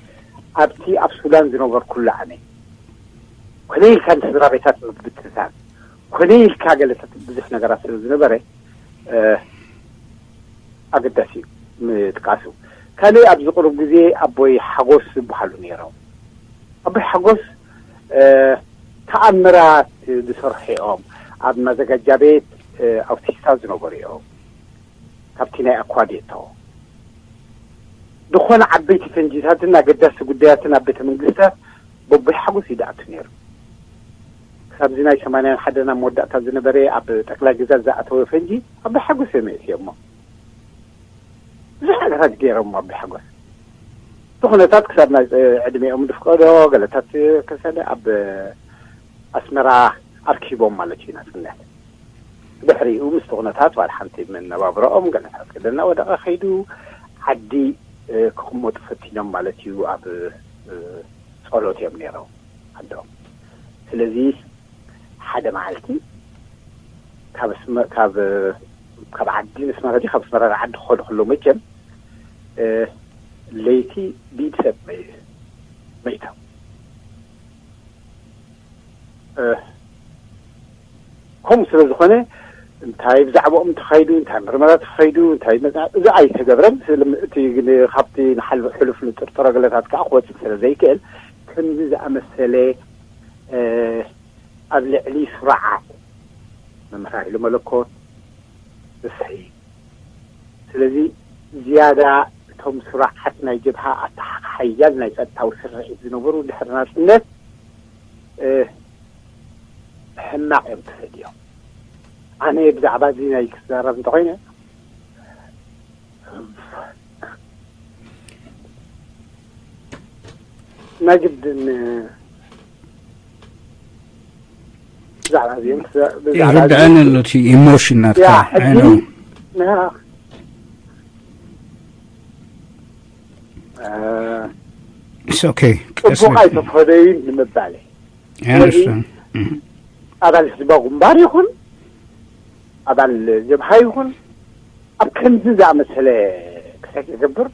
ኣብቲ ኣብ ሱዳን ዝነበርኩሉ ኣነ፣ ኮነ ኢልካ ንስድራ ቤታት ምብትታን፣ ኮነ ኢልካ ገለታት ብዙሕ ነገራት ስለ ዝነበረ፣ እ፣ ኣገዳሲ እዩ ምጥቃሱ። ካልእ ኣብዚ ቅሩብ ግዜ ኣቦይ ሓጎስ ዝበሃሉ ነይሮም። ኣቦይ ሓጎስ፣ እ፣ ተኣምራት ዝሰርሑ እዮም። ኣብ ማዘጋጃ ቤት፣ እ፣ ኣውቲስታ ዝነበሩ እዮም። ካብቲ ናይ ኣኳዴቶ ዝኾነ ዓበይቲ ፈንጂታትን ኣገዳሲ ጉዳያትን ኣብ ቤተ መንግስታት በቦይ ሓጎስ እዩ ዝኣቱ ነይሩ። ክሳብ እዚ ናይ ሰማንያን ሓደን ኣብ መወዳእታ ዝነበረ ኣብ ጠቅላይ ግዛት ዝኣተወ ፈንጂ ኣቦይ ሓጎስ እዮም የእትዮሞ። ብዙሕ ነገራት ገይሮም ኣቦይ ሓጎስ። እቲ ኩነታት ክሳብ ናይ ዕድሜኦም ዝፍቀዶ ገለታት ከሰለ ኣብ ኣስመራ ኣርኪቦም ማለት እዩ ናጽነት። ድሕሪኡ ምስቲ ኩነታት ዋላ ሓንቲ መነባብሮኦም ገለታት ገለ እናወደቐ ከይዱ ዓዲ፣ እ፣ ክቕመጡ ፈቲኖም ማለት እዩ። ኣብ፣ እ፣ ጸሎት እዮም ነይሮም ዓዶም። ስለዚ ሓደ መዓልቲ ካብ ኣስመ-፣ ካብ፣ ካብ ዓዲ ንስመራ ድዩ፣ ካብ ኣስመራ ንዓዲ ክኸዱ ከለዉ መቸም፣ እ፣ ለይቲ ብኢድ ሰብ መይ-፣ መይቶም። እ፣ ከምኡ ስለ ዝኾነ እንታይ ብዛዕባኦም ተኻይዱ፣ እንታይ ምርመራ ተኻይዱ፣ እንታይ መጽ-፣ እዚ ኣይተገብረን። ስለ-፣ እቲ ግን ካብቲ ንሓል-፣ ሕሉፍ ንጥርጥሮ ገለታት ከኣ ክወጽእ ስለ ዘይክእል፣ ከምዚ ዝኣመሰለ፣ እ፣ ኣብ ልዕሊ ስርዓት መምህር ሃይለ መለኮት፣ እሰይ። ስለዚ ዝያዳ እቶም ስሩዓት ናይ ጀብሃ ኣተሓ-፣ ሓያል ናይ ጸጥታዊ ስርዒት ዝነበሩ ድሕሪ ናጽነት፣ እ፣ ሕማቕ እዮም ተሰድዮም። ኣነ ብዛዕባ እዚ ናይ ክዛረብ እንተኾይነ፣ ናይ ግድን ብዛዕባ እዚኦም ብዛዕባ ይርድኣኒ ኣሎ እቲ ኢሞሽን ናትካ። ያ ሕጂ ንሃ ኦኬ። ጽቡቕ ኣይተፈደዩን ንምባል ኣባል ህዝባዊ ግንባር ይኹን ኣባል ጀብሃ ይኹን ኣብ ከምዚ ዝኣመሰለ ክሳይ ክገብር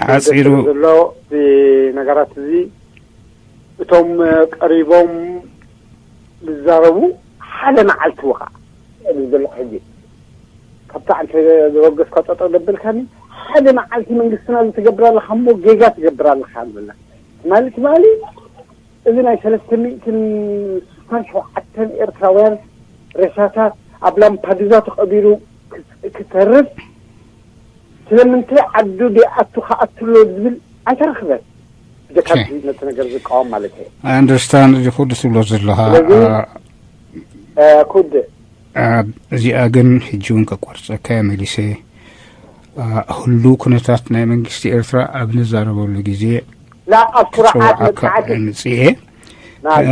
ሓፂሩ ዘሎ እዚ ነገራት እዚ እቶም ቀሪቦም ዝዛረቡ ሓደ መዓልቲ ወኻ ዘለኹ ሕጂ ካብታ ኣንተ ዘወገስካ ጠጠው ለብልካኒ ሓደ መዓልቲ መንግስትና ዝትገብር ኣለካ እሞ ጌጋ ትገብር ኣለካ ንብላ ትማሊ ትማሊ እዚ ናይ ሰለስተ ሚእትን ስሳን ሸውዓተን ኤርትራውያን ሬሳታት ኣብ ላምፓዱዛ ተቐቢሩ ክተርፍ ስለምንታይ ዓዱ ደይኣቱ ክኣቱ ኣሎ ዝብል ኣይተረኽበን። ብጀካ ነቲ ነገር ዝቃወም ማለት እየ። ኣይ ኣንደርስታንድ እዚ ኩሉ ትብሎ ዘለኻ። ስለዚ ኩድ እዚኣ ግን ሕጂ እውን ከቋርፀካ እየ መሊሰ። ህሉ ኩነታት ናይ መንግስቲ ኤርትራ ኣብ ንዛረበሉ ግዜ ላ ኣብ ስርዓት ክፅውዓካ መፅዓት እየ ምፅኤ። ናይ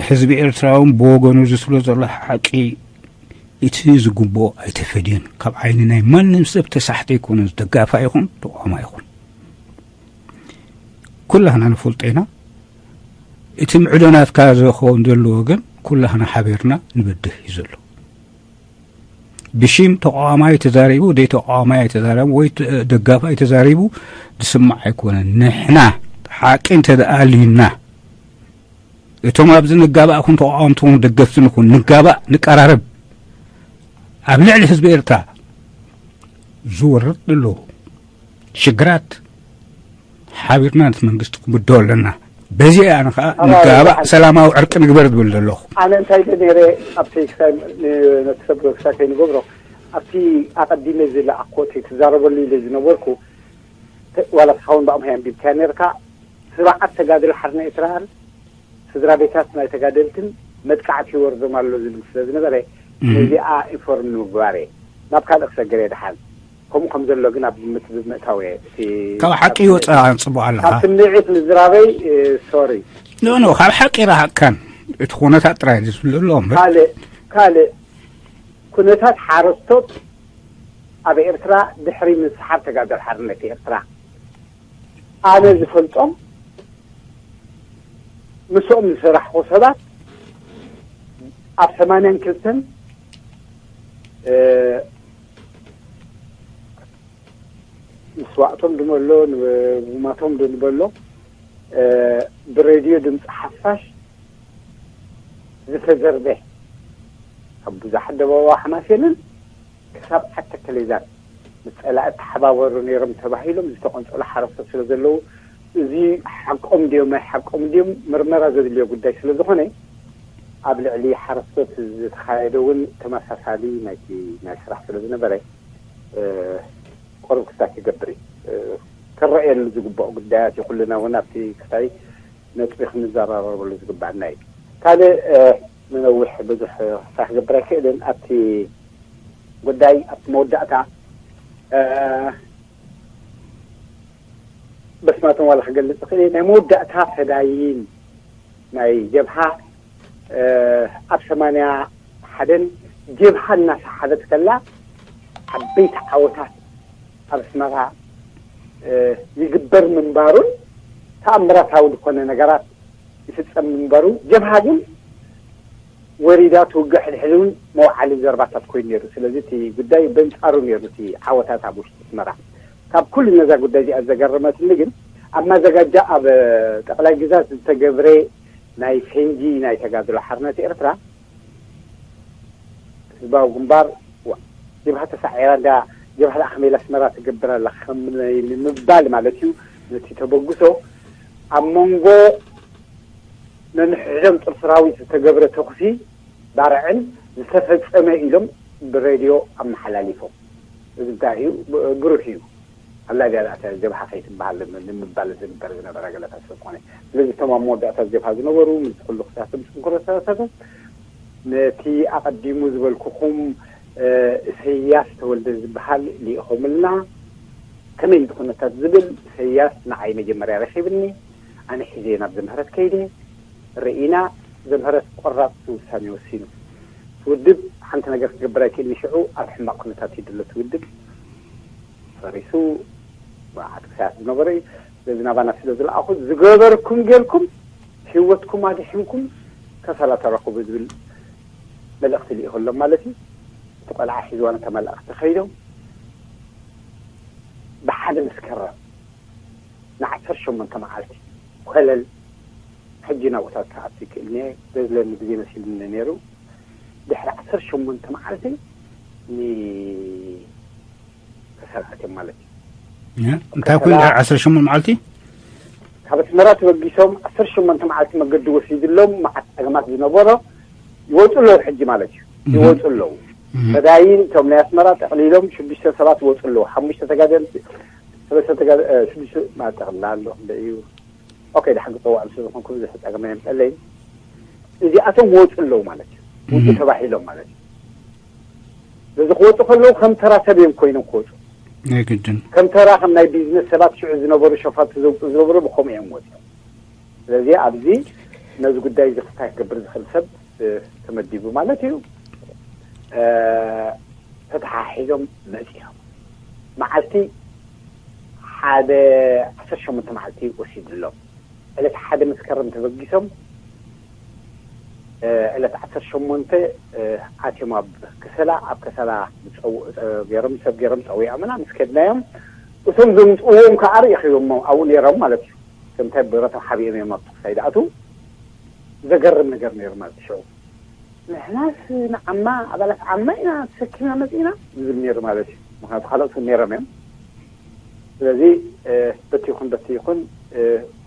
ህዝቢ ኤርትራ እውን ብወገኑ ዝስሎ ዘሎ ሓቂ እቲ ዝግብኦ ኣይተፈድዮን። ካብ ዓይኒ ናይ ማንም ሰብ ተሳሕተ ኣይኮነን፣ ደጋፋ ይኹን ተቋማ ይኹን። ኩላህና ንፈልጦ ኢና። እቲ ምዕዶ ናትካ ዝኸውን ዘለዎ ግን ኩላህና ሓቢርና ንበድህ እዩ ዘሎ። ብሽም ተቃዋማይ ተዛሪቡ፣ ደይ ተቃዋማይ ኣይተዛረቡ ወይ ተ- ደጋፋይ ተዛሪቡ ዝስማዕ ኣይኮነን። ንሕና ሓቂ እንተደኣልዩና እቶም ኣብዚ ንጋባእ ኩን ተቃወምቲ ኩን ደገፍቲ ንኩን ንጋባእ ንቀራረብ። ኣብ ልዕሊ ህዝቢ ኤርትራ ዝወርድ ዘሎ ሽግራት ሓቢርና ነቲ መንግስቲ ክምድቦ ኣለና። በዚ ኣነ ከዓ ንጋባእ ሰላማዊ ዕርቂ ንግበር ዝብል ዘለኹ። ኣነ እንታይ ኢለ ነይረ ኣብቲ ክሳይ ነቲ ሰብ ክሳይ ከይንገብሮ ኣብቲ ኣቐዲመ ዝለኣኮ እቲ ትዛረበሉ ኢለ ዝነበርኩ ዋላ ስኻውን ብኣምሃይ ኣንቢብካያ ነርካ ስርዓት ተጋድሎ ሓርነ ኤርትራን ስድራ ቤታት ናይ ተጋደልትን መጥቃዕቲ ይወርዶም ኣሎ ዝብል ስለ ዝነበረ ነዚኣ ኢንፎርም ንምግባር እየ ናብ ካልእ ክሰግር እየ ድሓን ከምኡ ከም ዘሎ ግን ኣብ ግምት ብምእታው እየ እቲ ካብ ሓቂ ይወፅእ ኣንፅቦ ኣለካ ካብ ስምዒት ምዝራበይ ሶሪ ኖ ኖ ካብ ሓቂ ረሃቅካን እቲ ኩነታት ጥራይ ዝፍልጥ ኣሎ እምበር ካልእ ካልእ ኩነታት ሓረስቶት ኣብ ኤርትራ ድሕሪ ምስሓብ ተጋደል ሓርነት ኤርትራ ኣነ ዝፈልጦም ምስኦም ዝሰራሕኹ ሰባት ኣብ ሰማንያን ክልተን ምስዋእቶም ድመሎ ንጉማቶም ዶ ንበሎ ብሬድዮ ድምፂ ሓፋሽ ዝተዘርበ ካብ ብዙሓት ደባዋ ሓማሴንን ክሳብ ዓዲ ተከሌዛን ምስ ፀላኢ ተሓባበሩ ነይሮም ተባሂሎም ዝተቆንፀሉ ሓረስቶት ስለ ዘለዉ እዚ ሓቆም ድዮም ናይ ሓቆም ድዮም ምርመራ ዘድልዮ ጉዳይ ስለ ዝኾነ ኣብ ልዕሊ ሓረስቶት ዝተኻየደ እውን ተመሳሳሊ ናይቲ ናይ ስራሕ ስለ ዝነበረ ቆርብ ክሳይ ክገብር እዩ ክረአየሉ ዝግባኦ ጉዳያት እዩ ኩልና እውን ኣብቲ ክሳይ ነጥቢ ክንዘራረበሉ ዝግባኣና እዩ። ካልእ ንነዊሕ ብዙሕ ክሳይ ክገብር ኣይክእልን። ኣብቲ ጉዳይ ኣብቲ መወዳእታ በስማቶም ዋላ ክገልፅ እኽእል እየ። ናይ መወዳእታ ፈዳይን ናይ ጀብሃ ኣብ ሰማንያ ሓደን ጀብሃ እናሰሓበት ከላ ዓበይቲ ዓወታት ኣብ ኣስመራ ይግበር ምንባሩን ተኣምራታዊ ዝኾነ ነገራት ይፍፀም ምንባሩ ጀብሃ ግን ወሪዳ ትውግእ ሕድሕድ እውን መውዓሊ ዘርባታት ኮይኑ ነይሩ። ስለዚ እቲ ጉዳይ በንፃሩ ነይሩ እቲ ዓወታት ኣብ ውሽጢ ኣስመራ። ካብ ኩሉ ነዛ ጉዳይ እዚኣ ዘገረመትኒ ግን ኣብ ማዘጋጃ ኣብ ጠቕላይ ግዛት ዝተገብረ ናይ ፈንጂ ናይ ተጋድሎ ሓርነት ኤርትራ ህዝባዊ ግንባር ጀብሃ ተሳዒራ እንዳ ጀብሃ ደኣ ከመይ ኢላ ኣስመራ ትገብር ኣላ ከም ንምባል ማለት እዩ ነቲ ተበግሶ ኣብ መንጎ ነንሕድሕዶም ጦር ሰራዊት ዝተገብረ ተኹሲ ባርዕን ዝተፈጸመ ኢሎም ብሬድዮ ኣመሓላሊፎም። እዚ እንታይ እዩ? ብሩህ እዩ። ኣላ ድያ ደኣ እታ ጀብሃ ከይትበሃል ንምባል ዝግበር ዝነበረ ገለታት ስለ ዝኾነ። ስለዚ እቶም ኣብ መወዳእታ ጀብሃ ዝነበሩ ምስዚ ኩሉ ክሳቶም ጽንኩሮ ዝተሳተፉ ነቲ ኣቐዲሙ ዝበልኩኹም እሰያስ ተወልደ ዝበሃል ልኢኾምልና ከመይ እዩ እቲ ኩነታት ዝብል እሰያስ ንዓይ መጀመርያ ረኺብኒ ኣነ ሒዘዮ ናብ ዝምህረት ከይደ ርኢና፣ ዘምህረት ቆራፅ ውሳኔ ወሲኑ። እቲ ውድብ ሓንቲ ነገር ክገብር ኣይክእልን። ሽዑ ኣብ ሕማቕ ኩነታት እዩ ድሎ እቲ ውድብ። ፈሪሱ፣ መዓት ክሳያት ዝነበረ እዩ። ስለዚ ናባና ስለ ዝለኣኹ፣ ዝገበርኩም ጌርኩም፣ ህይወትኩም ኣድሒንኩም፣ ከሰላ ተረኽቡ ዝብል መልእኽቲ ልኢኹሎም ማለት እዩ። እቲ ቆልዓ ሒዝዋ ነታ መልእኽቲ ከይዶም፣ ብሓደ መስከረም ንዓሰርተ ሸሞንተ መዓልቲ ኮለል፣ ሕጂ ናብኡታት ክኣቱ ይክእል እየ፣ ዘዝለኒ ግዜ መሲሉኒ ነይሩ። ድሕሪ ዓሰርተ ሸሞንተ መዓልቲ ንከሰላ ኣትዮም ማለት እዩ። እ? እንታይ ኮይኑ ከሰላ ድሕሪ ዓሰርተ ሸሞንተ መዓልቲ? ካብ ኣስመራ ተበጊሶም ዓሰርተ ሸሞንተ መዓልቲ መገዲ ወሲድሎም፣ መዓት ጸገማት ዝነበሮ፣ ይወፁ ኣለዉ ሕጂ ማለት እዩ። እህ። ይወፁ ኣለዉ። እህ። ፈዳይን እቶም ናይ ኣስመራ ጠቕሊሎም ሽዱሽተ ሰባት ይወፁ ኣለዉ። ሓሙሽተ ተጋደልቲ፣ ሰለስተ ተጋ-፣ እ፣ ሽዱሽተ ማለት ጠቕላላ ኣሎ። ክንደይ እዩ? ኦኬ፣ ድሓን ክፀውዖም ስለ ዝኾንኩ ብዙሕ ጸገም ኣየምፀለይን። እዚኣቶም ወፁ ኣለዉ ማለት እዩ። ውፁ እህ። ተባሂሎም ማለት እዩ። ስለዚ ክወፁ ከለዉ ከም ተራ ሰብ እዮም ኮይኖም ክወፁ። ናይ ግድን። ከም ተራ፣ ከም ናይ ቢዝነስ ሰባት ሽዑ ዝነበሩ ሸፋቱ ዘውፅኡ ዝነበሩ ብከምኡ እዮም ወፂኦም። ስለዚ ኣብዚ ነዚ ጉዳይ እዚ ክስታይ ክገብር ዝኽእል ሰብ፣ እ፣ ተመዲቡ ማለት እዩ። እ፣ ተተሓሒዞም መፂኦም። መዓልቲ ሓደ ዓሰርተ ሸሞንተ መዓልቲ ወሲድሎም። ዕለት ሓደ መስከረም ተበጊሶም፣ እ፣ ዕለት ዓሰርተ ሸሞንተ፣ እ፣ ኣትዮም ኣብ ከሰላ። ኣብ ከሰላ ዝፀው-፣ እ፣ ገይሮም፣ ሰብ ገይሮም ፀዊዖምና ምስ ከድናዮም፣ እቶም ዘምፅእዎም ከዓ ርኢኽዎም ኣብኡ ነይሮም ማለት እዩ። ከምታይ ብረቶም ሓቢኦም እዮም ኣብቲ ክሳይ ዝኣትዉ። ዘገርም ነገር ነይሩ ማለት እዩ። ሽዑ ንሕናስ ንዓማ፣ ኣባላት ዓማ ኢና ተሰኪምና መፂእና ዝብል ነይሩ ማለት እዩ። ምኽንያቱ ካልኦት እውን ነይሮም እዮም። ስለዚ፣ እ፣ በቲ ይኹን በቲ ይኹን፣ እ፣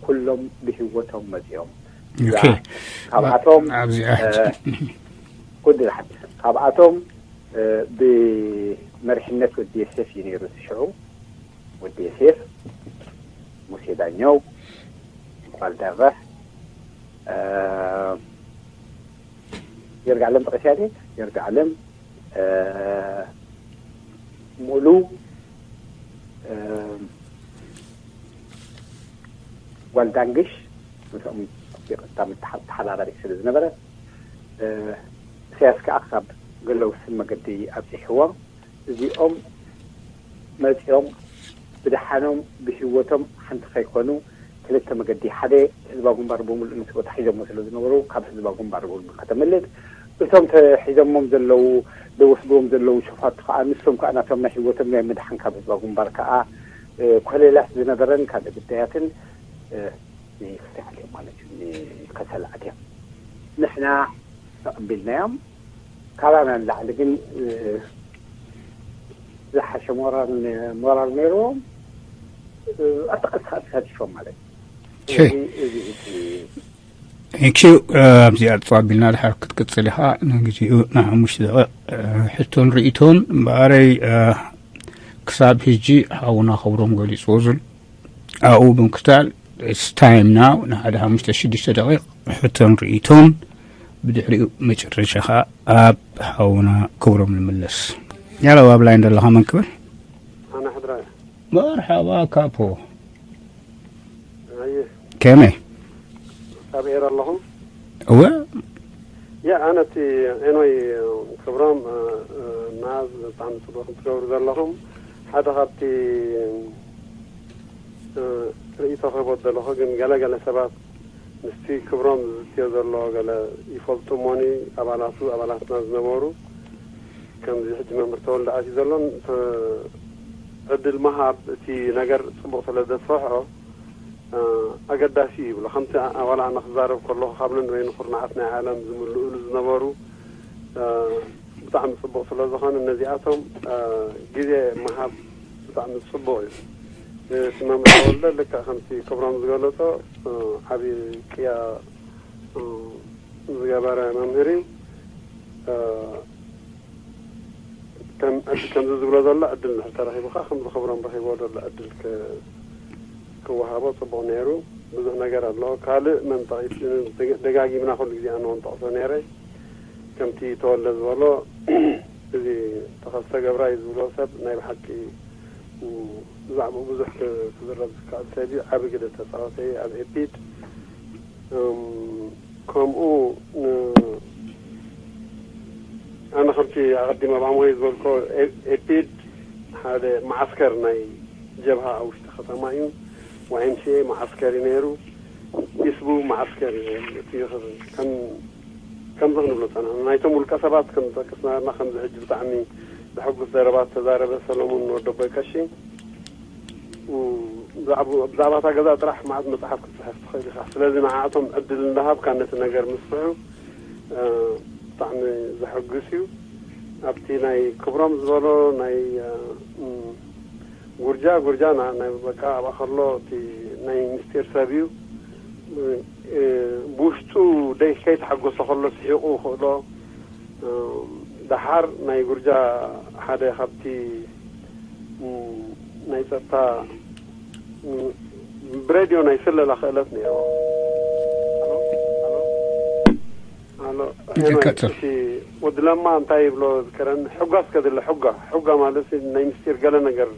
ኩሎም ብህይወቶም መፂኦም። ኦኬ። እዛ ካብኣቶም፣ ኣብዚኣ እ፣ ሕጂ። ጉድ ዝሓት-፣ ካብኣቶም፣ እ፣ ብመሪሕነት ወዲ የሴፍ እዩ ነይሩ እቲ ሽዑ። ወዲ የሴፍ፣ ሙሴ ዳኘው፣ ጓል ደርበሕ፣ እ፣ ይርጋለም ጠቒሰያ ድየ? ይርጋለም፣ እ፣ ሙሉ፣ እ፣ ጓል ዳንግሽ፣ ምስኦም ብቐጥታ ምትሓ-፣ ተሓባባሪት ስለ ዝነበረት፣ እ፣ ኢሳያስ ከኣ ካብ ገለ ውስን መገዲ ኣብጺሕዎም። እዚኦም መጺኦም ብደሓኖም ብህይወቶም ሓንቲ ከይኮኑ ክልተ መገዲ፣ ሓደ ህዝባዊ ግንባር ብምሉእ ነቲ ቦታ ሒዞሞ ስለ ዝነበሩ ካብ ህዝባዊ ግንባር ብምሉእ ከተምልጥ፣ እቶም ተሒዞሞም ዘለዉ ደወስድዎም ዘለዉ ሸፋቱ ከኣ ንሶም ከኣ ናቶም ናይ ህይወቶም ናይ ምድሓን ካብ ህዝባዊ ግንባር ከኣ፣ እ፣ ኮለላት ዝነበረን ካልእ ግዳያትን፣ እ፣ ንፍትሒ ኣትዮም ማለት እዩ፣ ንከሰላ ኣትዮም። ንሕና ተቐቢልናዮም። ካባና ንላዕሊ ግን፣ እ፣ ዝሓሸ ሞራል፣ ሞራል ነይርዎም፣ እ፣ ኣብቲ ቃልሲ ከዓ ተሳቲፎም ማለት እዩ። ኦኬ። ስለዚ እዚ እቲ ቴንክ ዩ። እ፣ ኣብዚኣ ጠጠው ኣቢልና ድሓር ክትቅጽል ኢኻ። ንግዚኡ ንሓሙሽተ ደቂቕ፣ እ፣ ሕቶን ርእይቶን እምበኣረይ፣ እ፣ ክሳብ ሕጂ ሓውና ክብሮም ገሊጽዎ ዘሎ ኣብኡ ብምክታል፣ it's time now፣ ንሓደ ሓሙሽተ ሽዱሽተ ደቂቕ ሕቶን ርእይቶን፣ ብድሕሪኡ መጨረሻ ኸኣ ኣብ ሓውና ክብሮም ንምለስ። ያሎ፣ ኣብ ላይን ዘለኻ መን ክብል? ኣነ ሕድራ እየ። መርሓባ ካፖ። ኣየ። ከመይ? ኣብ ኤር ኣለኹም? እወ። ያ፣ ኣነ እቲ ኤንወይ ክብሮም፣ እ፣ እ፣ ናዝ ብጣዕሚ ጽቡቕ ትገብሩ ዘለኹም። ሓደ ካብቲ፣ እ፣ ርእይቶ ክህቦ ዘለኹ ግን ገለ ገለ ሰባት ምስቲ ክብሮም ዝዝትዮ ዘሎ ገለ ይፈልጡ እሞኒ፣ ኣባላቱ፣ ኣባላትና ዝነበሩ፣ ከምዚ ሕጂ መምህር ተወልደ ኣትዩ ዘሎን፣ ተ-፣ ዕድል ምሃብ እቲ ነገር ጽቡቕ ስለ ዘስፍሖ፣ እ፣ ኣገዳሲ እዩ ይብሎ። ከምቲ ኣ-፣ ዋላ ኣነ ክዛረብ ከለኹ ካብ ነንበይኑ ኩርናዓት ናይ ዓለም ዝምልኡሉ ዝነበሩ፣ እ፣ ብጣዕሚ ጽቡቕ ስለ ዝኾነ ነዚኣቶም፣ እ፣ ግዜ ምሃብ ብጣዕሚ ጽቡቕ እዩ። እቲ መምህር ተወልደ ልክዕ ከምቲ ክብሮም ዝገለጾ፣ እ፣ ዓቢ ቅያ፣ እ፣ ዝገበረ መምህር እዩ። እ፣ ከም፣ ዕድ-፣ ከምዚ ዝብሎ ዘሎ ዕድል እንድሕር ተረኺቡ ኸዓ፣ ከምዚ ክብሮም ረኺብዎ ዘሎ ዕድል ክ-፣ ክወሃቦ ጽቡቕ ነይሩ። ብዙሕ ነገር ኣሎ። ካልእ መንጠቒ፣ ደጋ-፣ ደጋጊምና ኩሉ ግዜ ኣነ እውን ጠቕሶ ነይረ። ከምቲ ተወልደ ዝበሎ፣ እዚ ተኸስተ ገብራይ ዝብሎ ሰብ ናይ ብሓቂ፣ ም፣ ብዛዕባኡ ብዙሕ ክ-፣ ክዝረብ ዝከኣል ሰብ እዩ። ዓቢ ግደ ተጻወተ እዩ ኣብ ኤፒድ። እም፣ ከምኡ ን-፣ ኣነ ከምቲ ኣቐዲመ ኣብ ኣምሆይ ዝበልኮ ኤ-፣ ኤፒድ ሓደ መዓስከር ናይ ጀብሃ ኣብ ውሽጢ ከተማ እዩ። ዋይ ኤም ሲ ኤ መዓስከር እዩ ነይሩ። ኢስቡ መዓስከር እዩ። እቲ ከም፣ ከምዚ ክንብሎ ጸናሕና። ናይቶም ውልቀ ሰባት ከም ዝጠቅስና ከምዚ ሕጂ ብጣዕሚ ዘሐጉስ ዘረባ ዝተዛረበ ሰለሙን ወደቦይ ቀሺ፣ እ፣ ብዛዕባ፣ ብዛዕባ እታ ገዛ ጥራሕ መዓት መጽሓፍ ክትጽሕፍ ትኽእል ኢኻ። ስለዚ ንዓኣቶም ዕድል እንዳሃብካ ነቲ ነገር ምስፍሑ፣ እ፣ ብጣዕሚ ዘሐጉስ እዩ። ኣብቲ ናይ ክብሮም ዝበሎ ናይ፣ እ፣ ም፣ ጉርጃ፣ ጉርጃ ና-፣ ናይ በቃ ኣብኣ ከሎ እቲ ናይ ምስጢር ሰብ እዩ። እ፣ ብውሽጡ ደይ-፣ ከይተሓጎሰ ከሎ ስሒቑ ክእሎ፣ እ፣ ደሓር ናይ ጉርጃ ሓደ ካብቲ፣ እ፣ ናይ ጸጥታ፣ እ፣ ብሬድዮ ናይ ስለላ ክእለት ነይርዎ። ኣሎ። ይቀጽል። እቲ ወዲ ለማ እንታይ ይብሎ ዝከረን፣ ሕጓ እስከ ዝለ፣ ሕጓ፣ ሕጓ ማለት ናይ ምስጢር ገለ ነገር፣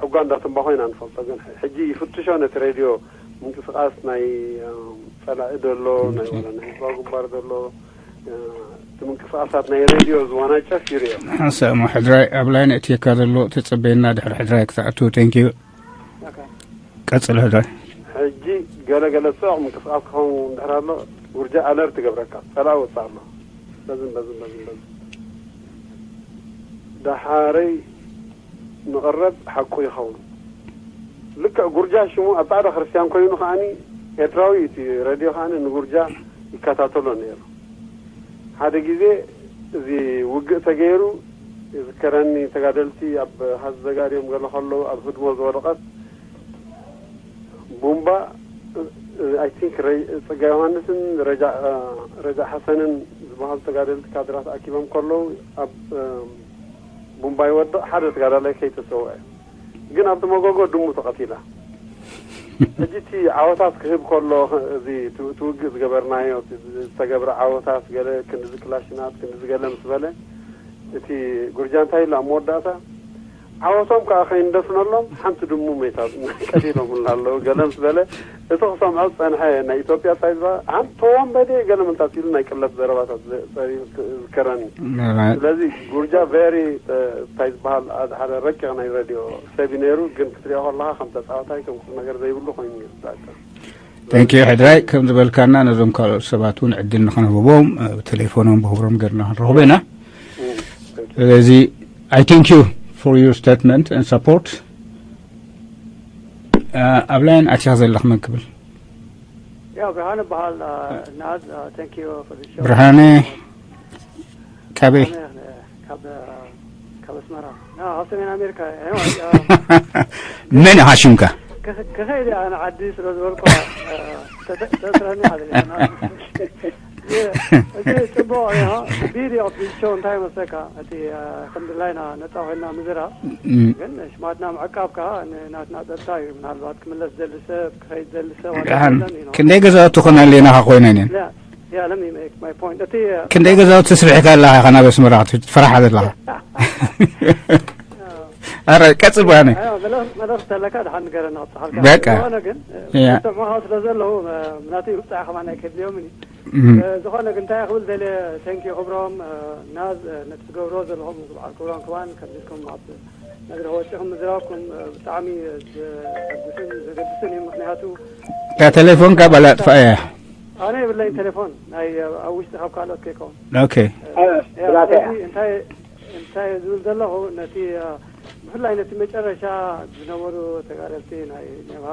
ሕጓ እንዳትንባኾ ኢና ንፈልጦ። ግን ሕጂ ይፍትሾ ነቲ ሬድዮ ምንቅስቃስ ናይ፣ እ፣ ጸላኢ ዘሎ፣ ናይ፣ ኦኬ። ወላ ናይ ህዝባዊ ግንባር ዘሎ፣ እ፣ እቲ ምንቅስቃሳት ናይ ሬድዮ ዝዋናጨፍ ይርዮ። ሓንሳእ እሞ ሕድራይ ኣብ ላይን እትየካ ዘሎ ተጸበየና፣ ድሕሪ ሕድራይ ክትኣቱ። Thank you። ኦኬ። ቀጽል ሕድራይ። ሕጂ ገለ ገለ ጽዑቕ ምንቅስቃስ ክኸውን እንድሕር ኣሎ፣ ውርጃ ኣለርት ይገብረካ፣ ጸላኢ ወጽእ ኣሎ። በዝን በዝን በዝን በዝን። ደሓረይ ንቕረብ ሓቁ ይኸውን። ልክዕ ጉርጃ ሽሙ ኣብ ጻዕዳ ክርስትያን ኮይኑ ከዓኒ ኤርትራዊ እቲ ሬድዮ ከዓኒ ንጉርጃ ይከታተሎ ነይሩ። ሓደ ግዜ እዚ ውግእ ተገይሩ ይዝከረኒ፣ ተጋደልቲ ኣብ ሃዚ ዘጋድዮም ገለ ከለዉ ኣብ ህድሞ ዝወደቐት ቡምባ፣ I think ረ-፣ ጸጋ ዮሃንስን ረጃ፣ ረጃ ሓሰንን ዝበሃሉ ተጋደልቲ ካድራት ኣኪቦም ከለዉ ኣብ ቡምባ ይወድቕ፣ ሓደ ተጋዳላይ ከይተሰውአ። ግን ኣብቲ መጎጎ ድሙ ተቐቲላ። ሕጂ እቲ ዓወታት ክህብ ከሎ፣ እዚ ት-፣ እቲ ውግእ ዝገበርናዮ፣ እቲ ዝተገብረ ዓወታት፣ ገለ ክንድዚ ክላሽናት፣ ክንድዚ ገለ ምስ በለ፣ እቲ ጉርጃ እንታይ ኢሉ ኣብ መወዳእታ፣ ዓወቶም ከኣ ከይንደፍነሎም ሓንቲ ድሙ መይታ ቀቲሎምልና ኣለዉ፣ ገለ ምስ በለ፣ እቲ ክሰምዖ ዝጸንሐ ናይ ኢትዮጵያ እንታይ ዝበሃል፣ ሓንቲ ተወንበዴ ገለ ምንታት ኢሉ ናይ ቅለት ዘረባታት ዘ-፣ ዘ-፣ ዝከረኒ። Alright. ስለዚ ጉርጃ ቨሪ፣ እ፣ እንታይ ዝበሃል፣ ሓደ ረቂቕ ናይ ሬድዮ ሰብ እዩ ነይሩ፣ ግን ክትሪኦ ከለኻ ከም ተጻዋታይ ከም ኩሉ ነገር ዘይብሉ ኮይኑ እዩ ዝስምዓካ። Thank you ሕድራይ። ከም ዝበልካና ነዞም ካልኦት ሰባት እውን ዕድል ንኽንህቦም፣ እ፣ ብቴሌፎኖም ብኽብሮም ገርና ክንረኽቦ ኢና። እም፣ thank you። ስለዚ I thank you for your statement and support. እ፣ ኣብ ላይን ኣቲኻ ዘለኽ መን ክብል? ያው ብርሃነ በሃል፣ እ፣ ናዝ፣ እ፣ thank you for the show። ብርሃነ ካበይ? ኣነ ካብ፣ ካብ ኣስመራ። ያ፣ ኣብ ሰሜን ኣሜሪካ። Anyway፣ እ፣ መን ኢኻ ሽምካ? ክኸ-፣ ክኸይድ እየ ኣነ ዓዲ ስለ ዝበልኩ፣ እ፣ ተተ-፣ ተስረኒ ሓደ። እ፣ እቲ ጽቡቕ እዩ፣ ቢዲ ኦፍ ዲስ ሾው እንታይ መስለካ? እቲ፣ እ፣ ከም ድላይና ነጻ ኮይንና ምዝራብ፣ እም። ግን ሽማትና ምዕቃብ ከኣ ንናትና ጸጥታ እዩ። ምናልባት ክምለስ ዝደሊ ሰብ፣ ክኸይድ ዝደሊ ሰብ ኣሎ ደሓን የለን እዩ። ክንደይ ገዛውቲ ኮና ኣለና ኮይነን እየን? ያ፣ ያ፣ let me make my point። እቲ፣ እ፣ ክንደይ ገዛውቲ ስሪሕካ ኣለኻ ኢኻ ናብ ኣስመራ ክትፈርሓ ዘለኻ? ኣረ፣ ቀጽል ብርሃነ። ኣዮ፣ መለ-፣ መልእኽቲ ኣለካ፣ ደሓን ንገረና፣ ክብጽሓልካ። በቃ። ዝኾነ ግን፣ እ፣ ያ። ዝሰምዑኻ ስለ ዘለዉ፣ እ፣ ናተይ ምብጻሕ ከማን ኣይከድልዮምን እዩ። እም። እ፣ ዝኾነ ግን እንታይ ክብል ደልየ፣ thank you ክብሮም፣ እ፣ ናዝ፣ እ፣ ነቲ ትገብሮ ዘለኹም፣ በዓል ክብሮም ከማን ከምዚ ኢልኩም ኣብ መድረኽ ወጺኹም ምዝራብኩም፣ እ፣ ብጣዕሚ ዘሐጉስን ዘገድስን እዩ። ምኽንያቱ እታ ቴሌፎንካ ባላ ኣጥፍኣያ። ኣነ የብለይን ቴሌፎን፣ ናይ፣ እ፣ ኣብ ውሽጢ ካብ ካልኦት ከይከውን። ኦኬ። እ፣ እ፣ ያ፣ ብላታ እያ። ስለዚ እንታይ፣ እንታይ ዝብል ዘለኹ፣ ነቲ፣ እ፣ ብፍላይ ነቲ መጨረሻ ዝነበሩ ተጋደልቲ ናይ ጀብሃ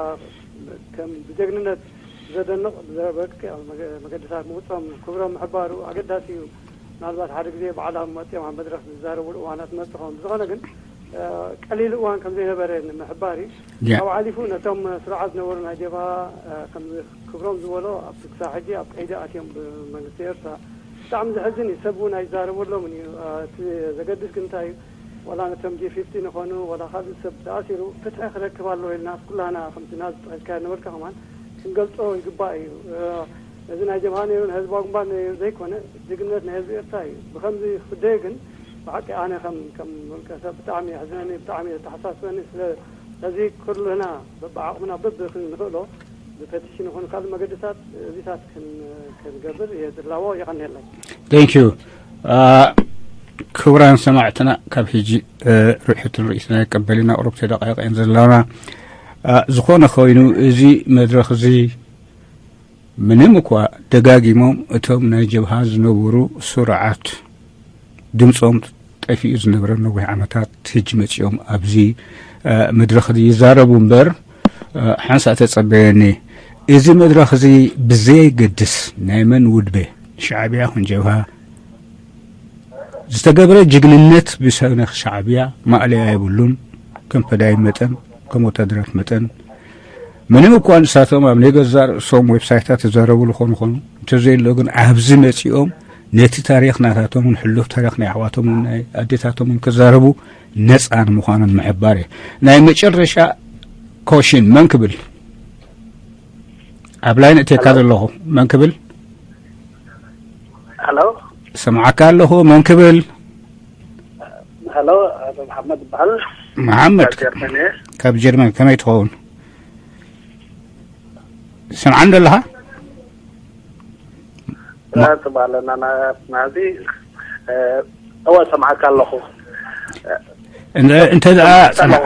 ከም ብጀግንነት ዘደንቕ ብዘ-፣ በቂ መገ-፣ መገድታት ምውጾም ክብሮም ምሕባሩ ኣገዳሲ እዩ። ምናልባት ሓደ ግዜ ባዕሎም መጺኦም ኣብ መድረኽ ዝዛረብሉ እዋናት መጽእ ኸውን። ብዝኾነ ግን፣ እ፣ ቀሊል እዋን ከም ዘይነበረ ንምሕባር እዩ። ያ። ካብኡ ሓሊፉ ነቶም ስሩዓት ዝነበሩ ናይ ጀብሃ፣ እ፣ ከም ክብሮም ዝበሎ ኣብቲ ክሳብ ሕጂ ኣብ ቀይዲ ኣትዮም ብመንግስቲ ኤርትራ። ብጣዕሚ ዘሕዝን እዩ። ሰብ እውን ኣይዛረበሎምን እዩ። እ፣ እቲ ዘገድስ ግን እንታይ እዩ? ዋላ ነቶም ጂ ፊፍቲን ይኾኑ፣ ዋላ ካልእ ሰብ ተኣሲሩ ፍትሒ ክረክብ ኣለዎ ኢልና ኩላህና ከምቲ ናዝ ጠቒስካዮ ነበርካ ከማን ክንገልጾ ይግባእ እዩ። እ፣ እዚ ናይ ጀብሃ ነይሩ፣ ናይ ህዝባዊ ግንባር ነይሩ ዘይኮነ፣ ጅግንነት ናይ ህዝቢ ኤርትራ እዩ። ብኸምዚ ክፍደዮ ግን ብሓቂ ኣነ ከም፣ ከም ውልቀ ሰብ ብጣዕሚ የሕዝነኒ፣ ብጣዕሚ የተሓሳስበኒ። ስለ፣ ስለዚ ኩልና በብዓቕምና በብክንኽእሎ ፐቲሽን ይኹን ካልእ መገድታት እዚታት ክን-፣ ክንገብር እየ ዝላቦ። የቐንየለይ። Thank you። ክቡራን ሰማዕትና፣ ካብ ሕጂ ርሑትን ርእስና ይቀበል ኢና። ቁሩብ ደቃይቕ እየን ዘለና። ዝኾነ ኮይኑ፣ እዚ መድረኽ እዚ ምንም እኳ ደጋጊሞም እቶም ናይ ጀብሃ ዝነበሩ ስሩዓት ድምፆም ጠፊኡ ዝነበረ ነዊሕ ዓመታት፣ ሕጂ መፂኦም ኣብዚ መድረኽ እዚ ይዛረቡ እምበር፣ ሓንሳእ ተፀበየኒ። እዚ መድረኽ እዚ ብዘየገድስ ናይ መን ውድበ፣ ሻዕብያ ይኹን ጀብሃ፣ ዝተገብረ ጅግንነት ብሰነኽ ሻዕብያ ማእለያ የብሉን። ከም ፈዳይን መጠን፣ ከም ወታደራት መጠን፣ ምንም እኳ ንሳቶም ኣብ ናይ ገዛእ ርእሶም ዌብሳይታት ዝዛረቡ ዝኾኑ ኾኑ፣ እንተዘየሎ ግን ኣብዚ መጺኦም ነቲ ታሪኽ ናታቶምን ሕሉፍ ታሪኽ ናይ ኣሕዋቶምን ናይ ኣዴታቶምን ክዛረቡ ነጻ ንምዃኖም ምሕባር እየ። ናይ መጨረሻ ኮሽን መን ክብል? ኣብ ላይን እትየካ ዘለኹ መን ክብል? ሄሎ። ሰምዓካ ኣለኹ። መን ክብል? ሄሎ፣ ኣቶ መሓመድ ይበሃል። መሓመድ ካብ ጀርመን እየ። ካብ ጀርመን። ከመይ ትኸውን? ሰምዓን ዘለኻ? ትባለና ናዚ። እወ፣ ሰምዓካ ኣለኹ። እንተ ደኣ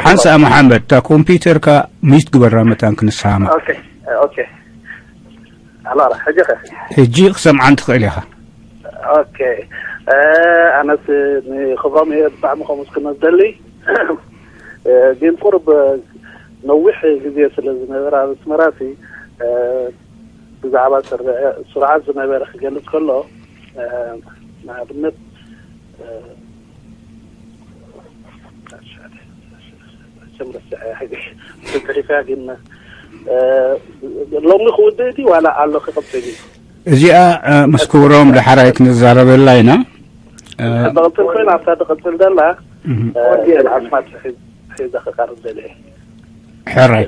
ሓንሳ መሓመድ፣ እታ ኮምፒውተርካ ሚት ግበራ መታን ክንሰማማዕ። ኦኬ፣ ኦኬ። ኣላ ሕጂ ኸ? ሕጂ ክሰምዓን ትኽእል ኢኻ። ኦኬ። ኣነስ ንክብሮም እየ ብጣዕሚ ከምኡ እስክነ ዝደሊ። ግን ቁርብ ነዊሕ ግዜ ስለ ዝነበረ ኣብ ኣስመራ ሲ ብዛዕባ ስርዓት ዝነበረ ክገልፅ ከሎ፣ ንኣብነት፣ መቸም ረሲዐ ሕጂ ተፅሒፈ፣ ግን ሎሚ ክውድእ ድዩ ዋላ ኣሎ ክቕፅል እዩ? እዚኣ ምስ ክብሮም ዳሕራይ ክንዛረበላ ኢና። ብቕፅል ኮይና ኣብታ ትቕፅል ዘላ ኣስማት ሒዘ ክቐርብ ደልየ። ሕራይ፣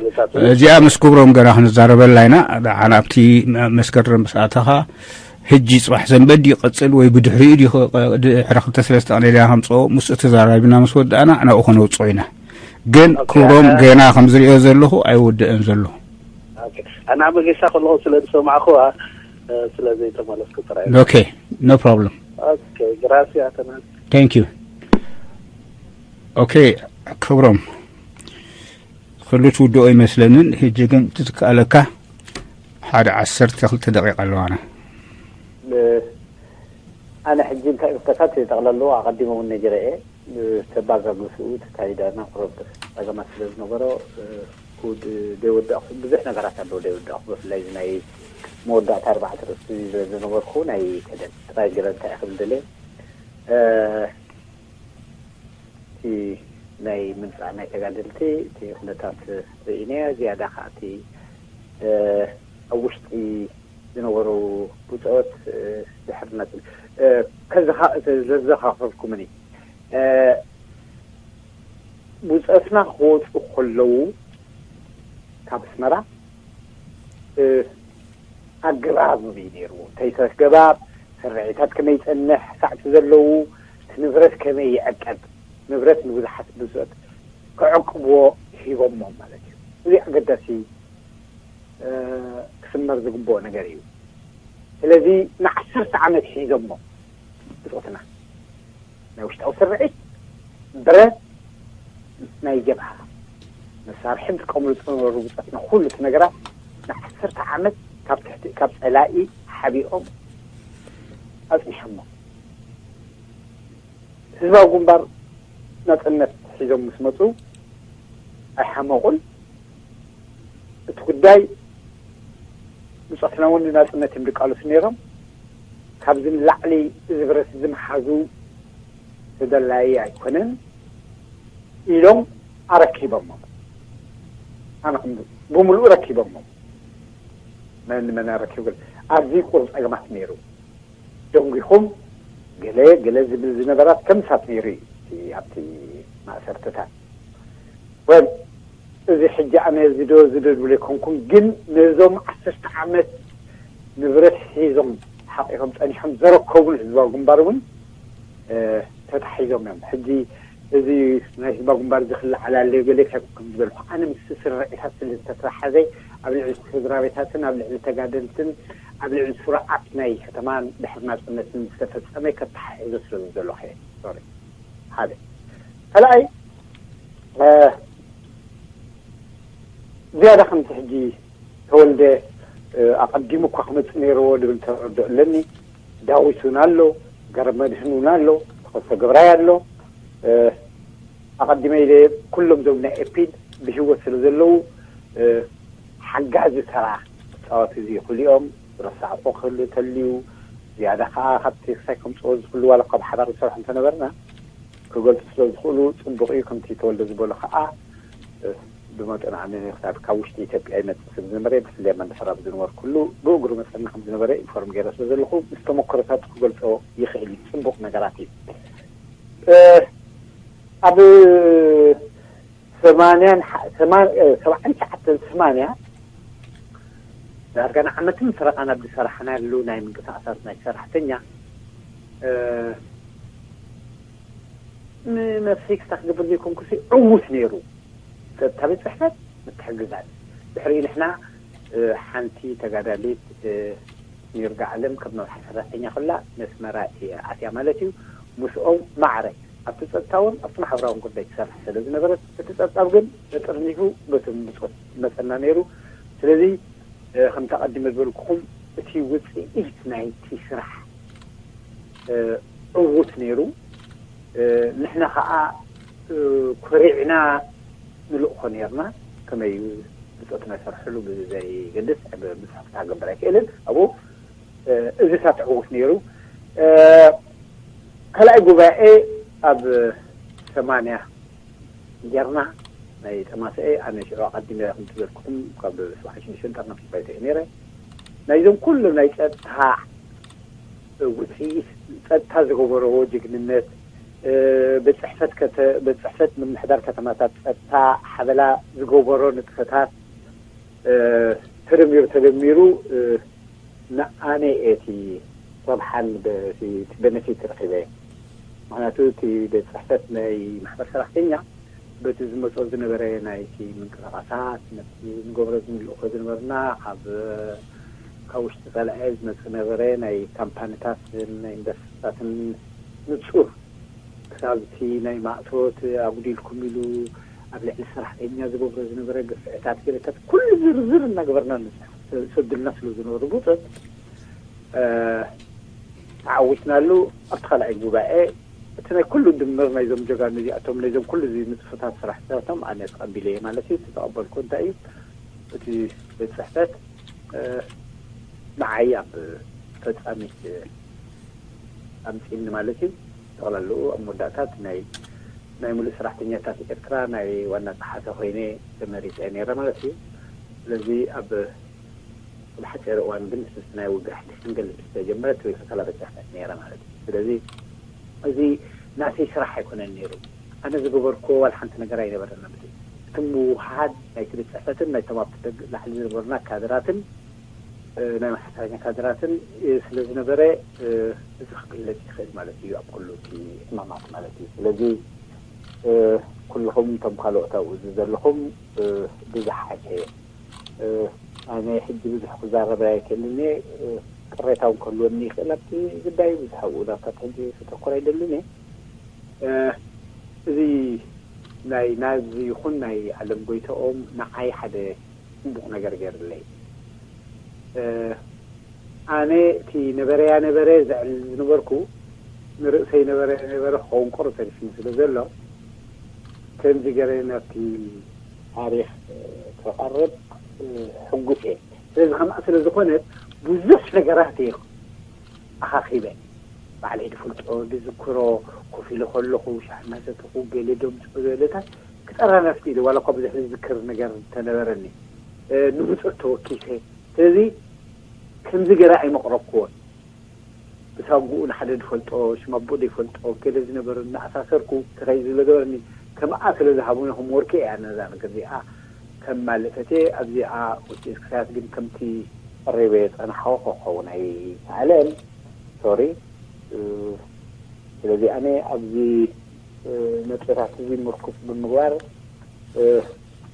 እዚኣ ምስ ክብሮም ገና ክንዛረበላ ኢና። ደሓን ኣብቲ መስከረም ምስ ኣተኻ፣ ሕጂ ጽባሕ ሰንበት ይቐጽል ወይ ብድሕሪኡ ድዩ ኸ-፣ ድሕሪ ክልተ ሰለስተ ቀን ኢልና ከምጽኦ፣ ምስኡ ተዛራቢና ምስ ወዳእና ናብኡ ከነውጽኦ ኢና። ግን ክብሮም ገና ከም ዝሪኦ ዘለኹ ኣይወደአን ዘሎ። ኣና መገሻ ከለኹ ስለ ዝሰማዕኹዋ ስለ ዘይተመለስኩ ጥራይ። Okay, no problem. Okay, gracias, Atanás. Thank you. Okay, ክብሮም፣ ኩሉ ትውድኦ ይመስለንን፣ ሕጂ ግን ትዝከኣለካ ሓደ ዓሰርተ ክልተ ደቂቃ ኣለዋና። ኣነ ሕጂ እንታይ ክከታት ጠቕለሉ ኣቐዲመ እውን ነጊረ እየ። ተባጋግስኡ ተካይዳና ቁረብ ጸገማት ስለ ዝነበሮ፣ ክውድ-፣ ዘይወዳእኩ ብዙሕ ነገራት ኣለዎ ዘይወዳእኩ፣ ብፍላይ እዚ ናይ መወዳእታ ኣርባዕተ ርእሲ ዝነበርኩ ናይ ከደን ጥራይ ገለ እንታይ ክብል ደልየ፣ እቲ ናይ ምምፃእ ናይ ተጋደልቲ እቲ ኩነታት ርኢናዮ፣ ዝያዳ ከዓ እቲ ኣብ ውሽጢ ዝነበሩ ብፆት ድሕርነት ከዘኻኸርኩምኒ ብፆትና ክወፁ ከለዉ ካብ ኣስመራ ኣገባብ እዩ ነይርዎ። እንተይተገባብ ስርዒታት ከመይ ይጸንሕ፣ ሳዕቲ ዘለዉ እቲ ንብረት ከመይ ይዕቀብ፣ ንብረት ንብዙሓት ብጾት ክዕቅብዎ ሂቦሞም ማለት እዩ። እዚ ኣገዳሲ ክስመር ዝግብኦ ነገር እዩ። ስለዚ ንዓሰርተ ዓመት ሒዞሞም ብጾትና ናይ ውሽጣዊ ስርዒት፣ ብረት፣ ናይ ጀብሃ መሳርሒ ዝጥቀምሉ ዝነበሩ ብጾትና፣ ኩሉ እቲ ነገራት ንዓሰርተ ዓመት ካብ ትሕቲ ካብ ጸላኢ ሓቢኦም ኣጽኒሖሞ። ህዝባዊ ግንባር ናጽነት ሒዞም ምስ መጹ ኣይሓመቑን። እቲ ጉዳይ ብጾትና እውን ንናጽነት እዮም ዝቃለሱ ነይሮም። ካብዚ ንላዕሊ እዚ ብረት እዚ ምሓዙ ተደላዪ ኣይኮነን ኢሎም ኣረኪቦሞ። ኣነ ከም ብምሉኡ ረኪቦሞ። መን መን ኣረኪቡ ግን ኣብዚ ቁሩብ ጸገማት ነይሩ። ደንጒኹም ገለ ገለ ዝብል ዝነበራት ከም እሳት ነይሩ እዩ እቲ ኣብቲ ማእሰርትታት። ወል እዚ ሕጂ ኣነ እዚ ዶ እዚ ዶ ዝብል ኣይኮንኩን፣ ግን ነዞም ዓሰርተ ዓመት ንብረት ሒዞም ሓቒፎም ጸኒሖም ዘረከቡን ህዝባዊ ግንባር እውን ተታሒዞም እዮም። ሕጂ እዚ ናይ ህዝባዊ ግንባር እዚ ክለዓል ኣለዮ ገለ እንታይ ከም ዝበልኩ ኣነ ምስ ስርዒታት ስለ ዝተተሓዘ ኣብ ልዕሊ ስድራ ቤታትን ኣብ ልዕሊ ተጋደልትን ኣብ ልዕሊ ስርዓት ናይ ከተማን ድሕሪ ናጽነትን ዝተፈጸመ ከተሓሕዞ ስለ ዝደለኹ እየ። ሶሪ። ሓደ። ካልኣይ፣ እ፣ ዝያዳ ከምቲ ሕጂ ተወልደ፣ እ፣ ኣቐዲሙ እኳ ክመጽእ ነይርዎ ዝብል ተረድኦ ኣለኒ። ዳዊት እውን ኣሎ፣ ገረብ መድህን እውን ኣሎ፣ ተኸስተ ገብራይ ኣሎ። እ፣ ኣቐዲመ ኢለ ኩሎም እዞም ናይ ኤፒን ብህይወት ስለ ዘለዉ፣ እ፣ ሓጋዚ ተራ ክጻወቱ ዝኽእሉ እዮም። ዝረሳዕኩ ክህሉ ተልዩ፣ ዝያዳ ከኣ ካብቲ ክሳይ ከምጽኦ ዝኽእሉ ዋላ ካብ ሓባር ዝሰርሑ እንተነበርና ክገልጹ ስለ ዝኽእሉ ጽቡቕ እዩ። ከምቲ ተወልደ ዝበሎ ከኣ፣ እ፣ ብመጠኑ ኣነ ክሳብ ካብ ውሽጢ ኢትዮጵያ ይመጽእ ስለ ዝነበረ፣ ብፍላይ መንደፈራ ዝነበርኩሉ ብእግሩ መጸና ከም ዝነበረ ኢንፎርም ገይረ ስለ ዘለኹ፣ ምስ ተመክሮታቱ ክገልጾ ይኽእል እዩ። ጽቡቕ ነገራት እዩ። እ፣ ኣብ ሰማንያን ሓ-፣ ሰማ-፣ እ፣ ሰብዓን ትሽዓተን ሰማንያ ዳርጋ ንዓመትን ፈረቓን ኣብ ዝሰራሕናሉ ናይ ምንቅስቃሳት ናይ ሰራሕተኛ፣ እ፣ ንነብሰይ ክሳብ ክገብር ዘይኮንኩሲ ዕዉት ነይሩ። ጸጥታ ቤት ጽሕፈት ምትሕግጋዝ። ድሕሪኡ ንሕና፣ እ፣ ሓንቲ ተጋዳሊት፣ እ፣ ንይርጋ ዓለም ከም መምሓ ሰራሕተኛ ከላ ነስመራ እያ ኣትያ ማለት እዩ። ምስኦም ማዕረ ኣብቲ ጸጥታውን ኣብቲ ማሕበራውን ጉዳይ ትሰርሕ ስለ ዝነበረት፣ እቲ ጸብጻብ ግን ተጠርኒፉ በቲ ብጾት መጸና ነይሩ። ስለዚ፣ እ፣ ከምቲ ኣቐዲመ ዝበልኩኹም፣ እቲ ውጽኢት ናይቲ ስራሕ፣ እ፣ ዕዉት ነይሩ። እ፣ ንሕና ኸኣ፣ እ፣ ኮሪዕና ንልእኾ ነይርና። ከመይ እዩ ብጾትና ይሰርሕሉ ብዘይገድስ፣ ብ-፣ ብጽሑፍ ክተገብር ኣይክእልን። ኣብኡ፣ እ፣ እዚታት ዕዉት ነይሩ። እ፣ ካልኣይ ጉባኤ ኣብ ሰማንያ ጌርና፣ ናይ ጠማሰኤ፣ ኣነ ሽዑ ኣቐዲመ ከም ዝበልኩኹም ካብ ሰብዓን ሽዱሽተን ጠርናፊ ባይቶ እየ ነይረ። ናይዞም ኩሎም ናይ ጸጥታ ውጽኢት ጸጥታ ዝገበረዎ ጅግንነት፣ እ፣ ቤት ጽሕፈት ከተ-፣ ቤት ጽሕፈት ምምሕዳር ከተማታት ጸጥታ ሓበላ ዝገበሮ ንጥፈታት፣ እ፣ ተደሚሩ፣ ተደሚሩ፣ እ፣ ንኣነ እቲ ረብሓን በ-፣ እቲ፣ እቲ ቤነፊት ረኺበ። ምኽንያቱ እቲ ቤት ጽሕፈት ናይ ማሕበር ሰራሕተኛ በቲ ዝመጾ ዝነበረ ናይቲ ምንቅስቃሳት፣ ነቲ ንገብሮ ዝንልእኮ ዝነበርና፣ ካብ፣ ካብ ውሽጢ ጸላኢ ዝመጽእ ነበረ፣ ናይ ካምፓኒታትን ናይ ኢንዱስትሪታትን ንጹር ክሳብ እቲ ናይ ማእቶት ኣጉዲልኩም ኢሉ ኣብ ልዕሊ ሰራሕተኛ ዝገብሮ ዝነበረ ግፍዕታት፣ ገለታት ኩሉ ዝርዝር እናገበርና ንጽሕፍ ሰዱልና ስለ ዝነበሩ ብጾት፣ እ፣ ተዓዊትናሉ። ኣብቲ ካልኣይ ጉባኤ እቲ ናይ ኩሉ ድምር ናይዞም ጀጋኑ እዚኣቶም፣ ናይዞም ኩሉ እዚ ንጥፈታት ስራሕታቶም ኣነ ተቐቢለ እየ ማለት እዩ። እቲ ተቐበልኩ እንታይ እዩ? እቲ ቤት ጽሕፈት፣ እ፣ ንዓይ ኣብ ፈጻሚት ኣምጺእኒ ማለት እዩ። ጠቕላላኡ ኣብ መወዳእታት ናይ፣ ናይ ሙሉእ ሰራሕተኛታት ኤርትራ ናይ ዋና ጸሓፊ ኮይነ ተመሪጸ ነይረ ማለት እዩ። ስለዚ ኣብ፣ ኣብ ሓጺር እዋን ግን ምስቲ ናይ ውግእ ሓድሽ ክንገልጽ ዝተጀመረ ትሪክታላ ቤት ጽሕፈት ነይረ ማለት እዩ። ስለዚ እዚ ናተይ ስራሕ ኣይኮነን ነይሩ። ኣነ ዝገበርኩዎ ዋላ ሓንቲ ነገር ኣይነበረን ማለት እዩ። እቲ ምውሃድ ናይቲ ቤት ጽሕፈትን ናይቶም ኣብቲ ደግ ላዕሊ ዝነበሩና ካድራትን፣ እ፣ ናይ ማሕበረኛ ካድራትን፣ እ፣ ስለ ዝነበረ፣ እ፣ እዚ ክግለጽ ይኽእል ማለት እዩ ኣብ ኩሉ እቲ ዕማማት ማለት እዩ። ስለዚ፣ እ፣ ኩልኹም እቶም ካልኦት ኣብኡ እዚ ዘለኹም፣ እ፣ ብዙሕ ሓይሸ፣ እ፣ ኣነ ሕጂ ብዙሕ ክዛረብ ኣይክእልን እየ። እ፣ ቅሬታ እውን ክህልወኒ ይኽእል ኣብቲ ጉዳይ። ብዙሕ ኣብኡ ናብታት ሕጂ ከተኮር ኣይደልን እየ። እ፣ እዚ ናይ ናዚ ይኹን ናይ ዓለም ጎይተኦም ንዓይ ሓደ ጽቡቕ ነገር ገይሩለይ። እ፣ ኣነ እቲ ነበረያ ነበረ ዘዕልል ዝነበርኩ ንርእሰይ ነበረ ነበረ ክኸውን ቁሩብ ተሪፍኒ ስለ ዘሎ፣ ከምዚ ገይረ ናብቲ ታሪኽ፣ እ፣ ክቐርብ፣ እ፣ ሕጉስ እየ። ስለዚ ከምኣ ስለ ዝኾነ ብዙሕ ነገራት እየ ኣኻኺበ። ባዕለይ ዝፈልጦ፣ ዝዝክሮ፣ ኮፍ ኢለ ከለኹ፣ ሻሂ እናሰተኹ፣ ገለ ደምፅኦ ዘለታት ክጠራነፍቲ ኢለ፣ ዋላ እኳ ብዙሕ ዝዝክር ነገር እንተነበረኒ፣ እ፣ ንብፁዕ ተወኪሰ። ስለዚ ከምዚ ገይረ ኣይመቕረብክዎን። ብሳጉኡ ንሓደ ዝፈልጦ፣ ሽም ኣቦ ዘይፈልጦ፣ ገለ ዝነበረ እናኣሳሰርኩ፣ ተኻይ ዝብለ ገበርኒ። ከምኣ ስለ ዝሃቡኒ፣ ከም ወርቂ እያ ነዛ ነገር እዚኣ ከማልእ ፈትየ። ኣብዚኣ ውፅኢት ክሳያት ግን ከምቲ ቀሪበ የፀናሕዎ ክኸውን ኣይከኣለን። ሶሪ። እ፣ ስለዚ ኣነ ኣብዚ፣ እ፣ ነጥብታት እዚ ምርኩስ ብምግባር፣ እ፣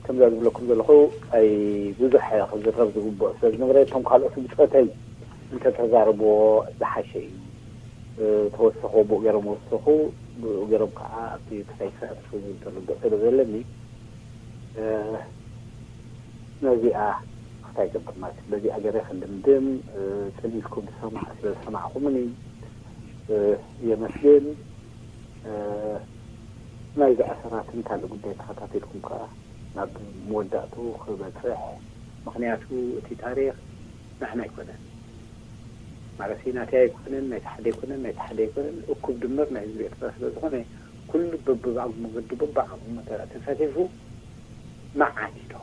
ከምዛ ዝብለኩም ዘለኹ ኣይ ብዙሕ ክዝረብ ዝግብኦ ስለ ዝነበረ እቶም ካልኦት ብፆተይ እንተተዛረብዎ ዝሓሸ እዩ። ተወሰኹ ብኡ ገይሮም ወሰኹ ብኡ ገይሮም ከዓ ኣብቲ ክሳይ ክሳይ ዝብል ተረድኦ ስለ ዘለኒ ነዚኣ ክሳይ ገብር ማለት በዚኣ ገይረ ክንድምድም ፅሊልኩም ዝሰማዕ ስለ ዝሰማዕኹምኒ የመስግን። ናይዚ ኣሰራትን ካልእ ጉዳይ ተኸታተልኩም ከዓ ናብ መወዳእቱ ክበፅሕ። ምክንያቱ እቲ ታሪክ ናሕና ኣይኮነን ማለት ናተይ ኣይኮነን ናይቲ ሓደ ኣይኮነን ናይቲ ሓደ ኣይኮነን እኩብ ድምር ናይ ህዝቢ ኤርትራ ስለ ዝኾነ ኩሉ በብዓቕሙ ወዲ በብዓቕሙ ተሳቲፉ መዓት ኢሉ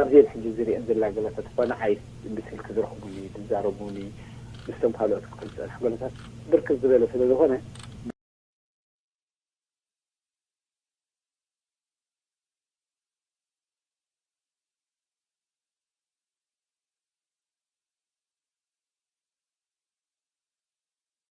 ኣብዚአን ሕጂ ዝሪአን ዘላ ገለታት እኳ ንዓይ ብስልኪ ዝረኽቡኒ ዝዛረቡኒ ምስቶም ካልኦት ክብል ዝፀንሐ ገለታት ብርክት ዝበለ ስለ ዝኾነ